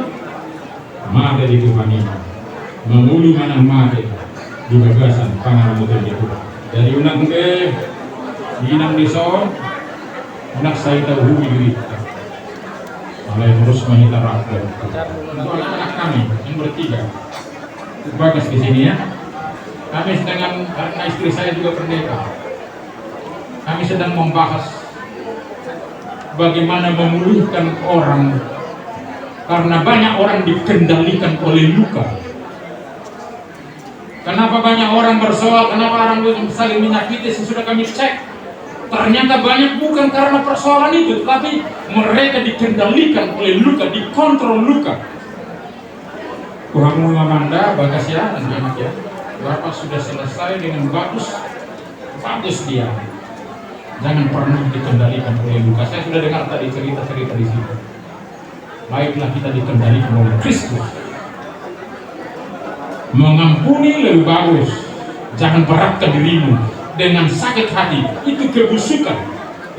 mate di Tuhan i. Mangolu manang mate di bagasan pangaramotion ni Tuhan. Jadi unang be, inang dison, unang sai tauhupi diri. Alai terus ma hita rap. Untuk anak-anak kami yang bertiga, Bagas di sini ya. Kami sedang, karena istri saya juga pendeta. Kami sedang membahas bagaimana memulihkan orang, karena banyak orang dikendalikan oleh luka. Kenapa banyak orang bersoal, kenapa orang itu saling menyakiti, sesudah kami cek, ternyata banyak bukan karena persoalan itu, tetapi mereka dikendalikan oleh luka, dikontrol luka. Tuhanmu Amanda, Bagas ya, anak-anak ya. Bapak sudah selesai dengan bagus, bagus dia. Jangan pernah dikendalikan oleh luka. Saya sudah dengar tadi cerita-cerita di sini. Baiklah kita dikendalikan oleh Kristus. Mengampuni lebih bagus. Jangan beratkan dirimu dengan sakit hati. Itu kebusukan.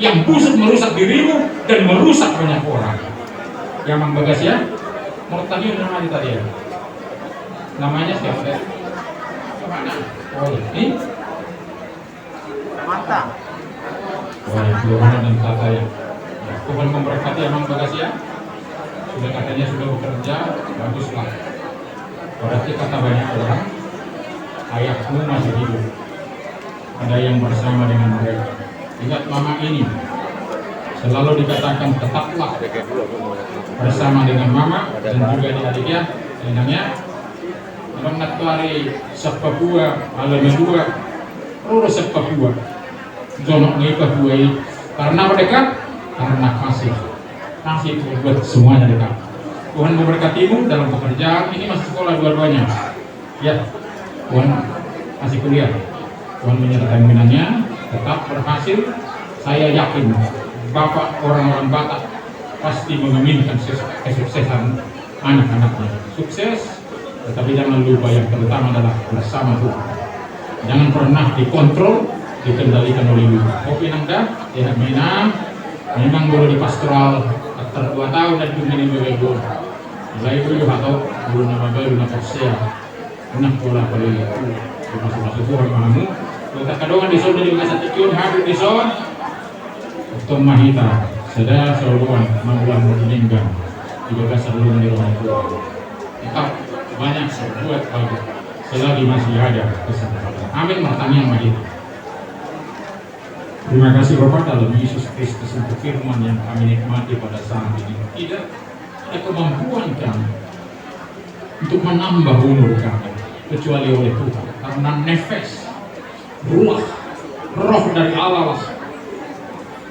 Yang busuk merusak dirimu dan merusak banyak orang. Ya, Mang Bagas ya. Menurut tadi namanya tadi ya. Namanya siapa ya? Mana? Oh, ini. Mantap. Wah, Yohana dan Tata ya. Ya, Tuhan memberkati Amang Bagas ya. Sudah katanya sudah bekerja, baguslah. Berarti kata banyak orang, ayahmu masih hidup. Ada yang bersama dengan mereka. Ingat mama ini. Selalu dikatakan tetaplah bersama dengan mama dan juga adik-adik ya, inang ya. Memang nantuari siap Papua, ala madua, roro siap Papua. Jonok ni Papua i. Karena apa dekat? Karena kasih. Kasih itu buat semuanya dekat. Tuhan memberkatimu dalam pekerjaan. Ini masih sekolah dua-duanya. Ya, Tuhan masih kuliah. Tuhan menyertai minanya, tetap berhasil. Saya yakin Bapak orang-orang Batak pasti menginginkan ses-, kesuksesan anak-anaknya. Sukses, tetapi jangan lupa yang pertama adalah bersama Tuhan. Jangan pernah dikontrol, dikendalikan oleh luka. Oke, nang dah, ya, memang, memang boleh di pastoral, ter dua tahun dan dunia ini boleh. Mulai dulu, atau belum nama baru, nama persia. Unang pola pala i, dipasu-pasu Tuhan ma hamu. Molo tung adong di son, di bagasan tingki on, hadir di son. Tong ma hita sada saoloan mangulahon denggan di bagasan lorong ni roha ni Tuhan. Tetap banyak berbuat baik selagi masih ada kesempatan. Amin. Martangiang ma hita. Terima kasih Bapa, dalam Yesus Kristus, untuk firman yang kami nikmati pada saat ini. Tidak ada kemampuan kami untuk menambah umur kami, kecuali oleh Tuhan. Karena nefes, ruah, roh dari Allah lah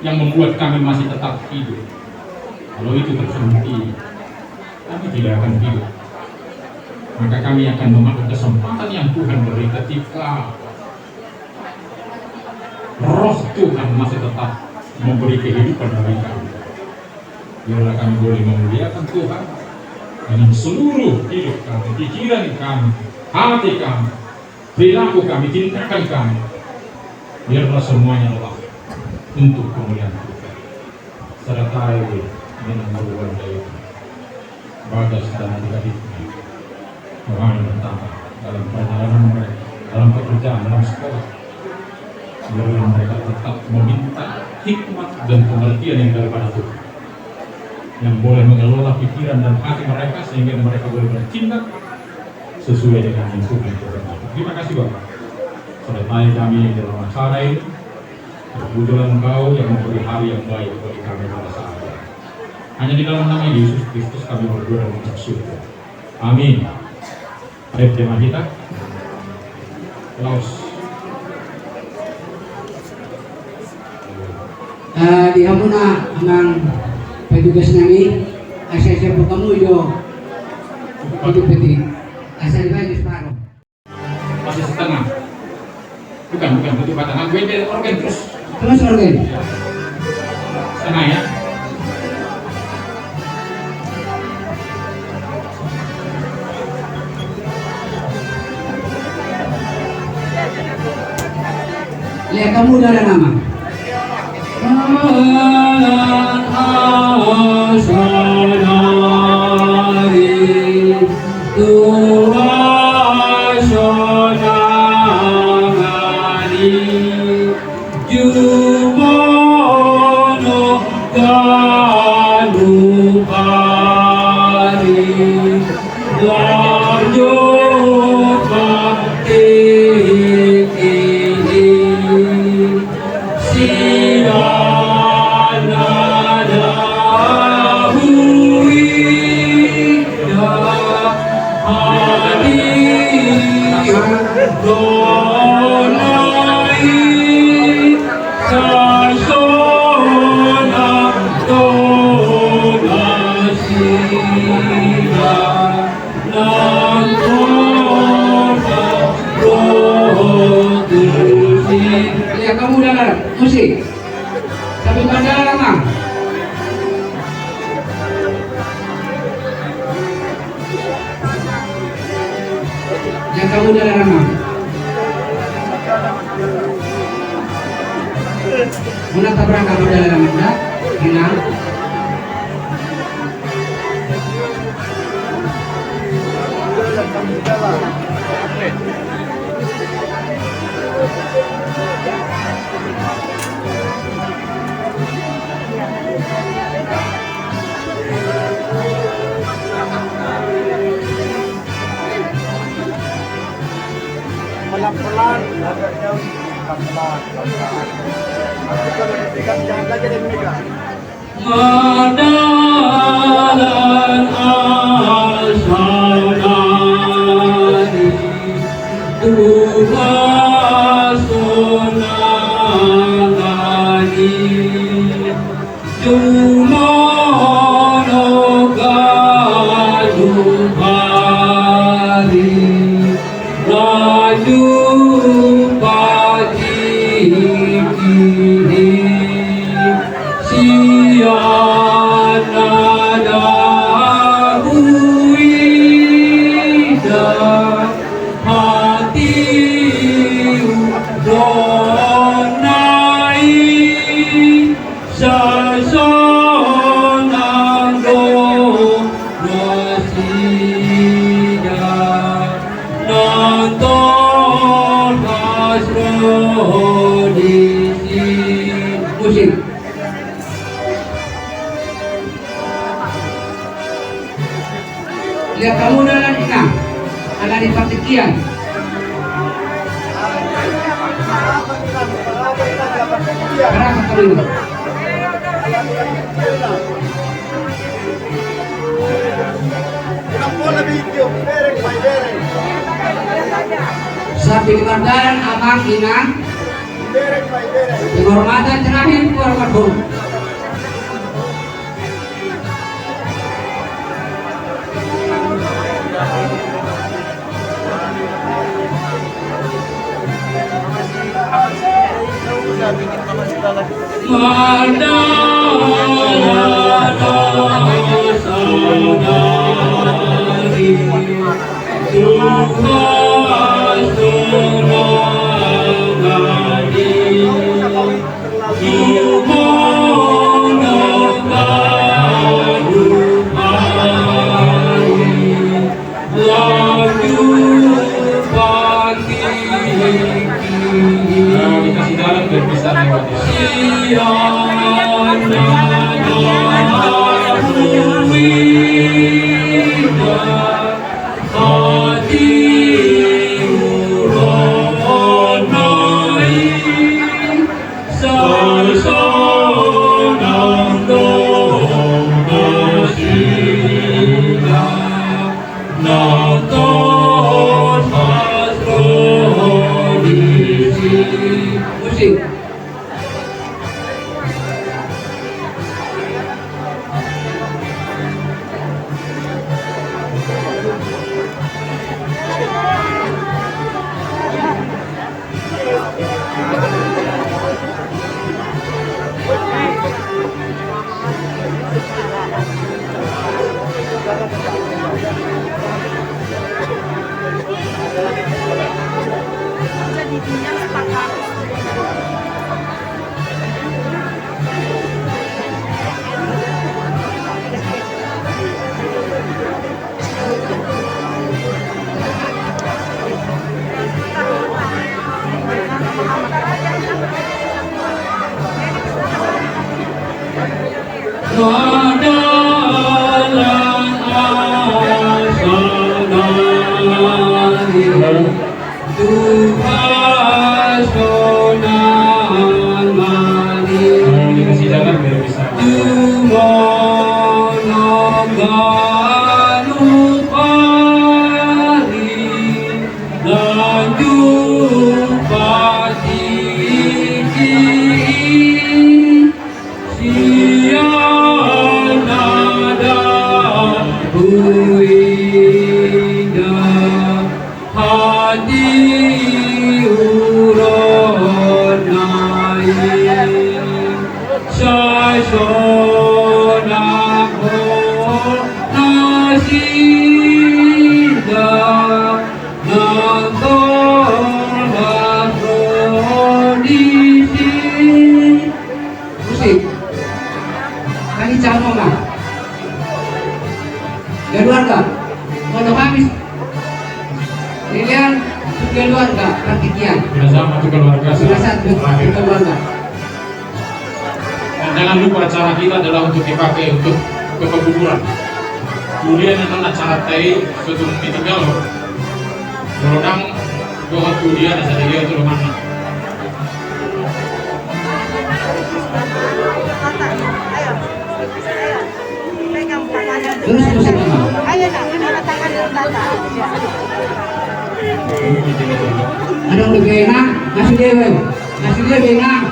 yang membuat kami masih tetap hidup. Kalau itu terhenti, kami tidak akan hidup. Maka kami akan memakai kesempatan yang Tuhan beri ketika Roh Tuhan masih tetap memberi kehidupan bagi kami. Biarlah kami boleh memuliakan Tuhan dengan seluruh hidup kami, pikiran kami, hati kami, perilaku kami, tindakan kami. Biarlah semuanya adalah untuk kemuliaan Tuhan. Sertai dengan keluarga itu. Bagas dan adik-adiknya. Tuhan bertambah dalam perjalanan mereka, dalam pekerjaan, dalam sekolah. Biarlah mereka tetap meminta hikmat dan pengertian yang daripada Tuhan, yang boleh mengelola pikiran dan hati mereka sehingga mereka boleh bertindak sesuai dengan yang Tuhan kehendaki. Terima kasih Bapak. Sertai kami dalam acara ini. Terpujilah Engkau yang memberi hari yang baik bagi kami pada saat ini. Hanya di dalam nama Yesus Kristus kami berdoa dan mengucap syukur. Amin. Baik, terima kita. Laos. Eh, di hamuna amang petugas nami, asa siap kamu jo. Peti-peti. Asa dibaca separuh. Masih setengah. Bukan, bukan, bukan patah. Nah, gue organ terus. Terus organ. Setengah ya. Lihat kamu udah ada nama. Dalan asa nari tua sonang ari, jumono ganup ari, laju pati Sian na dahuida hatiuna i, sasonang do nasida. Lihat kamu udah ada musik. Tapi bandara mah. Lihat kamu udah ada mah. Muna tabraka modal anak muda, Inang. Pelan-pelan, agak jauh. Pelan-pelan, pelan-pelan. Nanti kalau dipegang, jangan lagi ada yang megang. Dalan asa nari tua sonang ari, jumono ganup ari, laju pati i, sian na dahuida hatiuna i, sasonang do nasida, nang tolhas ro disi. Musik. Lihat kamu dalan, Inang, ala di partingkian. Berapa kali? Sambil mardalan, Amang, Inang. Penghormatan terakhir, penghormatan. Nah, dikasih jalan biar bisa lewat, ya. Adalah asa nari. Tuhan sonang nari. Ayo, dikasih jalan biar bisa. Dumono ganup ari, lanjut patiki. Sian na dang huida hatiuron nai, sai sonang ho nasida nang tolhas ro disi. Musik. Kami canggung, Bang. Keluarga. Foto habis. Lilian, keluarga, pertikian. Sudah sama tu keluarga. Sudah satu, keluarga. Dan jangan lupa, acara kita adalah untuk dipakai untuk kepenguburan. Kemudian, acara tai sebelum ditinggal, molo dang dohot tu dia na sadia tu rumahna. Terus, terus, terus. Ada udah bena, masih dewe. Masih dewe bena.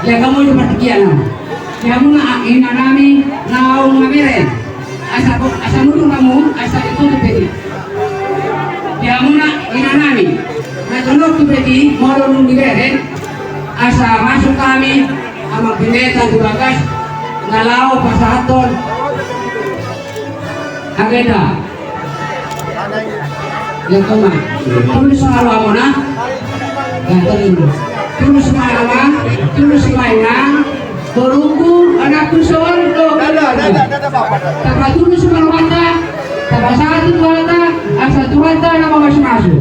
Ya, kamu itu pertikian. Di hamuna, ah, ina nami, naung mabere. Asa, asa mudun hamu, asa ditutup pe i. Di hamuna, ina nami. Na jonok tu pe i, molo dung dibereng, asa masuk hami, amang pendeta tu bagas, na laho pasahathon agenda. Ya, toma. Tulus ma rohamuna. Ya, tulus. Tulus ma ama, tulus ma inang, borungku, anakku, songon do. Tapatulus ma rohanta, tapasahat tu Tuhanta, asa Tuhanta na mamasumasu.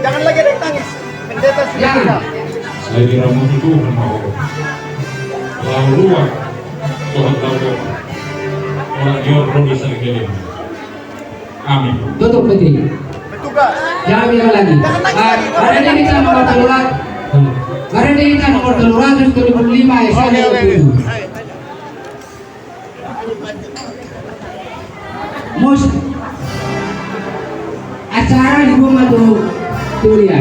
Jangan lagi ada yang nangis. Pendeta sudah. Jangan. Sai diramoti Tuhan ma ho. Laho ruar dohot laho. Orang ni on ro di salelengleleng. Amin. Tutup pe i. Bertugas. Jangan bilang lagi. Jangan lagi. Ah, ada di kita nomor tolu ratus. Ada di kita nomor tolu ratus tujuh puluh lima ya. Oke, oke, oke. Mus. Acara dibuat tu, tu dia.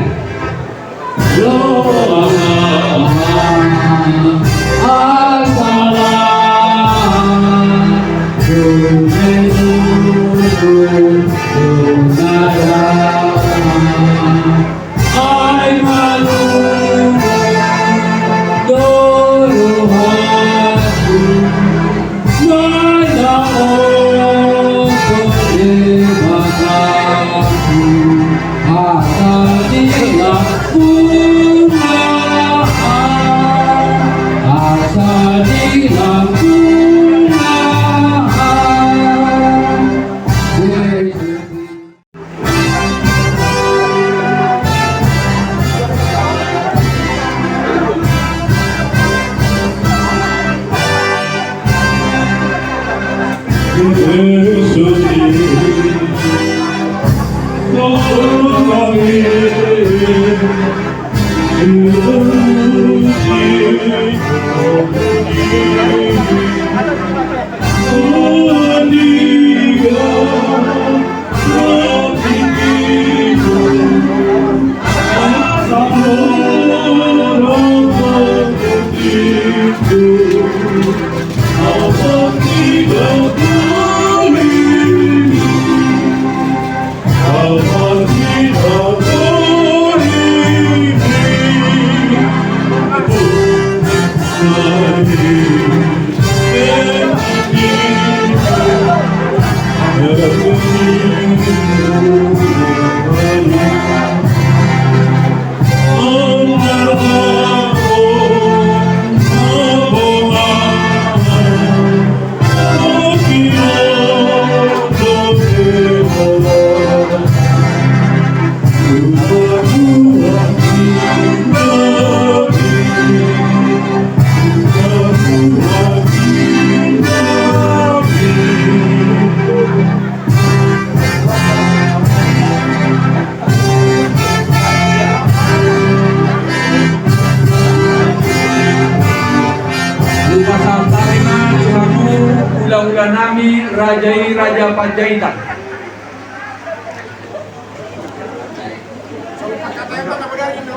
Nami raja i Raja Panjaitan.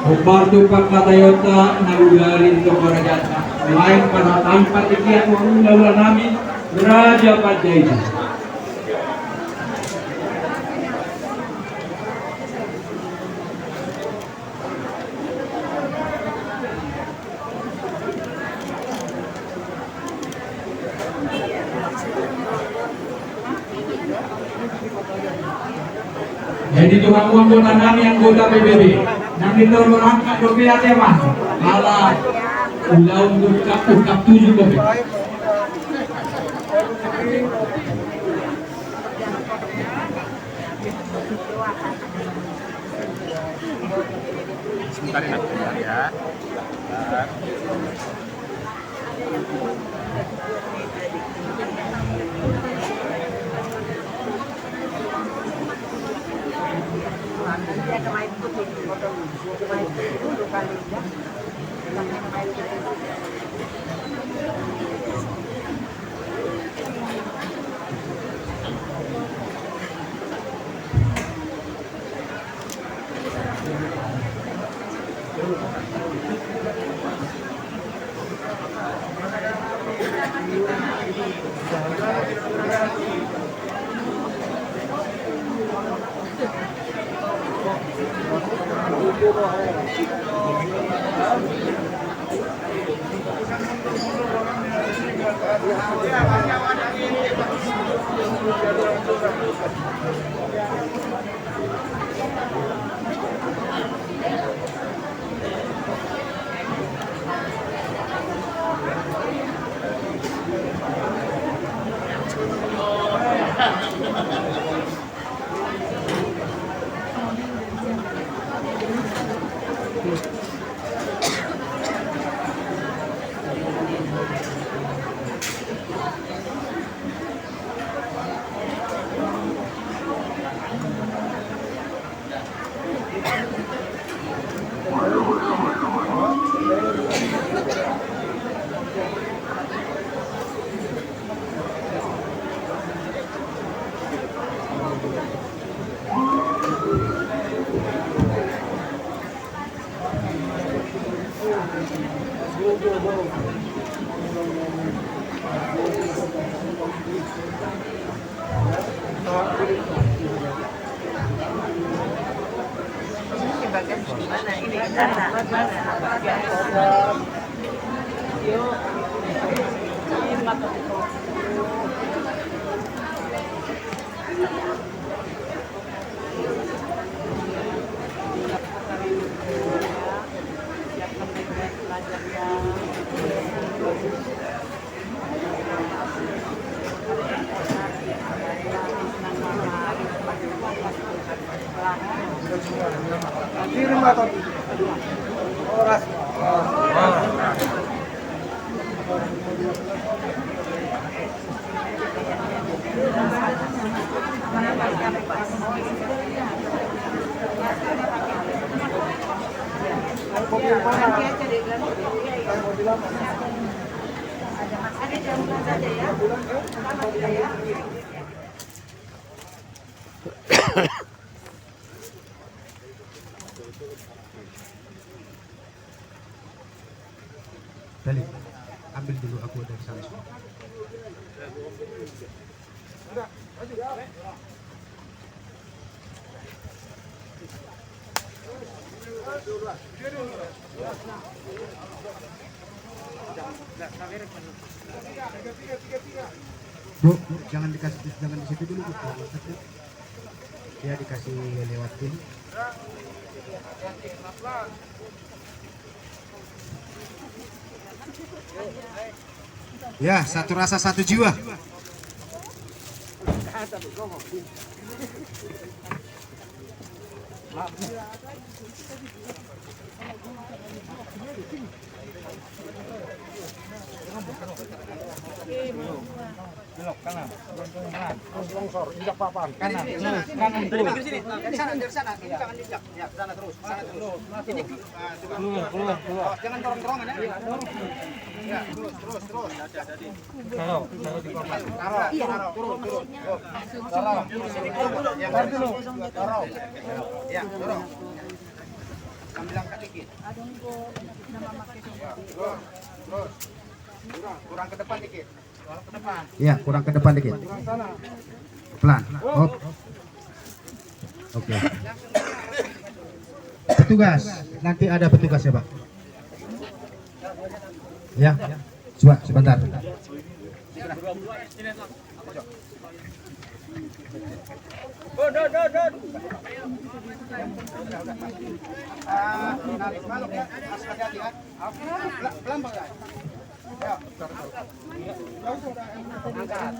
Hombar tumpak hataionta na bodari di tonga rajaanta, lain pada tanpa tikian ulaula nami Raja Panjaitan. Jadi tu hamu anggota nami, anggota P B B, nang di tolong angkat dope ate, Mas. Ala ulaon ungkap, ungkap tujuh dope. Sebentar ya, sebentar ya. Balik. Ambil dulu aku dari sana. Bro, jangan dikasih, jangan di situ dulu, Bro. Dia dikasih lewat sini. Ya, satu rasa, satu jiwa. Belok kanan. Terus longsor, injak papan. Kanan, terus, kanan, terus. Dari sana, dari sana. Ini jangan diinjak. Ya, ke sana terus, ke sana terus. Ini, ah, coba. Keluar, keluar, keluar. Awas, jangan dorong-dorongan, ya. Ya, terus, terus, terus. Taruh, taruh di papan. Taruh, taruh, turun, turun. Taruh. Taruh dulu. Taruh. Ya, taruh. Sambil angkat dikit. Ya, terus, terus. Kurang, kurang ke depan dikit. Ya, kurang ke depan dikit. Pelan. Hop. Oke. Petugas, nanti ada petugas ya, Pak. Ya, coba sebentar. Ah, tarik, maluk ya. Awas, hati-hati ya. Pelan, pelan, Bang, ya. Ya. Angkat. Udah.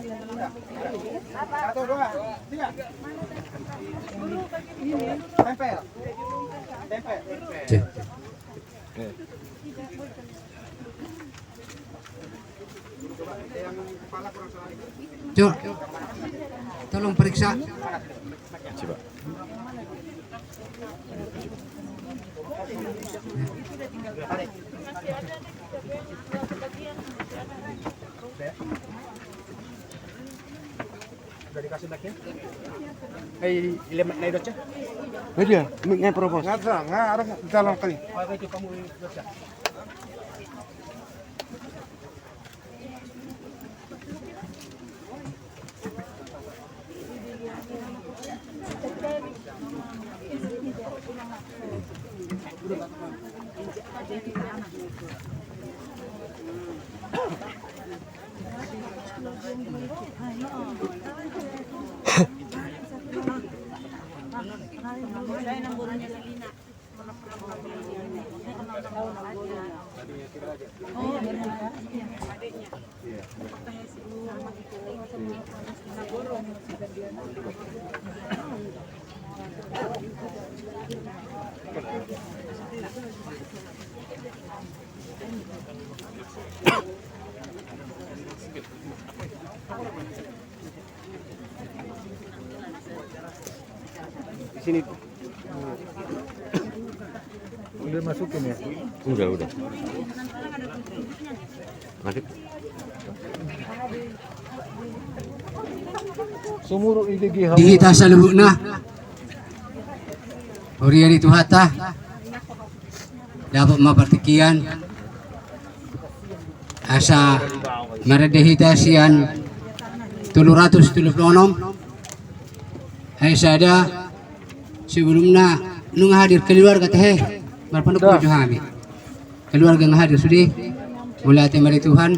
Satu, dua, tiga. Tempel. Tempel. Cek. Cok, tolong periksa. Coba. Udah dikasih mic-nya? Eh, ilemat na i doce. Media, mic-nya propos. Nggak bisa, nggak harus dalam kali. Oh, itu kamu doce. Di sini. Udah masukin ya? Udah, udah. Masuk. Sumurut di G H. Di hita saluhutna. Huria ni Tuhanta. Dapot ma partingkian. Asa marende hita sian tolu ratus tolu pulu onom. Ayat sada. Sebelumna nunga hadir keluarga tahe. Marpandohan jo hami. Keluarga nga hadir sude. Mauliate ma di Tuhan.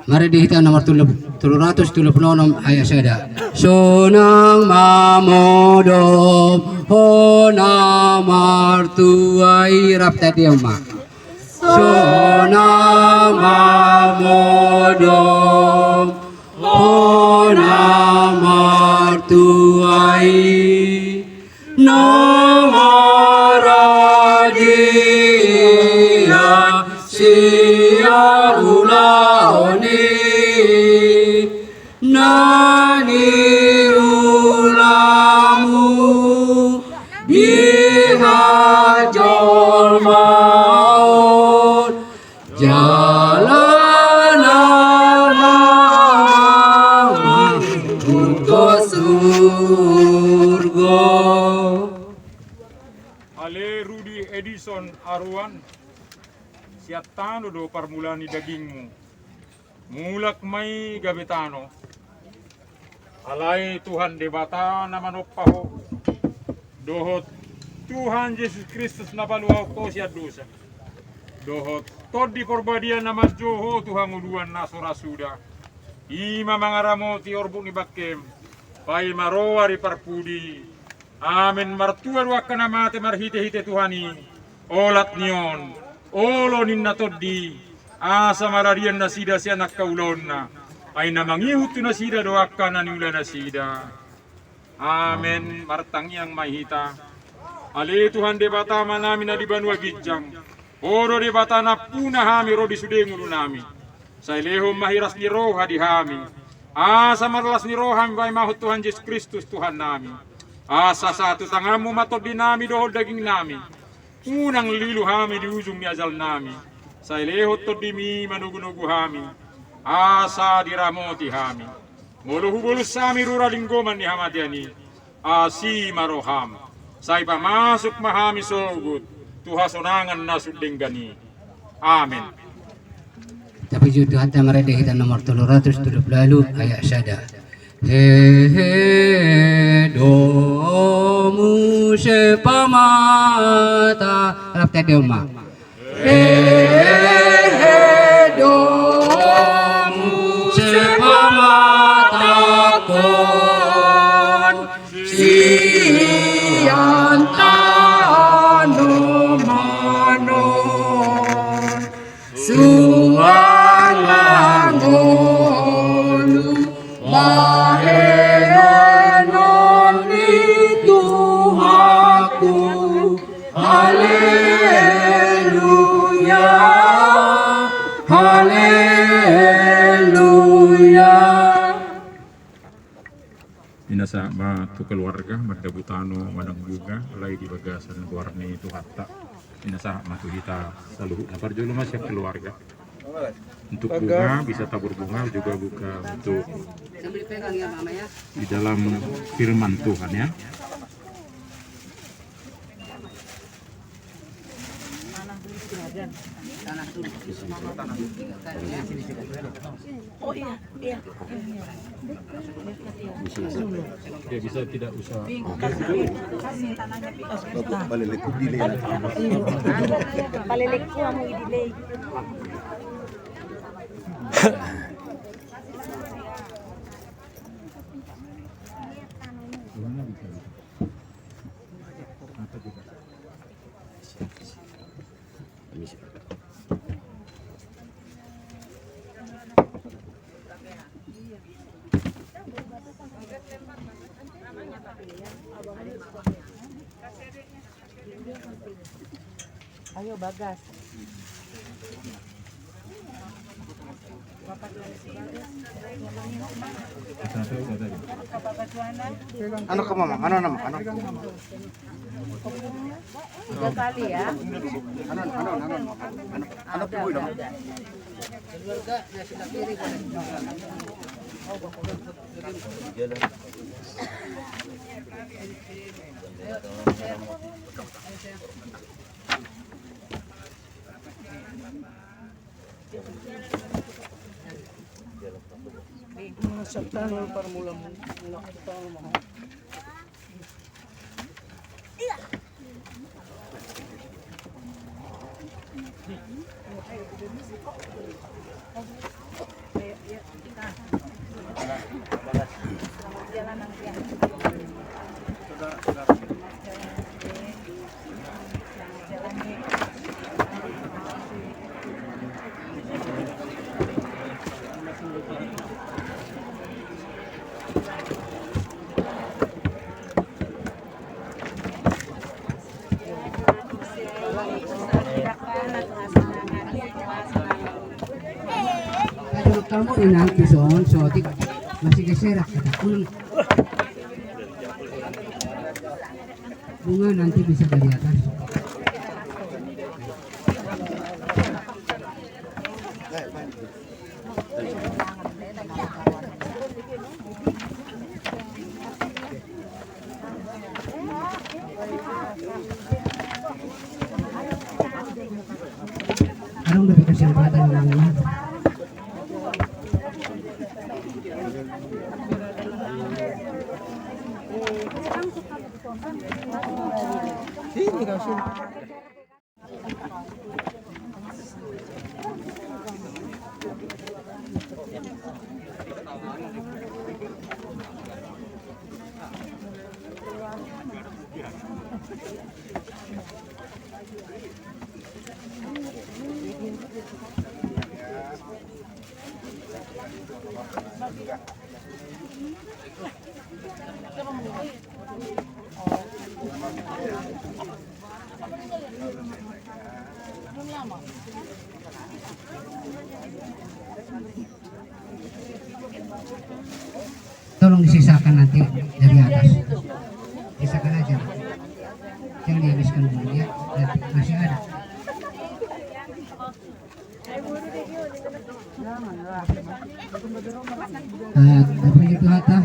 Marende hita nomor tolu, tolu ratus tolu pulu onom ayat sada. Sonang ma modom hona martua i, rap tadi ma. Sonang ma modom hona martua i. Na maradian sian ulaon i, na niulamu di hajolmaon. Jala na laho tu surgo. Ale Rudi Edison Aruan, sian tano do parmulaan ni dagingmu. Mulak ma i gabe tano. Alai Tuhan Debata na manompa ho, dohot Tuhan Jesus Kristus na paluahon ho sian dosa, dohot Tondi Porbadia na manjou ho tu hangoluan na so ra suda, i ma mangaramoti orbuk ni bangkem, paima ro ari parpudi. Amen. Martua do angka na mate marhitehite Tuhan i, olat ni on, olo ninna tondi, asa maradian nasida sian angka ulaonna, ai na mangihut tu nasida do angka na niula nasida. Amen. Martangiang ma hita. Ale Tuhan Debata Amanami na di banua ginjang, Ho do Debata nampuna hami ro di sude ngolunami. Sai lehon ma hiras ni roha di hami, asa marlas ni roha hami paimahon Tuhan Jesus Kristus Tuhannami. Asa sahat tu tanganmu ma tondinami dohot dagingnami. Unang lilu hami di ujung ni ajalnami. Sai lehon tondimi manogunogu hami, asa diramoti hami. Molo hubolus hami rura linggoman ni hamatean i, asi ma roham, sai pamasuk ma hami sogot tu hasonangan na sun denggan i. Amen. Tapuji Tuhanta, marende hita nomor tolu ratus tolu pulu ualu ayat sada. Hehe do muse pamata. Rap tadi oma. Hehe do muse pamatangkon sian tanoman on, suang langolu bahenon ni Tuhanku. Haleluya, haleluya. Ina sahat ma tu keluarga, mandapot tano manang bunga, alai di bagasan goar ni Tuhanta. Ina sahat ma tu hita saluhutna. Parjolo ma sian keluarga. Untuk bunga, bisa tabur bunga juga buka untuk di dalam firman Tuhan, ya. Oh iya, iya. Dia bisa tidak usah. Palelek ku di lei. Palelek ku anu di lei. Ayo, Bagas. Anu ke mama, anu nama, anu. Tiga kali ya. Anu, anu, anu, anu. Anu, anu, anu. Kalau kamu ini nanti son, sotik masih geserak kata pun. Bunga nanti bisa dari atas. Adong do dikasih kesempatan namanya. Sini kau, sini. Tolong disesakan nanti dari atas. Sesakan aja. Jangan dihabiskan dulu ya. Nanti masih ada. Eh, tapi itu hata,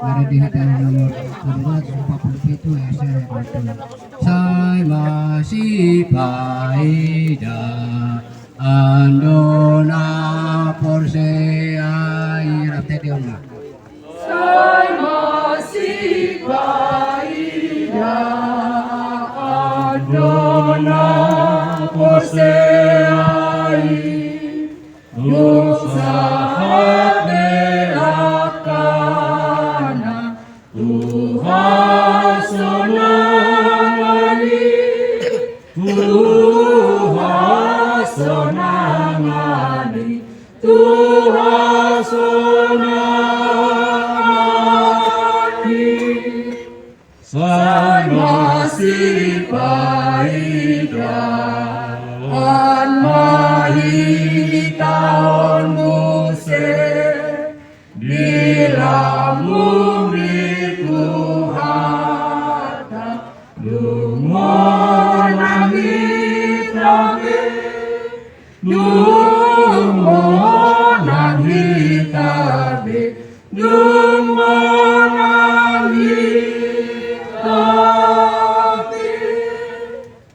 ada di hata nomor dua ratus empat puluh tujuh ya, saya lupa. Sai masipaida, andona porsea i, rap tadi, Oma. Sai masipaida, andona porsea i, dung sahat be angkana tu hasonangan i, tu hasonangan i, tu hasonangan i. Sai masipaida, an ma hita on muse di lambung ni Tuhanta, dung monang hita be, dung monang hita be, dung monang hita be.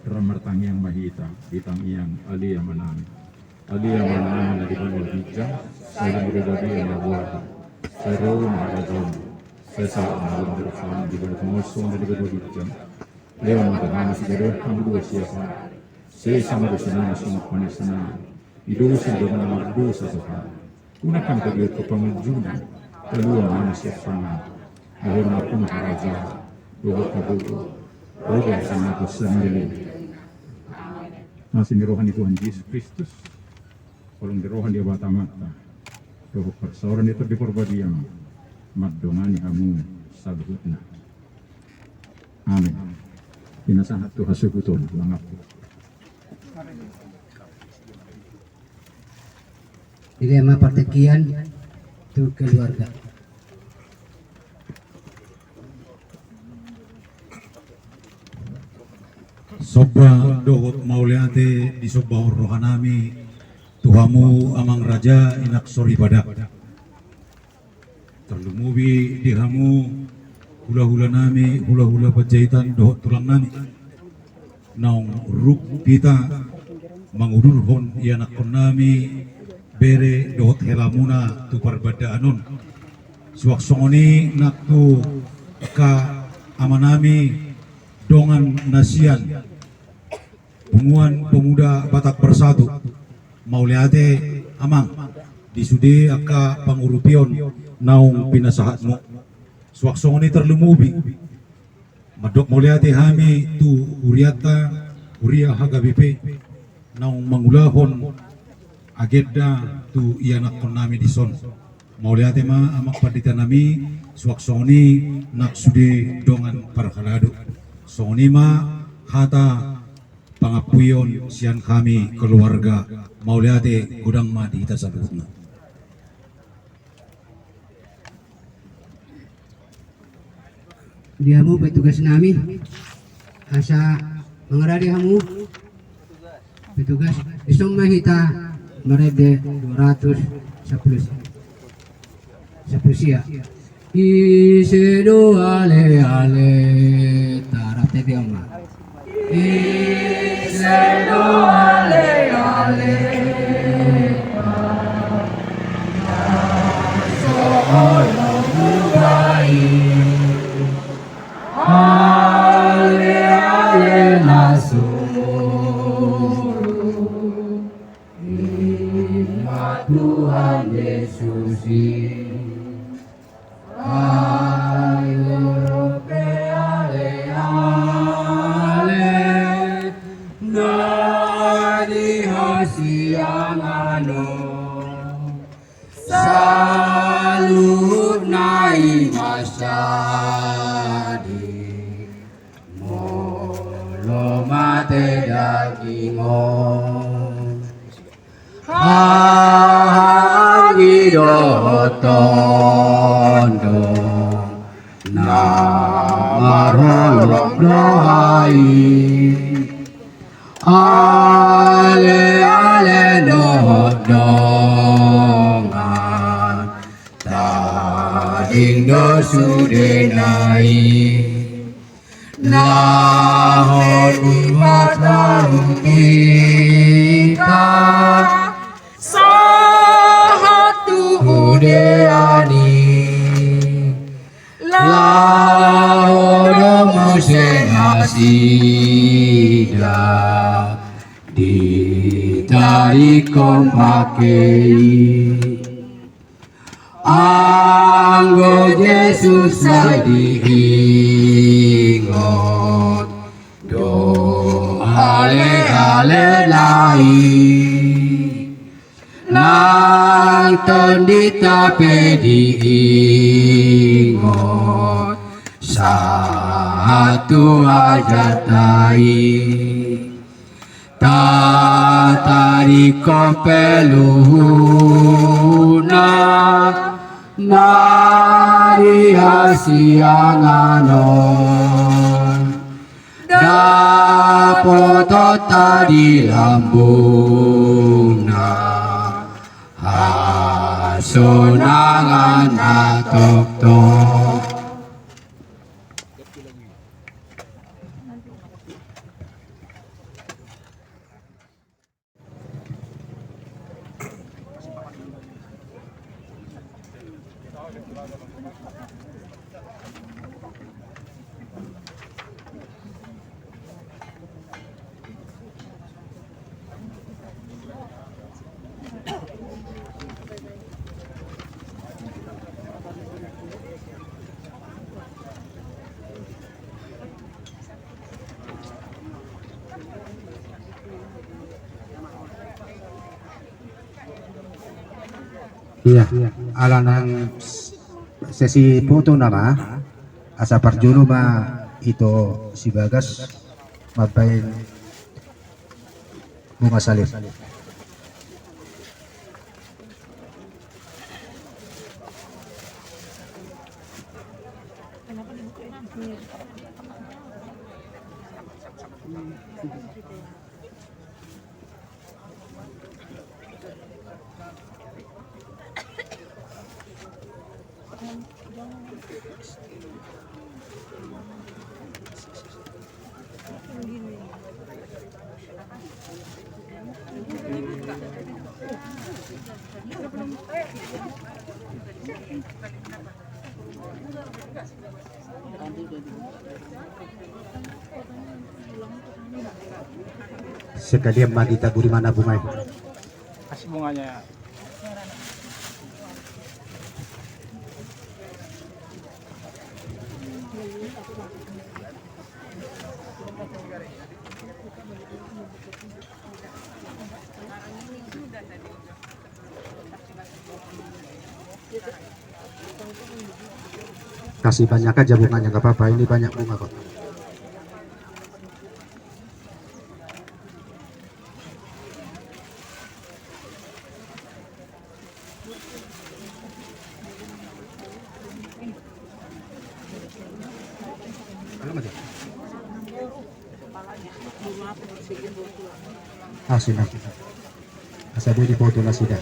Ra martangiang ma hita, di tangiang Ale Amanami. Ale Amanami na di banua ginjang, sai dimuliakan ma goarmu, sai ro ma harajaonmu, sai sahat ma hami di banua tonga on songon na di banua ginjang. Lehon ma tu hami siganup hangoluan siapari. Sesa ma dosanami songon panesanami di dosa ni dongan na mardosa tu hami. Unang hami togihon tu pangunjunan, palua ma hami sian pangago. Ai Ho do nampuna harajaon dohot hagogoon dohot hasangapon sandiri. Asi ni roha ni Tuhan Jesus Kristus, holong ni roha ni Debata Amanta dohot parsaoran ni Tondi Parbadia ma mandongani hamu saluhutna. Amen. Pinasahat tu hasuhuton, mangampun. Jadi ama partingkian tu keluarga. Somba dohot mauliate disombahon rohanami tu hamu amang raja, inang soripada. Tarlumobi di hamu hulahulanami, hulahula Panjaitan dohot tulangnami. Naung rap hita mangudurhon ianakkonnami bere dohot helamuna tu parbandaan on. Suang songon i nang tu angka amanami dongan na sian Punguan Pemuda Batak Bersatu. Mauliate amang, di sude angka pangurupion naung pinasahatmu. Suang songon i tarlumobi mandok mauliate hami tu hurianta, huria H K B P, naung mangulahon agenda tu ianakkonnami dison. Mauliate ma amang panditanami, suang songon i nang sude dongan parhalado. Songon i ma hata pangampuon sian hami keluarga. Mauliate godang ma di hita saluhutna. Di hamu petugasnami, asa mangarade hamu petugas, dison ma hita marende dua ratus sampulu sia. Ise do aleale, tarap tadi ama. Ise do aleale, so olo bubai. Aleale na suru, ima Tuhan Jesus i. Ai dope aleale na di hasiangan on, saluhutna i ma sadi. Molo mate daging on. Haha anggi dohot tondong na marholong do ha i. Aleale dohot dongan tading do sudena i. Na hot huhatahon hita sahat tu hudean i. Laho do muse nasida ditadingkon bangke i. Anggo Jesus sai diingot do alealena i. Nang tondinta pe diingot sahat tu hajatna i. Tatadingkon pe luhutna na di hasiangan on. Dapotonta di lambungna hasonangan na tongtong. Ia, ala nang sesi foto nama, asa parjolo ma ito si Bagas mambaen bunga salib. Sekalian ma ditaburi ma na bunga i. Kasih bunganya. Kasih banyak aja bunganya, nggak apa-apa. Ini banyak bunga kok. Ah, sudah. Asa boi difoto nasida.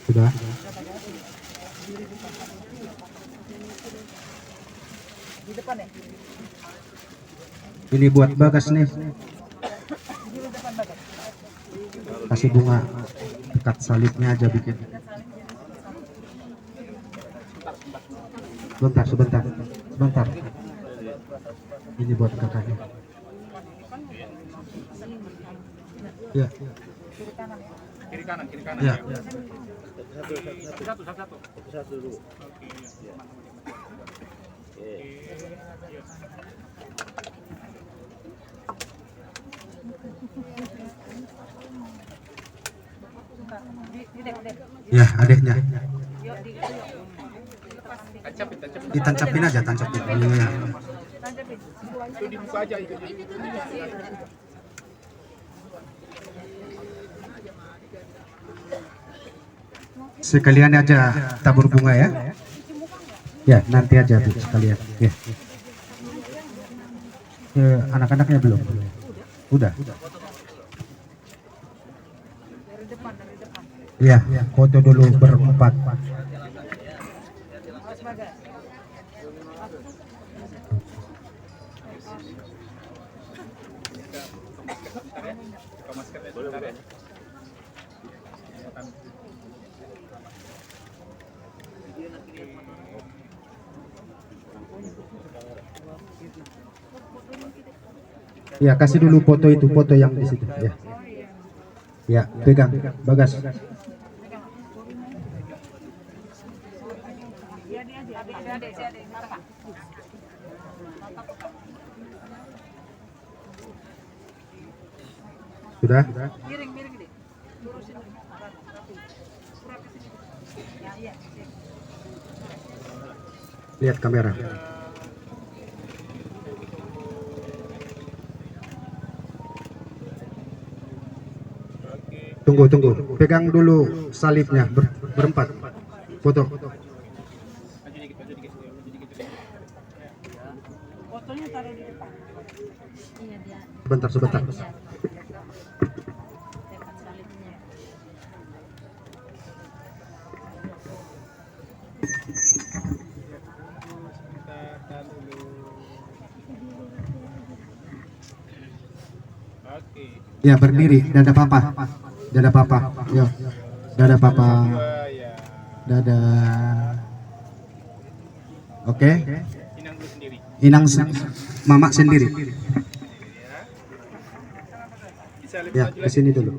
Sudah. Ini buat Bagas nih. Kasih bunga dekat salibnya aja bikin. Sebentar, sebentar, sebentar. Ini buat kakaknya. Ya. Kiri kanan, kiri kanan. Ya. Satu, satu, satu. Satu, satu dulu. Oke. Oke. Ya, adiknya. Ditancapin aja, tancapin. Iya. Sekalian aja tabur bunga ya. Ya, nanti aja, Bu, sekalian. Ya. Ke anak-anaknya belum? Udah. Iya, foto dulu berempat. Ya, kasih dulu foto itu, foto yang di situ. Ya. Ya, pegang, Bagas. Sudah? Lihat kamera. Tunggu, tunggu. Pegang dulu salibnya ber-, berempat. Foto. Fotonya taruh di depan. Iya, dia. Sebentar, sebentar. Iya. Dekat salibnya. Ya, berdiri. Dadah, Papa. Dadah, Papa. Yo. Dadah, Papa. Dadah. Oke. Inang sen-, Mama sendiri. Ya, ke sini dulu.